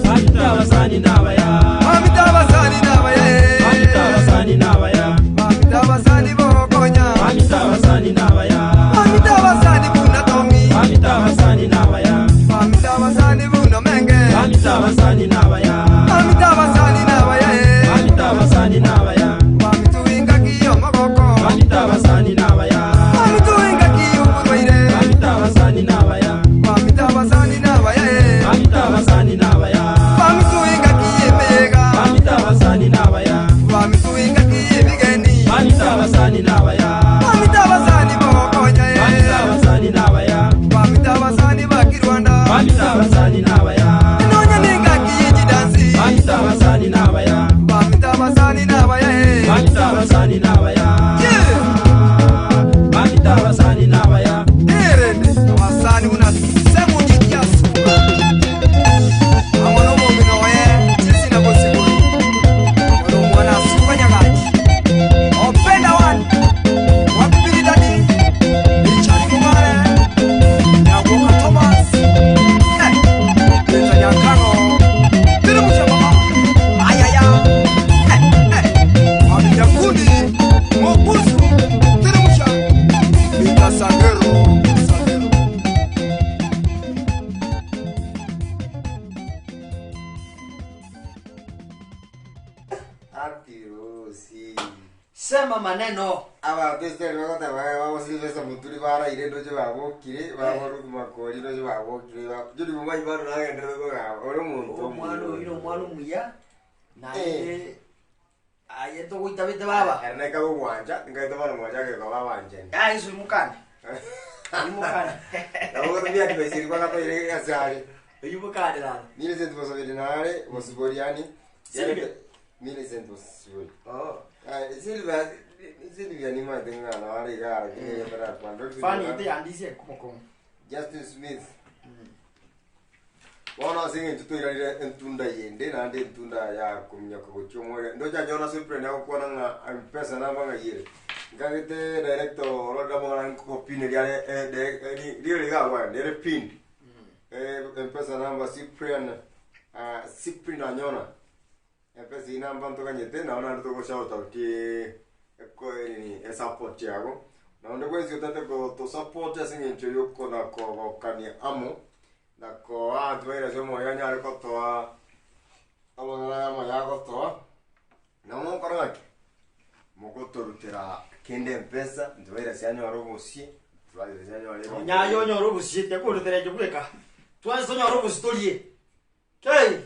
Bamitabasani nabaya. Bamitabasani nabaye Bamitabasani nabaya. Bamitabasani bokonya Bamitabasani nabaya. Bamitabasani buna tomi Bamitabasani nabaya. Bamitabasani buna menge Bamitabasani nabaya. Bamitabasani nabaye Bamitabasani nabaya. Bamituinga kiyo mogoko Bamitabasani nabaya. Bamituinga kiyo burwaire Bamitabasani nabaya. Bamitabasani nabaye Bamitabasani nabaya. Bamituinga kiyo emeyega Bamitabasani nabaya. Bamituinga kiyo ebigeni Bamitabasani nabaya. Bamitabasani bokonya Bamitabasani nabaya. Bamitabasani bakirwanda Bamitabasani nabaya. Nonya ninga kiyo ekidansi Bamitabasani nabaya. Bamitabasani nabaye Bamitabasani nabaya. Yeah. Bamitabasani nabaya. Erende abasani buna semunyikiasuka amo nomong'ina oye chisina bosigoi amo nomwana asuka nyagachi openda wani wapipiridani richard mumare nyagoka thomas Eh, Peter nyakango tirimuchamama ayaya Eh, eh, wabinyakundi mobusu tirimusha Peter Sangero Sangero Atirosi. Sema maneno. Abatesitari bagoteba bagosilvesa muturi baraire ndoche babokire baboruku makori ndoche babokire jori mumai baro nagendere kogamba ore omonto Omwana oyo ni omwana omuya. Naye Eh. aye togoitabete baba. ere naika gogwancha nkaita bono mwancha ageka babanchani Ah, iso imukane. Imukane. nabo gotumia advice eri kwagatoire ase are Imukane dada. Millicent Bosibori nare Bosiboriani Silvia. Millicent Bosibori Oh. Silvia Silvia ni mate ngana wale gara kile yatara kwando Fani ite yandise kumoko. Justin Smith. Bono ase eng'encho toirarire entunda yende naende entunda ya kominyoka gochia omoerio. Ndoche anyore ase Cyprian agokwana ng'a mpesa namba ng'ai ere. Nkagete director ororire amang'ana nkopin eria are eh, direct- eh, ri- riria riga agwo nere pinned. Eh, mpesa namba Cyprian ah, Cyprian Anyona. Mpesa eyio namba ntoganyete nabo naende togo shout out eko nini esupport yago. Na onde bwensi otagete gotosupport ase eng'encho yokona kogokania amo. Na koa ntwaire ase omoyo anyare gotoa amang'ana aya amaya agotoa, na mogokora ng'aki? Mogotorutera kende mpesa, ntwaire ase anyore obosie, ntwaire ase anyore Onye aye onyore obosie, tiakorutera inche bweka. Twensi tonyore obosie torie. Kei!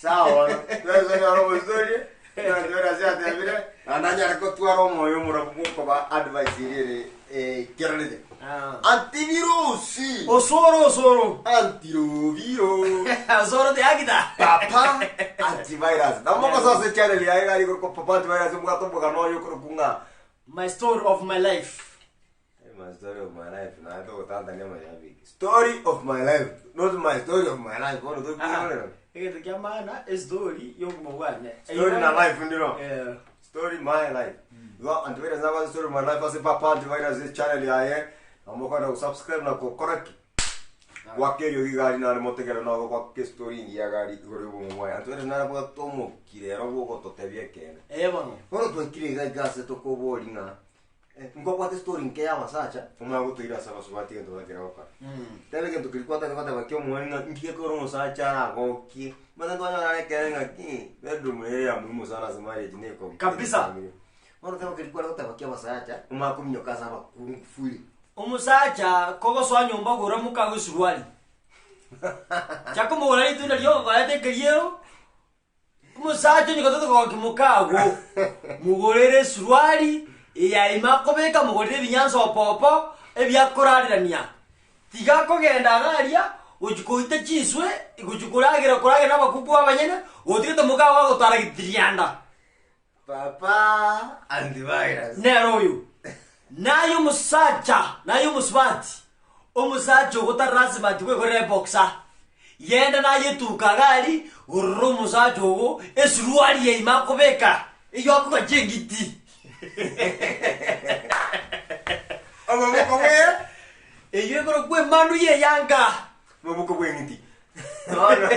Sawa bono, twensi tonyore obosie torie, ntwaire ase atebire, naende anyare gotwara omoyo omorabu bwokoba advice eria ere eikeranete. Antivirusi! Osoro osoro. Antirobiro! Osoro tiagita. Papa antivirus. Na mogosa ase channel yaye gari korokwa Papa antivirus omobwate omogano oye okorokwa ng'a My story of my life. Eh, my story of my life naye togotantania amashabiki. Story of my life, not my story of my life. Bono tokiorera. Egento kia maana estory y'obogima bwane. Story na life ndiro. Eh. Story my life. Igo antivirus nabwate story my life ase Papa antivirus channel yaye. Namokwenda gosubscribe na gokora ki? Gwaka eriogi gari nare motegere nogo gwaka estory engiya gari igoro y'obogima bwaye. Antivirus narabwate omokire ero bwogototebia ekeene. Eh bono. Bono twaikire iga iga ase tokobori ng'a nkobwate estory nke y'abasacha omanye gotoira ase abasubati egento bakere gokora. Tebe egento keria kwataka goteba kia omwani ng'a nki gekogera omosacha aragokie. Omanyete ntwanyora are ekere ng'aki bedroom ere ya muhimu sana ase marriage na eko Kabisa. Bono teba keria kware goteba kia abasacha omanye kominyoka ase abakungu fully. Omosacha kogosoa nyomba gora mokago esuruari. Chaka komogora ritunda rioka koreta ekeriero, Omosacha onye gotete kogokia mokago, mogorere esuruari eya ime akobeka, mogorere ebinyansa opopo ebiakorarerania. Tiga akogenda iga aria, gochia koita chinswe, gochia koragera koragera na abakungu abanyene, gotigete mokago agotara getirianda. Papa antivirus. Nere oyo. Naye omosacha, naye omosubati, omosacha ogo tari lasima ati bwekorere eboxer. Genda naye etuka iga aria, gorora omosacha ogo esuruari ya ime akobeka, eywo akogacha engiti. Omobuko bwe Eywo ekorokwa emanu ya eyanga. Omobuko bw'eng'iti. Bono.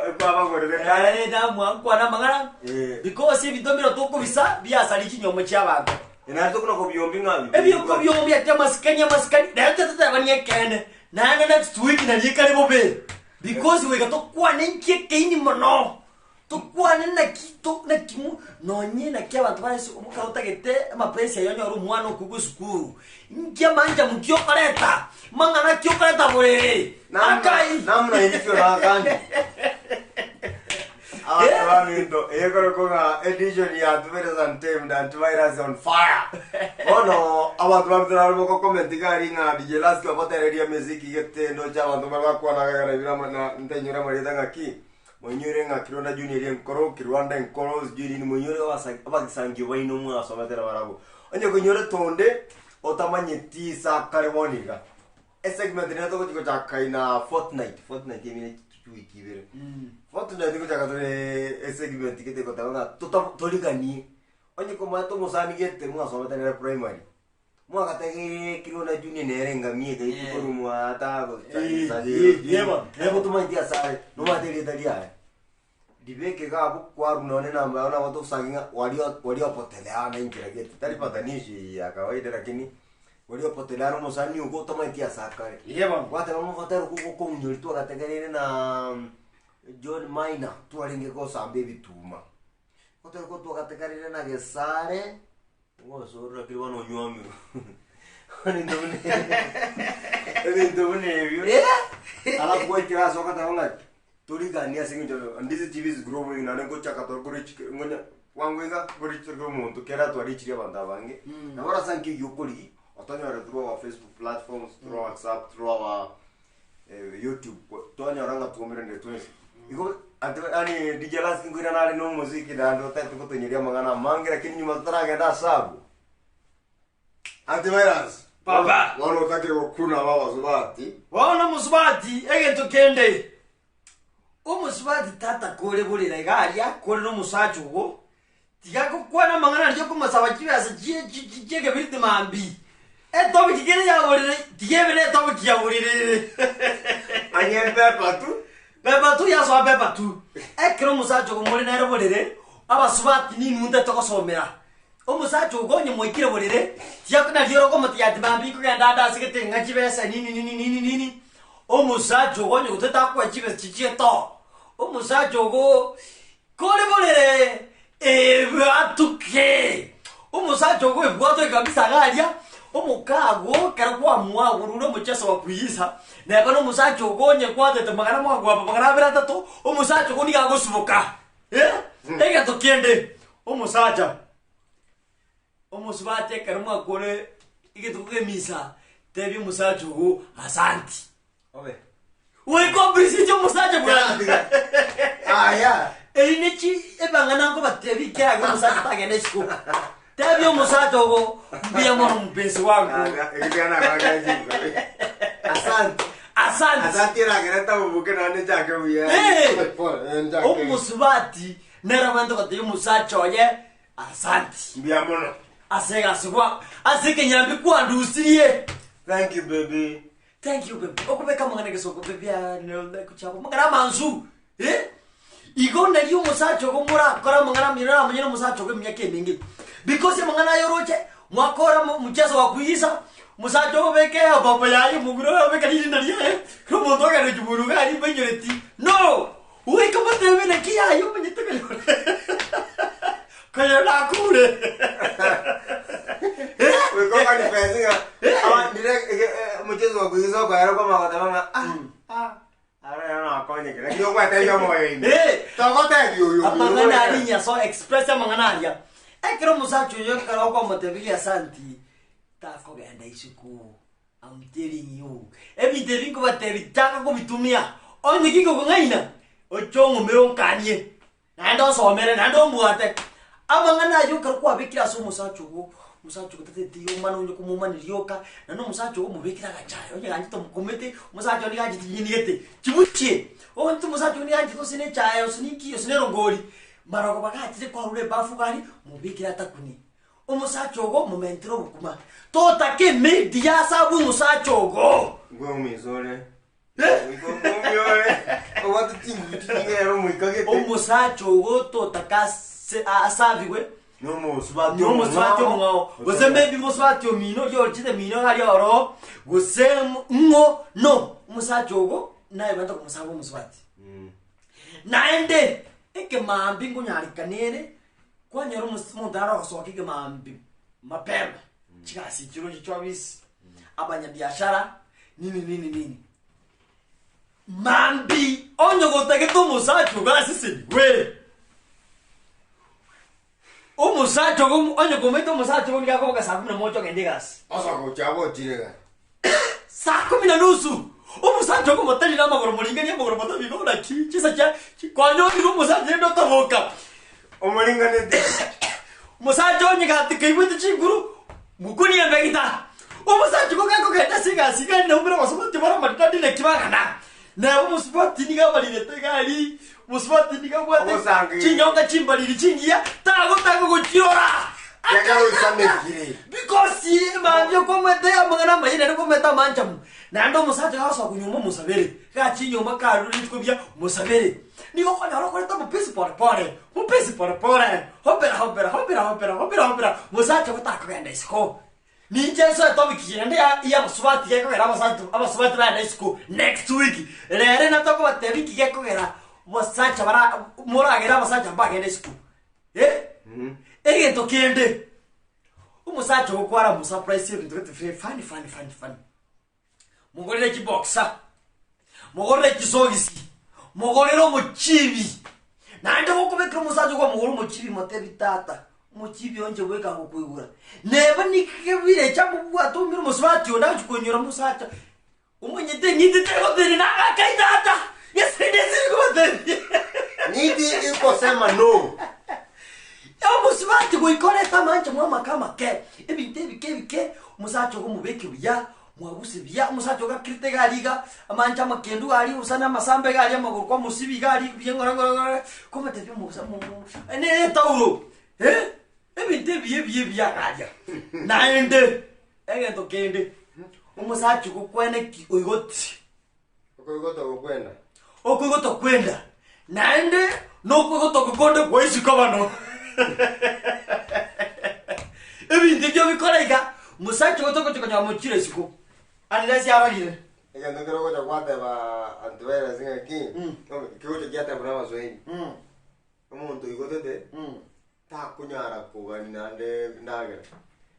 Ekwabagorire kare. Eh, namwankwana amang'ana Eh. because ebinto mbiro tokobisa biasaria chinyomo chi'abanto. Naende tokona kobiombi ng'a Ebioko biombi ati amasikani amasikani naende tototebani ekeene naende next week nari ekare bobe because goika tokwane inki ekeini mono Tokwane naki to naki mo nonye naki abanto bare ase omokara otagete amapensi aye onyore omwana okogwa esukuru, inki amanchamu ki okoreta? Mang'ana ki okoreta borere? Akai! Namna ilivyo na akandi. Abanto baminto, ekorokwa ng'a edition ya Antivirus Untamed, Antivirus on fire. Bono abanto baminto nabo boko comment iga aria ng'a DJ Laski obatererie emesiki gete ndoche abanto bare bakwana iga na ibere na ntainyore amarieta ng'aki. Moinyore ng'a Kirwanda Junior eria enkoro, Kirwanda enkoro, sijui nini, moinyore abasa- abagisangio baino mwasomete nabarabwo. Onye koinyorete onde, otamanyeti ase akare bono iga, esegment nere togochi gochaka in a fortnight, fortnight emine chiwiki ibere. Fortnight ngochaka tore esegment gete egoteba ng'a tota toriganie, onye komanyete omosani gete mwasomete nere primary, Mwagategereire Kirwanda Junior nere engamia ekaiti Eh. korwa mwata Eh, eh, eh bono, eh bono. tomaeti ase are nomanyete erieta riaye ribeke iga abwo kwarwa nonye enamba yao nabo togosangi ng'a wario wariopoteleana enchera gete tari patanisho ya kawaida lakini wariopoteleana omosani ogo otomaeti ase akare Eh bono. gwateba ng'a ogotera okwo gokong'inyori twagategereire na John Maina twarenge gosamba ebituma. Gotari gotwagategarire na gesare, ogosorora keri bono onywamirwe. Bono ebinto buna ebinto buna ebio, alafu gwaikera ase ogateba ng'a toriganie ase eng'encho and this TV is growing naende ngochaka tore koreach ngonya bwango iga koreach tore omonto kera twarichirie abanto abange, nabo orase nki oywo okorigia, otonyore through our Facebook platforms, through our WhatsApp, through our YouTube twanyora ng'a twaumeranire twensi. Igo ante yaani DJ Laski nkoirana are na omosiki naende otagete gotonyeria amang'ana amange lakini nyuma totaragenda ase abwo, antivirus. Baba. Bono otakire gokuna abasubati. Bono omosubati egento kende, omosubati tata kore borera iga aria kore nomosacha ogo, tiga gokwana amang'ana aria okomosaba chibesa chie chi- chi- chiekebiriti mambia, etopic kere ya borere tiga ebe ne etopic ya borere ere. Anye pepa tu. Pepa tu yasoa pepa tu. Ekero omosacha ogo more nere borere, abasubati ninwe ntete gosomera. Omosacha ogo onye mwaikire borere, tiga nario ore okomotebi ati mambia nkogenda ande ase gete ng'a chibesa nini nini nini nini, omosacha ogo onye gotete akoe chibesa chichie too, omosacha ogo kore borere ebwatuke, omosacha ogo ebwatoke kabisa iga aria, omokago ekero kwamwagurure omocheso wa kuigiza, neba na omosacha ogo onye kwatete magana mwagwaba magana abere atato, omosacha ogo nigo agosuboka. Eh, egento kende, omosacha, omosubati ekero mwakore egetuko kemisa, tebia omosacha ogo asanti. Obe. Goika oappreciate omosacha bwana. Aya. Eri nechi ebang'ana nkobatebia ekiagera omosacha tagenda isiko. Tebia omosacha ogo mbuya mono mpenzi wangu. Asante. Asante. Asante eragerete oboke naende nchake buya. Eh. Pole, nchake. Omosubati nere abande gotebia omosacha oye asanti. Mbuya mono. Ase egasi gwa ase ekenyambi kwandusirie. Thank you baby. Thank you baby. Okobeka amang'ana egesongo baby kuchako amang'ana amansu. Eh? Igo nario omosacha ogo morakore amang'ana amaya oramanye na omosacha ogo emiaka emenge. Because amang'ana aya oroche, mwakora mo mchezo wa kuigiza, omosacha obeke ebombo yaye omogura oye obeke ririna riaye, kera omonto ogenda chiburu iga aria mbainyore No! Goika motebe naki yaye omanyete konyora konyora nakure. Eh? Goika okanifesi ng'a aba ndire omocheso wa kuigiza okoera kwamanya goteba ng'a ah ah aro nero nakonyekire lakini ogwetebia omoyo ime. Eh. Togotebia oyo oyo Amang'ana aria nyaso express amang'ana aria. Ekero omosacha oyo ekero okomotebiria asanti, takogenda isiko. I'm telling you. Ebinto ebi nkobatebi chaka kobitumia. Onye gikokong'aina, oche ong'umere onkanie. Naende osomere, naende ombwate. Amang'ana ayio ekero kwabekire ase omosacha ogo, omosacha ogo tateti omana onye komomani rioka, naende omosacha ogo omobekere agachaye, onye ganchete omokomete, omosacha one nigo anchete chinyeni gete, chibuchie, oonte omosacha ogo nigo anchete gose na echae gose na inki gose na erongori, marogoba gachire kwarure ebafu iga aria, mobekere atakune. Omosacha ogo omomentere obokima, totaka emaid ya ase abwo omosacha ogo. Ngweumisore. Eh? Obwate chinguru chinyinge ere omoika gete. Omosacha ogo totaka ase asabigwe Nomosubati nomosubati omong'ao gose maybe mosubati omino oria orichete mino iga aria oroo gose ng'o no omosacha ogo naye obwenerete komosaba omosubati. Naende ekemaambia nkonyarekana ere kwanyora omosi omonto nare ogosoka ekemaambia mapema chigasi chirochio chiobisi abanyabiashara nini nini nini. Mambi onye gotagete omosacha ogo asesenigwe, omosacha ogo onye komaete omosacha ogo nigo akoboka saa kumi na moja ogende egasi. Asa gocha gochire iga. Saa kumi na nusu omosacha ogo motari na amagoro moringanie amagoro motabi igo naki chinsa chia kwanyorire omosacha rende otaboka. Omoringaneti. Omosacha onye gati kaigwete chinguru, mokunie embegita. Omosacha ogo gakogenda ase egasi iga naumire abasubati bare amaridadi naki bagana. Neba omosubati nigo abarirete iga aria, omosubati nigo abwate Ogosangereria. chinyonga chimbariri chingiya, tagotaka gochirora. Ekero oisanekire. Because mambia okomwete amang'ana amaya naende okomwete amanchamu. Naende omosacha gagosoka konyuoma omosabere, gachia nyomba karure rituko buya, mosabere. Nigo okonyora okorete omopesi pore pore, mopesi pore pore, hopera hopera hopera hopera hopera hopera, mosacha ogo takogenda isiko. Ninche nsoe topic eye naende ya ya abasubati gekogera abasatu abasubati bagende isiko next week. Rero natokobatebia inki gekogera bosacha bara moragere abasacha mbagende isiko eh. Egento kende, omosacha ogo kwara mosurprise ebinto gete bire funny funny funny funny. Mogorere chiboxer, mogorere chisogisi, mogorere omochibi, naende gokobekera omosacha okwamogorera omochibi motebi tata, omochibi oyo inche bweka ngokoigora. Neba nikebirecha mobwate omire omosubati onde agochi konyora omosacha, omonyete eng'iti tegotenena agakai tata, gese ndesiri kobatebia. Ng'iti ikosema no. Omosubati. Omosacha goika orete amanche mwamake amake, ebinto ebike ebike, omosacha ogo omobeke buya, mwabuse buya, omosacha ogo akirete iga aria iga, amanche amakendu iga aria gose na amasambe iga aria amagoro kwamosibia iga aria buya ng'ora ng'ora ng'ora, kwamotebia omosa mo mo ne etauro eh, ebinto ebiya ebiya ebiya iga aria. Naende, egento kende, omosacha ogo kwane ki oigoti. Okoigota gokwenda. Okoigota kwenda, naende nokoigota oko konde gwa isiko bono. Ebinto ebio bikore iga, mosacha ogocha gocha konyora mochire isiko, unless arogire. Egento kere ogocha gwateba antivirus ng'aki, kegocha giatebwa na abaswahili, omonto oigotete, takonyara kogania naende endagera.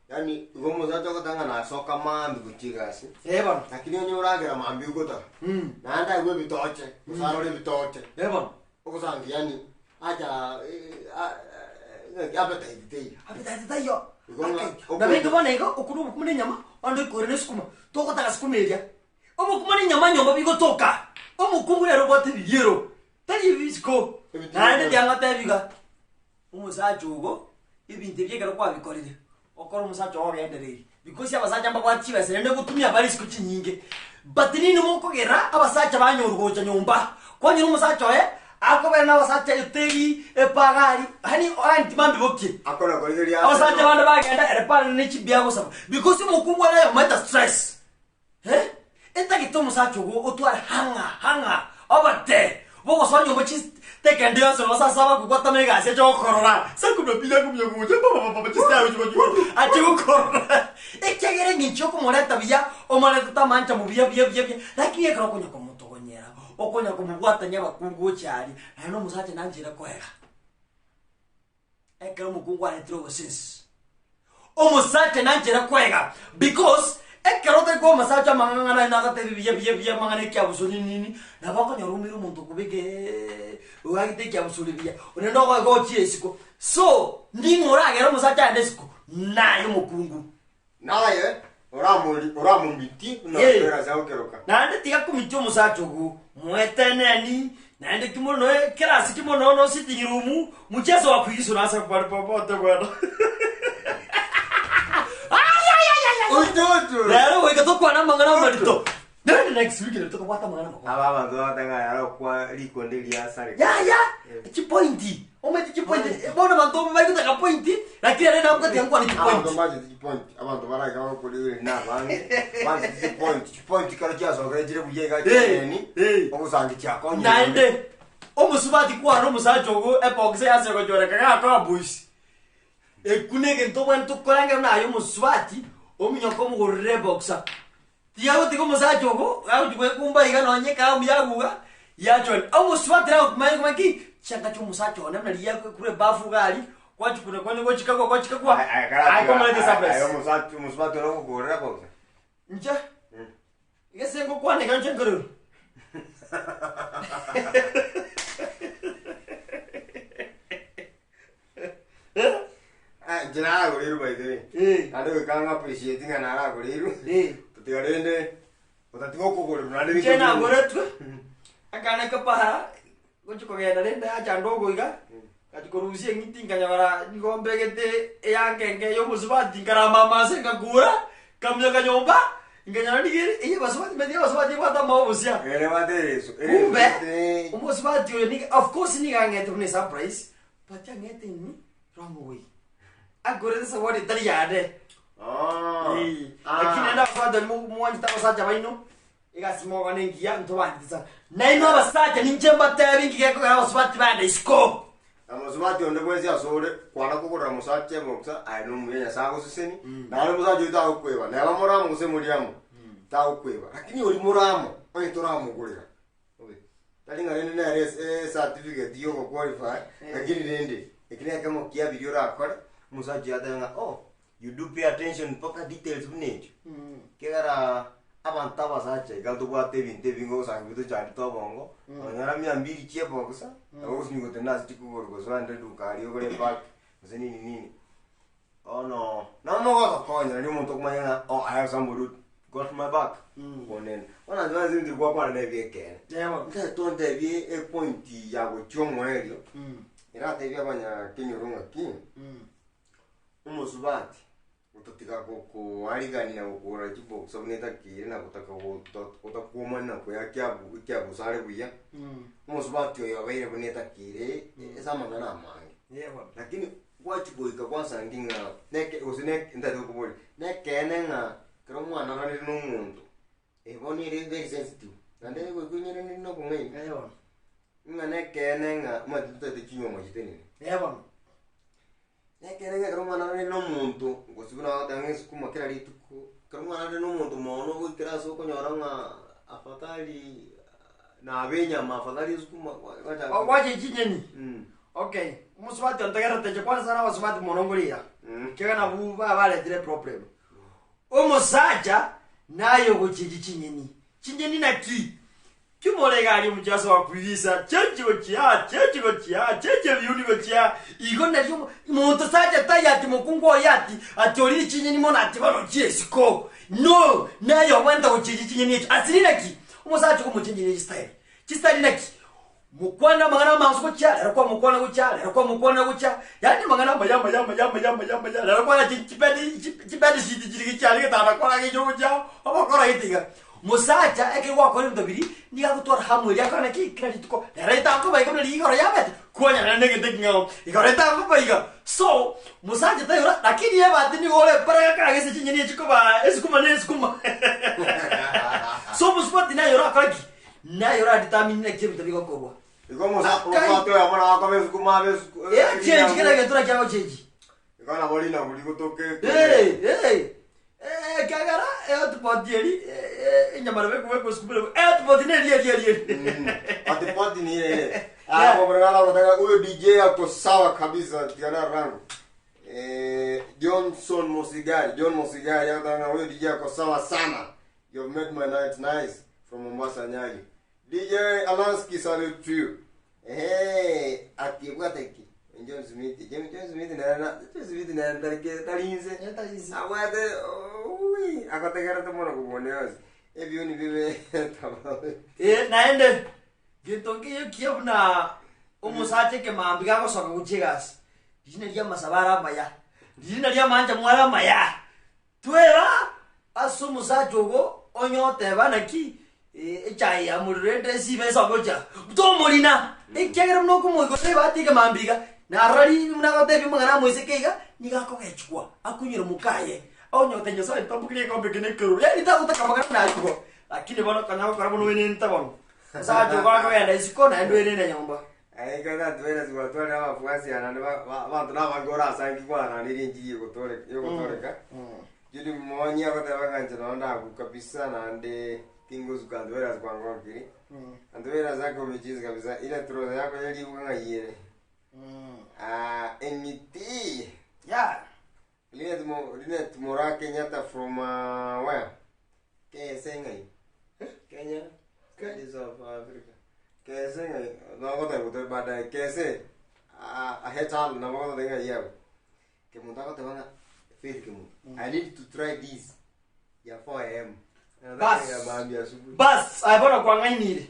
Yaani igo omosacha ogoteba ng'a nasoka mambia gochia egasi, Eh bono. lakini onye oragera mambia ogotara, naende aigwe ebitoche, gose arore ebitoche, Eh bono. ogosangi yaani acha ng'aki appetite teiyo. Appetite taiyo. Igo ng'a Ake, nabo inki bono iga, okure obokima na enyama, onde oikore na esukuma, togotaka sukuma eria. Obokima na enyama nyomba bigotoka, omokungu nere obwate ebiriero, tari ebisiko. Naende tiangotebi iga, omosacha ogo, ebinto ebi ekero kwabikorire, okore omosacha ogo ogendereire, because abasacha mbabwate chibesa naende gotumia bare isiko chinyinge. But nini mokogera abasacha banyorwa gocha nyomba, kwanyora omosacha oye, akobera na abasacha eteri, epagari, yaani yaani timambibokie. Akona korigereria Abasacha bande bagenda ere pare ne chibia agosaba, because omokungu ere oyomo eta stress. Eh, etagete omosacha ogo otware hang'a hang'a obote bogosoa nyomba chis tekende yonsi nabo sasa bakogwatana egasi ache gokorora sakumia akumia gocha babababa chistawi chigochigoro ache gokorora ekiagera eng'encho yokomoreta buya omoretete amancha buya buya buya buya lakini ekero okonya komotogonyera okonya komobwatania abakungu gocha aria naende omosacha nanchera koega. Ekero omokungu aretire obosensi, omosacha nanchera kwega because ekero otari koa omosacha amang'ana aye nagotebi buya buya buya amang'ana ekiabuso nini nini, nabo okonyora oumire omonto okobeka oagete ekiabuso ore buya, onde nogoega ochie isiko. So, ning'o oragere omosacha aende isiko? Naye omokungu. Naye oramori oramomitie buna Eh. okwera agokeroka. Naende tiga komitia omosacha ogwo, mweteneni, naende ki mono kera ase ki mono no sitting room, mchezo wa kuigiza ase pale popote bwana. Oitoto. Rero goika tokwane amang'ana amarito. Naende next week nabo tokobwata amang'ana amakong'u. Aba abanto bagoteba ng'a yarokwa rikonde riasareka. Yaya, chipointi, omanyete chipointi, bono abanto baigotaka pointi, lakini ere nabwate nkwane Abanto chipointi. mbanchete chipoint, abanto baraika bagokorire na abange, banchete chipoint, chipoint kero chiasokire chire buya iga Eh, chinyeni, eh. ogosangi chiakonyire. Naende, omosubati kwana omosacha ogo ebox ase gochoreka gakoa boys. Ekio negento obwenerete okorangera buna aye omosubati, ominyoke omogorere eboxa. Tiga gotiga omosacha ogo agochi gwekumba iga nonye ekaramu yaguga yachwana. Omosubati nagokimanya komanya ki, chianga chia omosacha one buna riria korwa ebafu iga aria, gwachikuna kwanya gochikagwa gwachikagwa, aye komanyete Aye surprise. omosubati omosubati ore ogokogorera box. Inche, gese ngokwana iga inche nkorerwa. Ah, inche naragoreirwe by the way. Eh. Naende goika ng'a appreciate ng'a naragoreirwe. Eh. Totiga rende otatiga okogorerwa naende Inche binto binde. nagoretwe, akana kapara, gochi kogenda rende acha ndogo iga, ngachi korusia eng'iti nkanyora nigo mbegete eyange enke ya omosubati nkaramama ase nkakura, nkaminyoka nyomba, nkanyora nigo ere eye abasubati manyete abasubati ebwate amaobosia. Ere ebwate ereso. Ereso Kumbe, gete- omosubati oyo niga of course nigo ang'ete buna esurprise, but ang'ete inwe wrong way. Akorete esawadi etari yane. Ah. Eh, Ah. Lakini naende abasacha baria mwanchete abasacha baino, egasi mogokora engiya, ntobanchete sana. Nainwe abasacha ninche mbatebi inki gekogera abasubati baende isiko. Omosubati onde bwensi asore kwana kogorera omosacha eboksa aye nomuya Nyasae agoseseni, naende omosacha oyio tagokweba, neba more amo gose mori amo, tagokweba. Lakini oria more amo, onye toramogorera, obe, tari ng'a rende nere ese ecertificate ya ogoqualify, lakini rende, eki nekemo kia biria orakore, omosacha oyio atebe ng'a oh, you do pay attention mpaka details buna echio, ekiagera abanto abasacha iga tobwate ebinto ebinge ogosangi bitochandete obongo, nonyora mia mbiri chia eboxa, nabo ogosinywa gotenena ase chikogoro gose ogende eduka aria ogore epack, gose nini nini. Bono, namogotokonya nario omonto okomanya ng'a oh I have somebody who got my back, konene. Bono ase ase ebinto gwakwana na ebi'ekeene. Ntagete ontebie epoint ya gochia omoerio, eratebie abanyakenyoro ng'aki. Omosubati gotatiga gokoarigania na gokogorera chiboxer buna etakeire na gotaka goto gotakwomani na koya kiabu ekiabuso are buya, omosubati oyo obeire buna etakeire ase amang'ana amange. Lakini gwachia goika gwasangi ng'a neke gose ne ntagete gokoboria, nekeene ng'a ekero mwanaranire na omonto, bono ere very sensitive, naende goika onyeranire na obong'aini, ng'a nekeene ng'a omanyete totagete chinywomo chitenene. Nekere ng'a ekero omwana arore na omonto, gose buna bagoteba ng'a esukuma kera rituko, ekero omwana arore na omonto mono goikera ase okonyora ng'a afadhali naba enyama afadhali esukuma gwa- gwacha Gwacha chinyeni. Mm. Okay, omosubati ontegerete inche kwana sana abasubati mono ngoriya. Mm. Ekiagera nabwo babaretire eproblem. Omosacha naye ogochichi chinyeni. Chinyeni naki? Kimorega aria omochie ase okwigisa, chenchi gochia aa, chenchi gochia aa, chenchi ebiuni gochia aa. Igo nario omo- monto sacha taiyo ati mokungu oye ati ati orire chinyeni mono ati bono ochie isiko. No, naye obwenerete gochenchia chinyeni echio. Asiri naki? Omosacha okomochencheria chistyle. Chistyle naki? Mokwane amang'ana amansu gochia, rero kwamokwana gochia, rero kwamokwana gochia, yaani amang'ana amaya amaya amaya amaya amaya amaya, rero kwana chi chibedi chi chibedisheet chiria chiaria getanda kora gecho gochia, obokora gete iga. Mosacha ekero gwakora ebinto biria, nigo agotwara hamu eria akore naki? Kera rituko, rero etankoba iga buna riria igoro yabete, kwanyarana na egento eking'ao, igoro etankoba iga. So, mosacha taiyo lakini ebahati nigo ore paragaka ase chinyeni echi koba esukuma na esukuma. So omosubati naye orakore ki? Naye oradetermine naki ebinto bigokorwa. Igo omosa Akai. omosubati oyomo nabo akoba esukuma abe esuku Eh, change kera egento naki agochengi. Igo nabo rinagu rigotoka Eh, eh, eh, ekiagera ehotpot eri eh, eh, enyama nabo ekobekwa esukuma nabo ehotpot neri eri eri eri. Hotpot ni ile ile. Ah, kwa mwana anataka huyo DJ ako sawa kabisa tigana rangu. Eh, Johnson Mosigari, John Mosigari anataka huyo DJ ako sawa sana. You've made my night nice from Mombasa Nyali. DJ Alansky salute to you. Ehe, ati bwate ki? John Smith, John John Smith na na John Smith na tarike tarinze. Tarinze. Abwate ui agotegerete mono kobone yonsi. Ebio ni bibe tafadhali. Eh, naende gento nkiyo kiya buna omosacha ekemambi gagosoka gochia egasi riina ria amasabo are amaya riina ria amancha mware amaya Twera ase omosacha ogo onye oteba naki echaye ya morero ende esibe ase ogocha, tomorina, ekiagera buna okomoigora ebahati ekemambia iga, narora riria buna agotebia amang'ana amoiseke iga, nigo akogechigwa, akonyora mokaye, onye gotebia Nyasaye ntambokerie egekombe eke nekeroro, yaani tagotaka amang'ana buna ayio igo. Lakini bono konya gokora buna oenenete bono, omosacha ogo akogenda isiko naende oenene nyomba. Aye natwere twatwarire abafuasi aya naende ba- ba- abanto nabange orasangi kwaranderia enchiri yegotore- yogotoreka. Judy Monyi agoteba ng'a inche nonye ndagwe kabisa naende tingosuka antivirus kwangokiri. Antivirus akomichisi kabisa ire trouser yako yeribuka ng'ai ere. Ah, eng'iti. Yeah. Linet Mo Linet Moraa Kenyatta from uh, where? KSA ng'ai? Kenya? Studies of Africa. KSA ng'ai? Nogoteba gotebe baadaye. KSA ah, ahetal nabo goteba ng'ai yabo. Kemunto agoteba ng'a Faith Kemunto. I need to try this ya 4 am. Bas. Ya mambia asubuhi. Bas, aye bono kwang'ainire.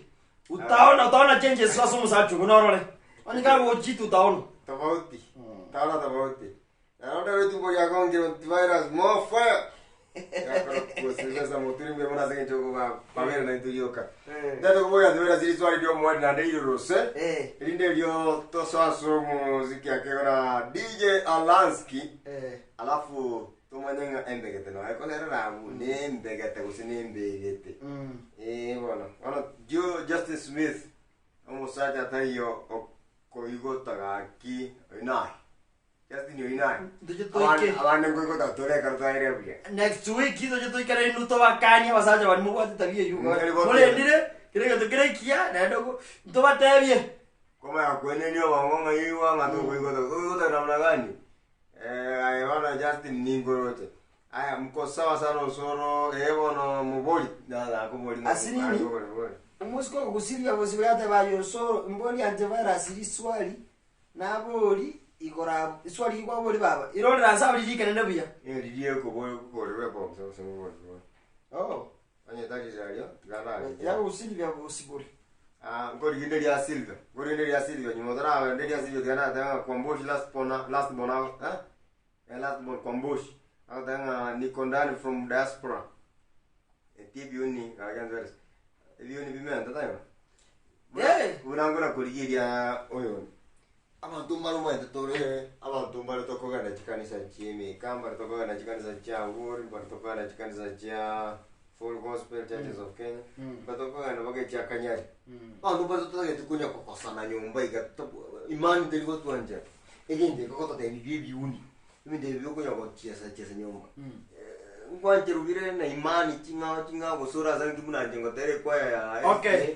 Utaona utaona changes ase omosacha ogo norore. Onye kagochita utaona. Tofauti. Taona tofauti. Narondo rituko ria kongire antivirus more fire. Yakora kosibesa moturi mwe mona senge choko ba pamela na into yoka. Ndete kuboya antivirus iri swali rio mwadi na ndiro rose. Eh. Rinde rio tosoaso muziki akegora DJ Alansky. Alafu tomanye ng'a embegete noe konera rabu nembegete gose nembegete. Eh bono. Bono Joe Justin Smith omosacha taiyo okoigota gaki oinaye. Justin oyi naye. Ntoche toike. Abande abande nkoigota tore ekero twaire buya. Next week toche toikare inwe tobakanie abasacha baria mobwate tabia eywo. Mm, eri Morendire kera egento kere ekiya naende ogo ntobatebie. Komanya kwenenia obongo ng'a igwa ng'a tokoigota. Tokoigota namna gani? Eh, aye bono Justin ninkoroche. Aya mko sawa sana osoro, eh bono mobori. Na nakobori ng'a Ase nini? Bori, bori. Omosike ogogusiria gosibira ateba aye osoro mbori antivirus riswali Nabori igoro abwo, iswali ki kwabori baba? Irorera ase abwo ririke nene buya. Eh, riria ekobori kokorerwa ebomsa gose ngobori bori. Oh, Onye tari riario, tiga narigia. yagosibia bosibore. Ah, nkoriginde ria Silvia. Nkoriginde ria Silvia, nyuma otaragenda eria Silvia tiga nateba ng'a kwambori last bona, last bona, eh? Last born Kwamboshi. Agoteba ng'a niko ndani from diaspora. Eti ebioni gaki antivirus. Ebioni bimente taibo. Eh. Buna nkona korigeria oyo. Abanto mbare omanyete tore abanto mbare tokogenda chikanisa chia emeka, mbare tokogenda chikanisa chia Awuor, mbare tokogenda chikanisa chia Full Gospel Churches of Kenya, mbare tokogenda mpaka echia Kanyari. Abanto mbare totagete konya kokosana nyomba iga to- imani teri gotwanchera. Egento eke gototebia bia ebiuni, ebinto ebi biokonya gochiesa chiesa nyomba. Nkwancherwa bire na imani ching'ao ching'ao gose orasane nki buna inche ngotera ekwaya ya Okay.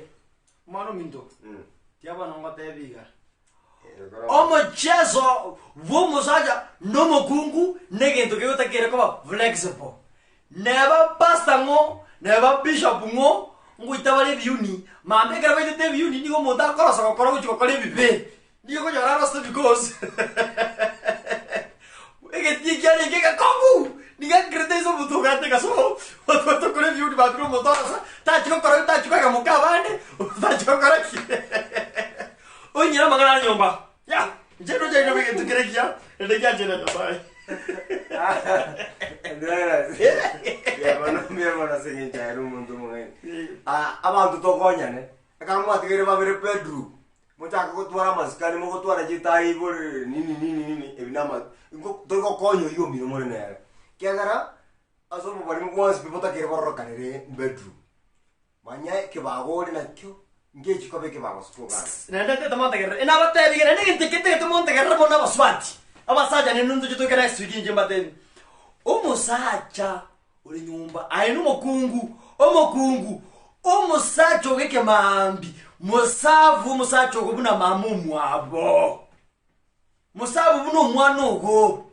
Omwana ominto, tiga bono ngotebie iga. Ekero- Omocheso bw'omosacha na omokungu negento kegotakeire koba flexible. Neba pastor ng'o, neba bishop ng'o, ngoita bare ebiuni, mambia ekero baitete ebiuni nigo omonto akorosa gokora gochia gokora ebibe. Nigo okonyora arosete because egetii kiarenge egekong'u, nigo akerete ase omonto ogateka so, otokore ebiuni mambia omonto orosa, tachi gokora tachi koega moka abande, tachi gokora ki. Onyire amang'ana are nyomba. Ya, inche ndoche aino egento kere ekiya, naende gianchera Nyasaye. Mbuya mono ase eng'encho aye nomonto omong'aini. Ah, abanto tokonyane, ekero mwatigaire babere bedroom, mochake gotwara amasikani mogotwara chitaai ibore nini nini nini, ebi nama nko torigokonya oywo omino more nere. Ekiagera, ase obobarimo bwonsi pi botakeire bororokanere bedroom. Manya ekebago ore nakio, ngechi koba ekebago sikogamba. Naende ntete montegerere, inabatebirie naende egento eke ntagete montegerere mono abasubati, abasacha nainwe ntoche toike next week inche mbatebi. Omosacha ore nyomba aye nomokungu, omokungu, omosacha ogo ekemaambi, mosabu omosacha ogo buna mama omwabo, mosabu buna omwana ogo.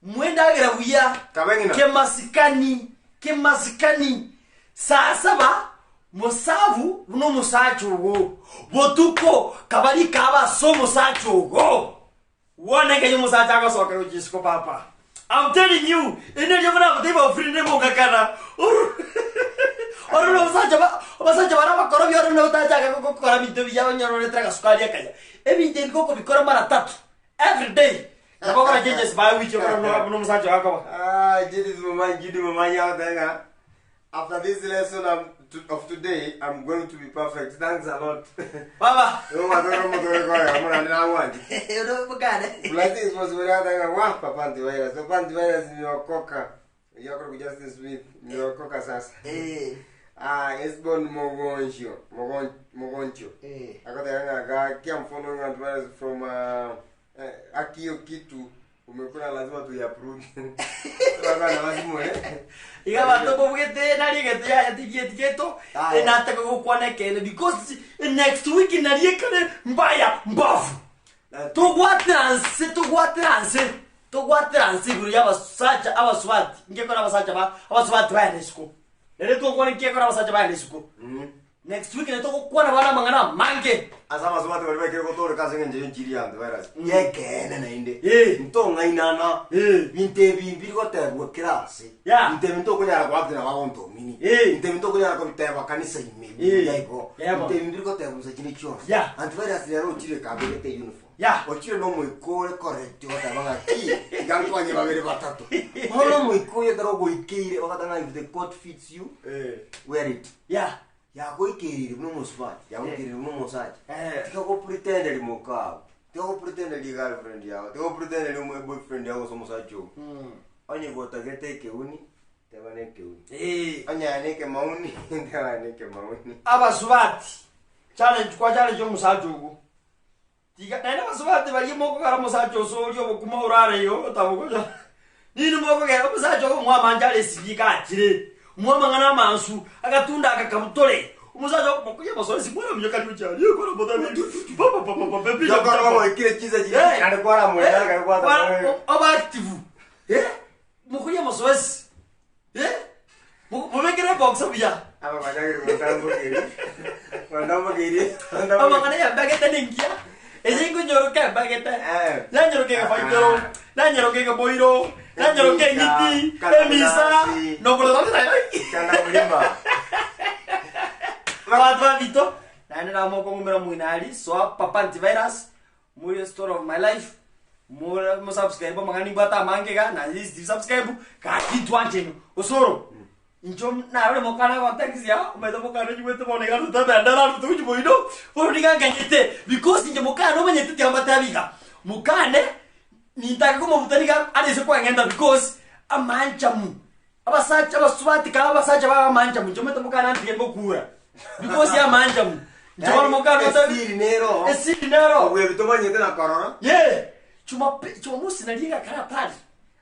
Mwendagera buya, Kabe ng'ina. kemasikani, kemasikani, saa saba mosabu buna omosacha ogo, botuko kaba rikaba ase omosacha ogo. One ekero omosacha agosokera gochia isiko papa. I'm telling you, ere erio buna agotebi ofree nemong'akana. Oro nomosacha ba abasacha baria abakorobi oro notachaka gokora binto biya onyore oretire agasukari akaya. Ebinto ebi gokobikora mara tatu. Every day. Nabo okora changes by week okora buna buna omosacha oye akoba. Ah, Judith Mama, Judy Mama Nyautega. After this lesson I'm to, of today, I'm going to be perfect. Thanks a lot. Baba. Yo matoro motore kwa mwana ndina wanji. Ero mukane. Blessings was where I wa papa antivirus. Papa antivirus nimeokoka. Yoko ku Justin Smith nimeokoka sasa. Eh. Ah, Esbon Mogoncho. Mogon Mogoncho. Eh. Akotega ng'a kia mfono antivirus from uh, eh, akio kitu umekula lazima tuiapprove. Baba wasimule. Iga abanto mbabugete nari egento yaya tigieti geto Aya. nataka gokwana ekeene because next week nari ekare mbaya mbafu togwatera nse togwatera nse togwatera nse igoro ya abasacha abasubati nkekora abasacha ba abasubati baye na isiko nere twokwana nkekora abasacha baye na isiko next week nere togokwana bana amang'ana amange Ase abasubati baria baikire gotoreka ase eng'encho y'enchiri ya antivirus. Yekeene naende. Eh. Ntong'ainana. Eh. Binto ebi mbiri gotebwa kera ase. Yeah. Binto ebi ntokonyara goakera bagontomini. Eh. Binto ebi ntokonyara kobiteba kanisa ime. Eh. Buya igo. Yeah, Binto bono. ebi mbiri gotebwa inse chinde chionsi. Yeah. Antivirus rero ochire ekabegete uniform. Yeah. Ochire na omoika ore correct ogoteba ng'a ki, iga nkonye babere batato. Bono omoika oyo ekero ogoikeire ogoteba ng'a if the coat fits you, wear it. Yeah. Yagoikereire buna omosubati, yagoikereire buna omosacha. Eh. Tiga gopretenderi mokao, tiga gopretenderi egirlfriend yago, tiga gopretenderi omo boyfriend yago gose omosacha ogo. Onye gotagete ekeuni, teba na ekeuni. Eh. Onye aye na ekemauni, teba aye na ekemauni. Abasubati, challenge kwa challenge omosacha ogo. Tiga naende abasubati baria mokogera omosacha ose oria obokima orare igo otabogocha. Ninwe mokogera omosacha ogo mwamancha are esibie gachire, mwa amang'ana amansu, agatunda aka kabutore. Omosacha ogo mokoria amasoesi mwaraminyoka riocha aria ekero motabi papapapapa picha Jokoro bagoikire chinsa chiria, naende kwaramorera ekero kwataka Oba active, eh, mokoria amasoesi. Eh, mobekere ebox buya. Aba bachakire gotambokeria. Gotambokeria. Amang'ana yambegete nengiya eye nkonyoroka embegete Eh. nanyeroka egefaitero nanyeroka egeboiro nanyeroka eng'iti emisa Kana mulima. Abanto babito naende namokong'umera omong'ina aria soa papa antivirus muri story of my life. More mosubscribe amang'ana nimbwate amange iga, na at least subscribe, gaki ntwanche inwe. Osoro, inche narore mokana agontext iga, omanyete mokana onyigwete bono iga arute ebendera arute gochia moino, bono niga nkanyete, because inche mokane omanyete tiga mbatebi iga, mokane, nintake komobuta niga are ase kwang'enta because, amanchamu, abasacha abasubati kare abasacha babe amanchamu, inche omanyete mokane antige ngokura, because ya amanchamu. Inche bono mokane otebi, Esiri nero. esiri nero. Obwebi tomanyete na korora. Yee, Jumapi- Jumamosi naria egakara hatari,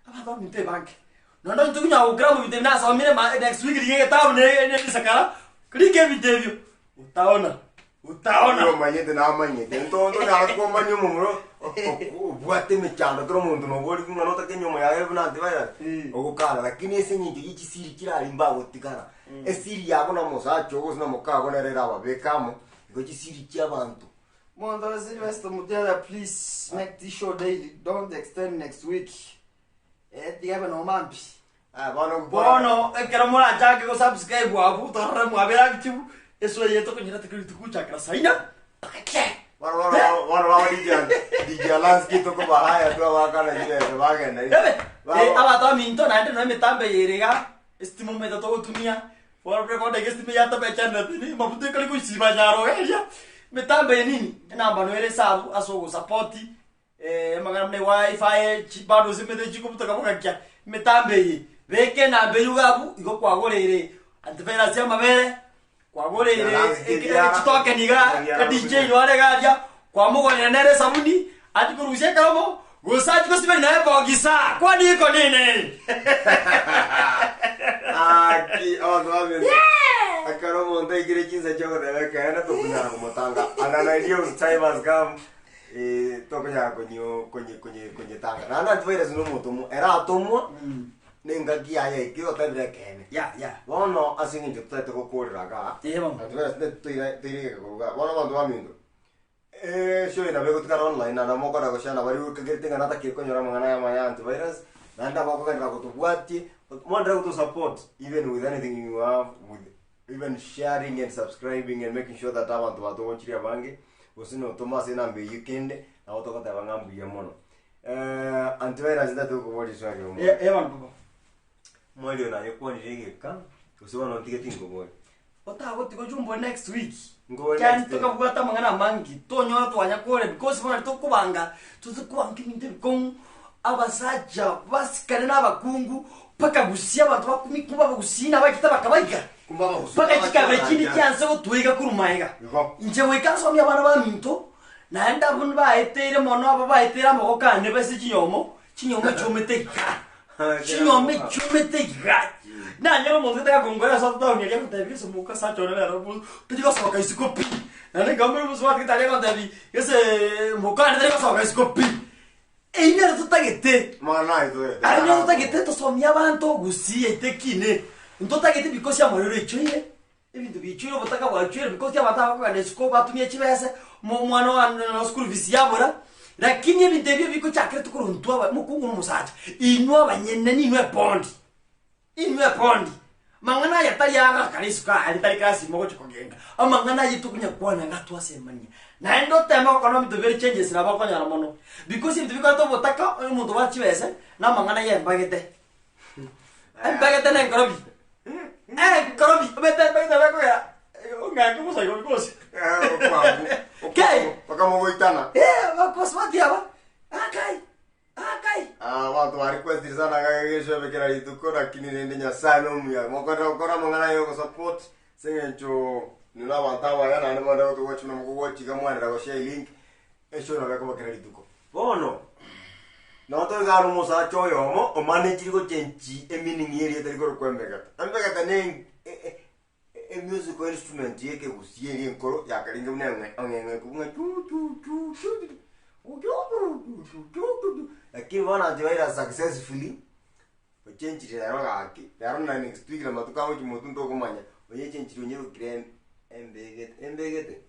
abanto baminto ebange. Nonya intwe konya gokira mobinto ebi nasomire ma next week rigia egetabu ne ne risakara, rika ebinto ebio, utaona, utaona. Oyo omanyete namanyete ntonto onyare komanya omomura obwate emechando kera omonto nobori ng'a notake enyiomo yaye buna antivirus Eh. ogokana lakini ase eng'encho ye chisiri chirari mbagotigara esiri yago na omosacha ogo gose na mokago nere erababeke amo igo chisiri chia abanto Monto Sylvester Mutera please make this show daily don't extend next week. Eh, tiga ebe noma mpi. Ah, bono Bono ekero morachake gosubscribe abwo torore mwabere active esuo eye tokonyora tikeri tikuchakera saina mpaka che. bono bono bono babo DJ DJ Alansky tokobahaya twabakana chibesa bagenda Ebe, eh, abanto baminto naende nonya emitambo eye ere iga, estima omanyete togotumia, bono rekoda iga estima yatoba echanete ni mafuta ekari goisiba nyaro iga eria, emitambo eye nini, enamba noyo ere esabu ase ogosapoti amang'ana buna ewifi, chibando ase emete chikobutoka bogakia, emitambo eye, beka enamba eywo iga abwo, igo kwagoreire antivirus ya amabere, kwagoreire chitoken iga, edj nore iga aria, kwamogorera nere esabuni, achie korusia ekerogo, gose achie gosiberia naye ebogisa, kwani iko nini? Aki, abanto baminto ekero omonto aikire chinsa chiogoteba ekeene tokonyara komotanga and an idea of time has come eh, tokonyara konyo konye konye konyetanga naende antivirus na omotomwa eratomwa na engaki yaye yaikire otebire ekeene Ya, ya. bono ase eng'encho totaete gokorera igaa Eh, bono. antivirus ne toire toirege koruga bono abanto baminto Eshow eye nabo egotigara online naende mokona goshare baria okagerete ng'a natakire konyora amang'ana aya amaya ya antivirus, naende abakogenderera gotobwatie, mwenderere gotosupport even with anything you have with even sharing and subscribing and making sure that abanto batogochirie abange, gose notoma ase enamba eywo kende, nabo togoteba ng'a mbuya mono. Antivirus ntagete gokoboria eswali omo. Eh, eh, bono baba. Mweri oyo nayekwanire egeka, gose bono ntige tinkoboria. Otagotiga ojumbe next week. Nkoboria Kiani next day. tokabwata amang'ana amange tonyora twanya kore because bono tokobanga toze kobanga ebinto ebikong'u abasacha basikane na abakungu mpaka gusii abanto bakumi kumbe abagusii nabachete bakabaiga Kumbe abagusii mpaka nabachete chikabira chinde bakaancha. chianse gotwega korwa maega Igo. inche goika nsomie abana baminto naende abwo baeteire mono aba baeteire amaboko ane base chinyomo chinyomo chiomete iga chinyomba echiomete iga nanyora omonto gete gakongora ase etown eria agontebia gese mokasacha one nere bo tari gosoka isiko pi naende nkaumera omosubati gete aria agontebia gese mokane tari gosoka isiko pi eywo nere totagete Amang'ana aye toete. aye nere totagete tosomie abanto gusii yaito ekine ntotagete because amorero aichoire. Ebinto biichire obotaka bwachwire because abanto abakogenda isiko batumia chibese, mo omwana one no school fees yabora, lakini ebinto ebio bikochakerete korwa intwe aba mokungu na omosacha, inwe abanyene ninwe ebondi, inwe ebondi. Mang'ana aya tari agakare isiko aria tari class mogochia kogenda, amang'ana ayio tokonyakwana iga twasemania. Naende oteme gokora ebinto bire changes nabo okonyora mono, because ebinto bikoreta obotaka, onye omonto obwate chibese, na amang'ana ya embagete. Embegete nenkorobi. Enkorobi. Omanyete embegete nabo ekogera ong'ake bosa igo because. Kei. Bakamogoitana. Eh, bakosubati aba. Akai. Akai. Ah, abanto ba requestire sana gagegeshwe kera rituko lakini rende nyasaye nomuya mokorera gokora amang'ana aye ogosupport ase eng'encho nino abanto abaya naende mwende gotogochi buna mokogochi iga mwanera goshare link eshow nabo ekoba kera rituko bono Nabo toiga are omosacha oyomo omanechire gochenchi emeaning y'erieta rikorokwa embegeta. Embegeta ne e musical instrument y'ekegusii eria enkoro yakarenge buna eng'e ong'eng'e ekobua ng'a chu chu chu chu chu lakini bono antivirus successfully ochenchire rero gaki, rero na next week na matuko agochia motwe ntokomanya, onyechenchire onyerokire embegete embegete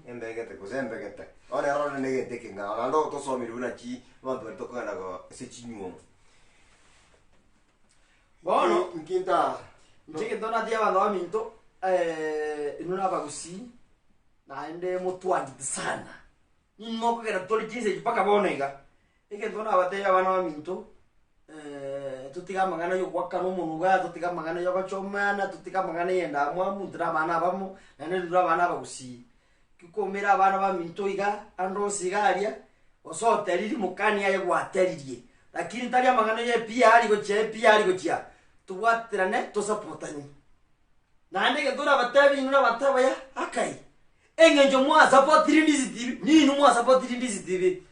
embegete gose embegete. Bono ero rende na egento ekeng'ao naende otosomirie buna chi abanto baria tokogenda go ase chinywomo. Bono Nki nta inche egento natebi abanto baminto, inwe na abagusii, naende motwanchete sana, ninwe mokogenda tore chinsa echi mpaka bono iga. Egento nabatebi abana baminto, totige amang'ana ya ogoakana omonwe igaa, totige amang'ana ya ogochomana, totige amang'ana ya endamwamu, intwe na abana abamo, naende intwe na abana abagusii. Kikoumera abana baminto iga, ande onsi iga aria, gose oteririe mokani aye gwateririe, lakini tari amang'ana ya ePR gochia ePR gochia, tobwaterane tosapotani. Naende egento orabatebi inwe nabanto abaya, akai, eng'encho mwasapotiri Ndizi TV, ninwe mwasapotiri Ndizi TV.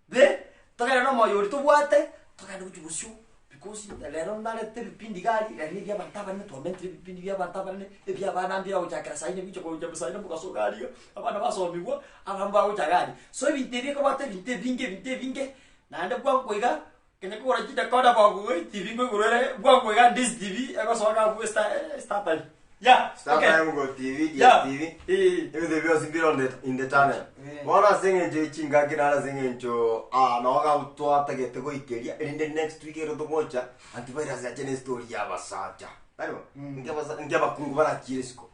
Be, togende nomoyo oria tobwate, togende gochia bosio, because rero narete ebipindi iga aria, rero ebi abanto abanene twamentire ebipindi bia abanto abanene, ebia abana mbira gochakera saa ine bigocha gocha saa ine mogaso iga aria, abana basomigwa, abamwe bagocha iga aria. So ebinto ebi ekobwata ebinto ebinge ebinto ebinge, naende bwango iga, kenya kogora chidecoder bwango iga etv nkoigoro ere bwango iga Ndizi TV egosoa iga abwo esta startime. Yeah, Star okay. Time go TV, Yeah. DSTV. Eh. Ebinto bionsi mbire on the, in the tunnel. Eh. Bono ase eng'encho ye chingaki naro ase eng'encho ah, noo gabo twatagete goikeria erinde next week ero togocha antivirus yache ne story ya abasacha. Tari bo? Inki abasa inki abakungu barakire isiko.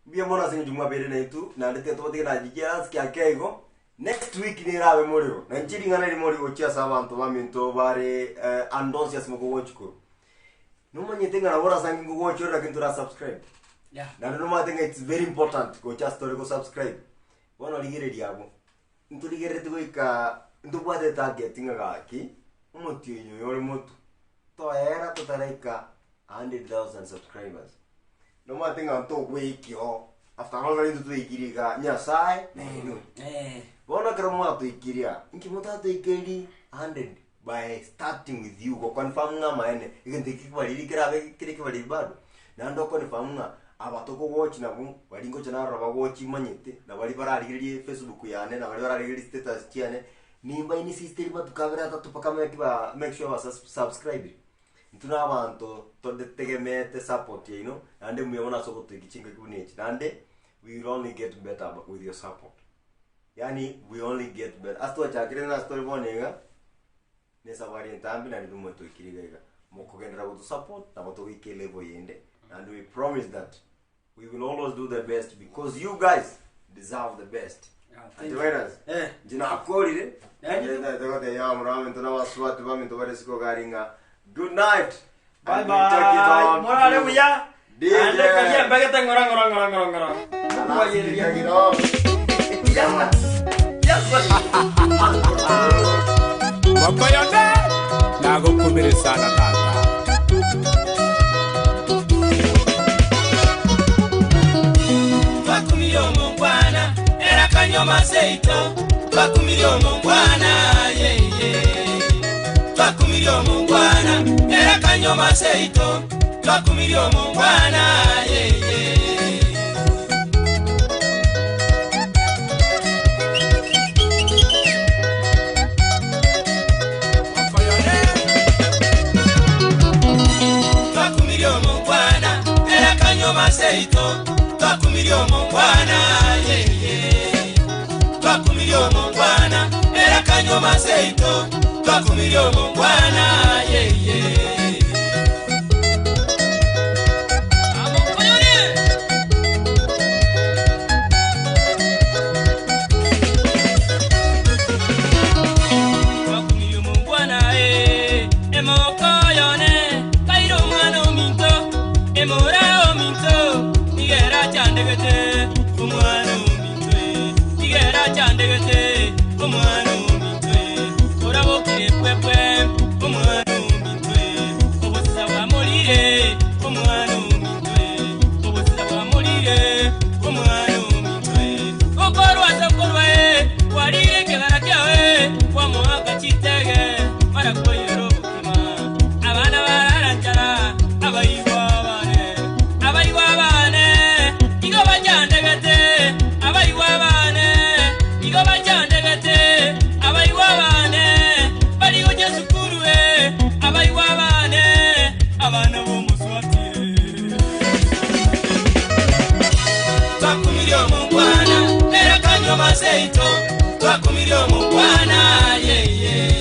Mbuya mono ase eng'encho mwabeire naintwe naende tiga tobatige na kiasi ake igo next week nerabe morero. Na inche ring'ana erimo rigochia ase abanto baminto bare eh, ande onsi ase mokogochi korwa. Nomanyete ng'a nabo orasange ngogochorera lakini tora subscribe. Yeah. Naende nomanyete ng'a it's very important gocha ase tore go subscribe. Bono rigereria abwo, ntorigerereti goika ntobwate etarget ng'a gaki, omotienyi oyo ore motwe, toera totaraika 100,000 subscribers. Nomanyete ng'a ntogweikia oo, after all nari intwe twaikire igaa, Nyasaye nainwe. Eh. Bono ekero mwatoikirie aa, inki motatoikerie 100 by starting with you go confirm ng'a amaene egento eki kibariri kerabe kere kibariri bado, naende o confirm ng'a aba tokogochi nabwo baria ngocha narora bagochi manyete, na baria bararigererie facebook yane, na baria bararigererie status chiane, nimba insisteri matuko abere atato mpaka make ba make sure ba subscribire. Intwe na abanto totegemeete support yaino, naende mbuya mono ase ogotoikia chingaki buna echi, naende we will only get better with your support. Yaani we only get better. Ase twachakire na ase tore bono iga, na esafari entambe naende nigo twekire iga iga. Mokogenderera goto support nabo togoika elevel yende, and we promise that we will always do the best because you guys deserve the best. Yeah, thank you. Antivirus, Eh. inche nakorire, Naende- togotebia abamura baminto na abasubati baminto bare isiko iga aria ng'a good night. Bye And we take it bye. on Morare to buya. DJ. Ande karia mbegete ng'ora ng'ora ng'ora ng'ora ng'ora. Alaska, take it off. Yes. Yes. Mokoyone nagokumire sana tata. Twakumirie omongwana era kanyoma seito twakumirie omongwana yeye twakumirie omongwana era kanyoma seito twakumirie omongwana yeye. Twakumirie omongwana era kanyoma seito twakumirie omongwana yeye twakumirie omongwana era kanyoma seito twakumirie omongwana yeye. Twakumirie omongwana eh, emoko yone kaire omwana ominto emora ominto nigera chandegete omwana ominto eh, nigera chandegete omwana ominto eh, orabokire pwepwe omwana ominto eh, obosisa bwamorire omwana ominto eh, obosisa bwamorire omwana ominto eh, okorwasa korwa eh, kwarire ekegara kiawe kwamoaka chitege mara koyera obokima abana bararanchara abaigwa abane abaigwa abane igo bachandegete abaigwa abane igo bachandegete abaigwa abane bari gocha esukuru eh, abaigwa abane abana b'omuswatire twakumirie omongwana era kanyoma seito twakumirie omongwana yeye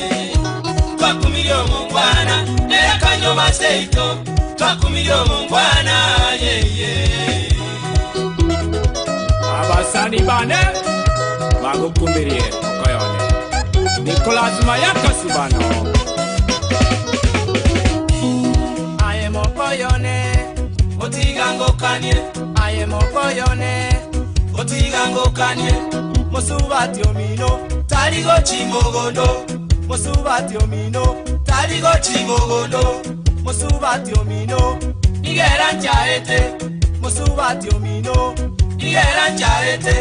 twakumirie omongwana era kanyoma seito twakumirie omongwana yeye. Abasani bane bagokumirie mokoyone. Nicolas Mayaka Subano. Aye mokoyone otigangokanie aye mokoyone otigangokanie mosubati omino tarigo chimogondo mosubati omino tarigo chimogondo mosubati omino igera nchaete mosubati omino igera nchaete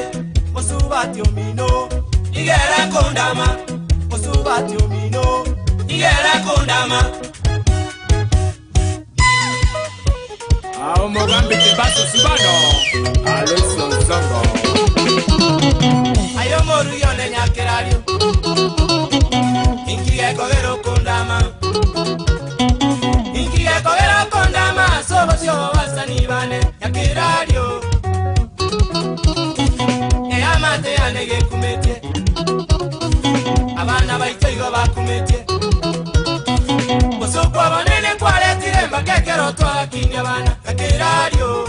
mosubati omino igera kondama mosubati omino igera kondama. Ao Mogambi Kibaso Subano. Aloisio Nzongo. Ayo moruyo ne nyakerario inkigekogera okondama inkigekogera okondama sobosio basani bane nyakerario eamate yane gekumetie abana baito igo bakumetie bosokwa banene kwaretire mbakekero twakinia bana nyakerario.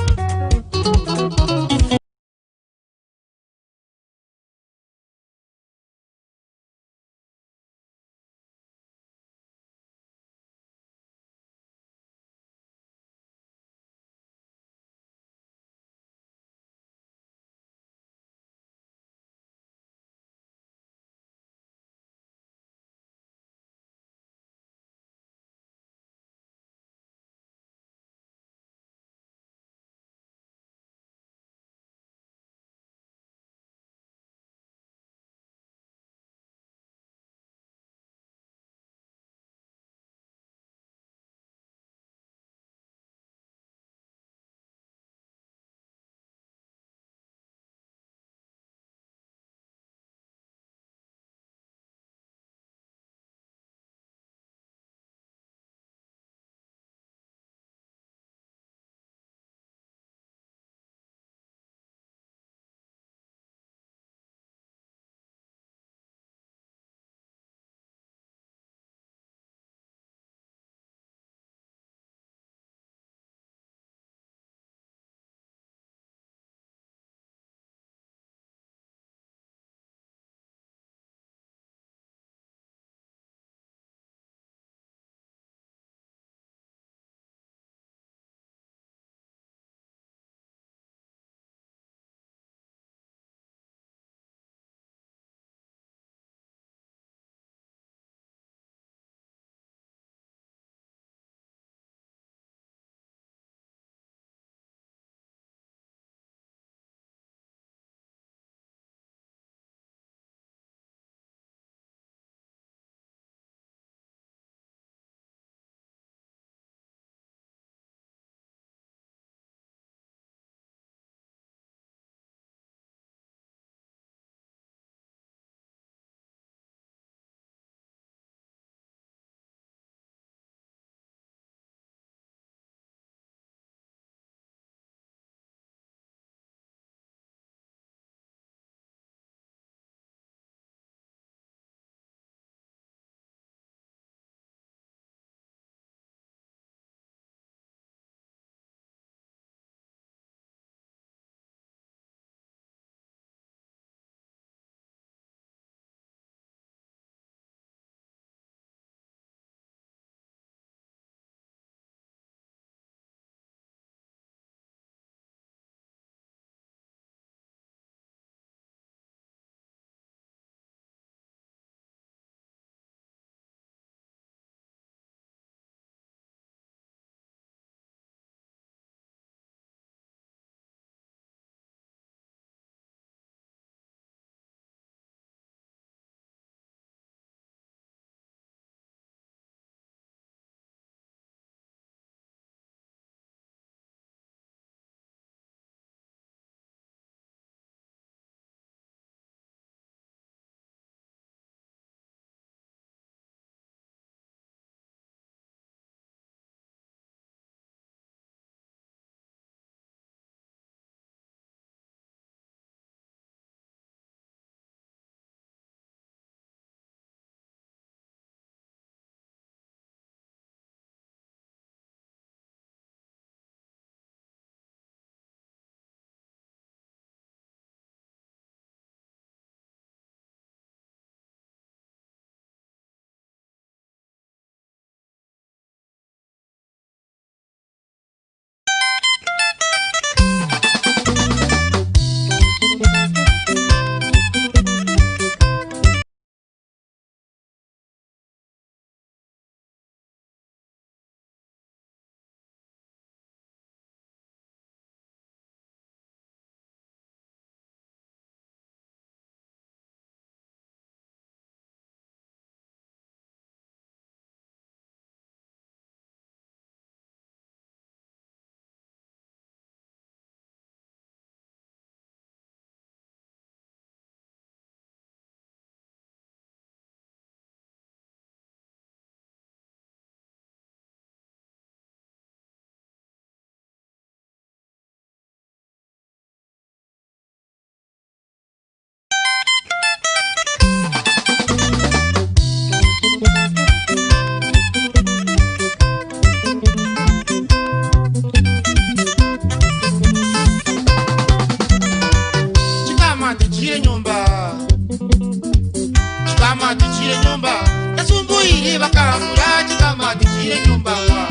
tichire nyumba kwa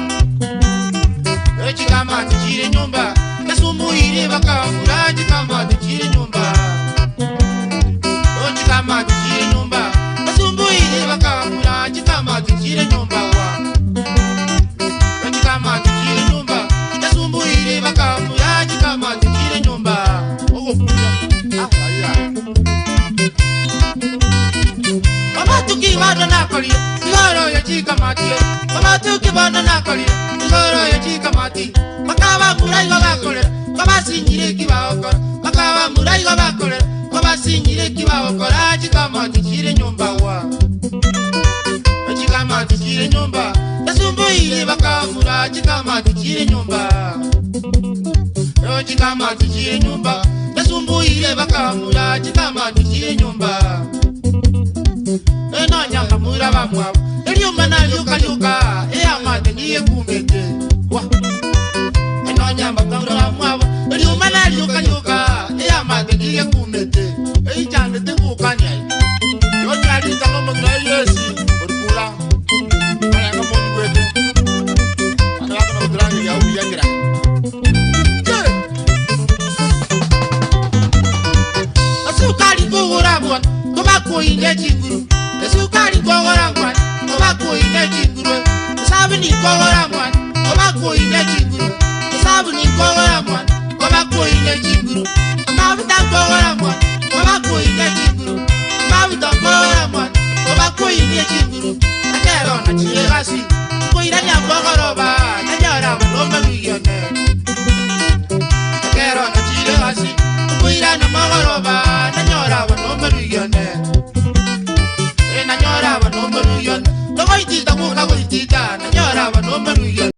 Echikama tichire nyumba Esumbuire bakamura chikama tichire nyumba Ochikama tichire nyumba Esumbuire bakamura chikama tichire nyumba kwa Chikama tichire nyumba Esumbuire bakamura chikama tichire nyumba Ogokuya Ah ah Abatuki bana nakolie igoro ya chikamati Abatuki bana nakolie igoro ya chikamati Bakaba muraigo bakore babasinyire kibao bakaba muraigo bakore babasinyire kibao kora chikamati chire nyumba wa Chikamati chire nyumba Esumbuire bakamura chikamati chire nyumba Chikamati chire nyumba Esumbuire bakamura chikamati chire nyumba enonyamba mura bamwabo eriuma naliukaluka eyamate niyekumbete wa enonyamba mura bamwabo eriuma naliukaluka eyamate niyekumbete eichande tebukaniai yonyalitangomokira yesi orikula arenga monyiwete anaakonakuturangeria uyakira esukari nkugura bwana kubakuine chinguru esukari nkogora mwana kubakuine chinguru esabuni nkogora mwana kubakuine chinguru esabuni nkogora mwana kubakuine chinguru amafuta nkogora mwana kubakuine chinguru amafuta nkogora mwana kubakuine chinguru akerona chiegasi nkoirania nkogoroba nanyora mulome wiyone kerona chiregasi nkoirana mogoroba nanyora bonomeruyone nanyora bonomeruyone togoitita kukagoitita nanyora bonomeruyone.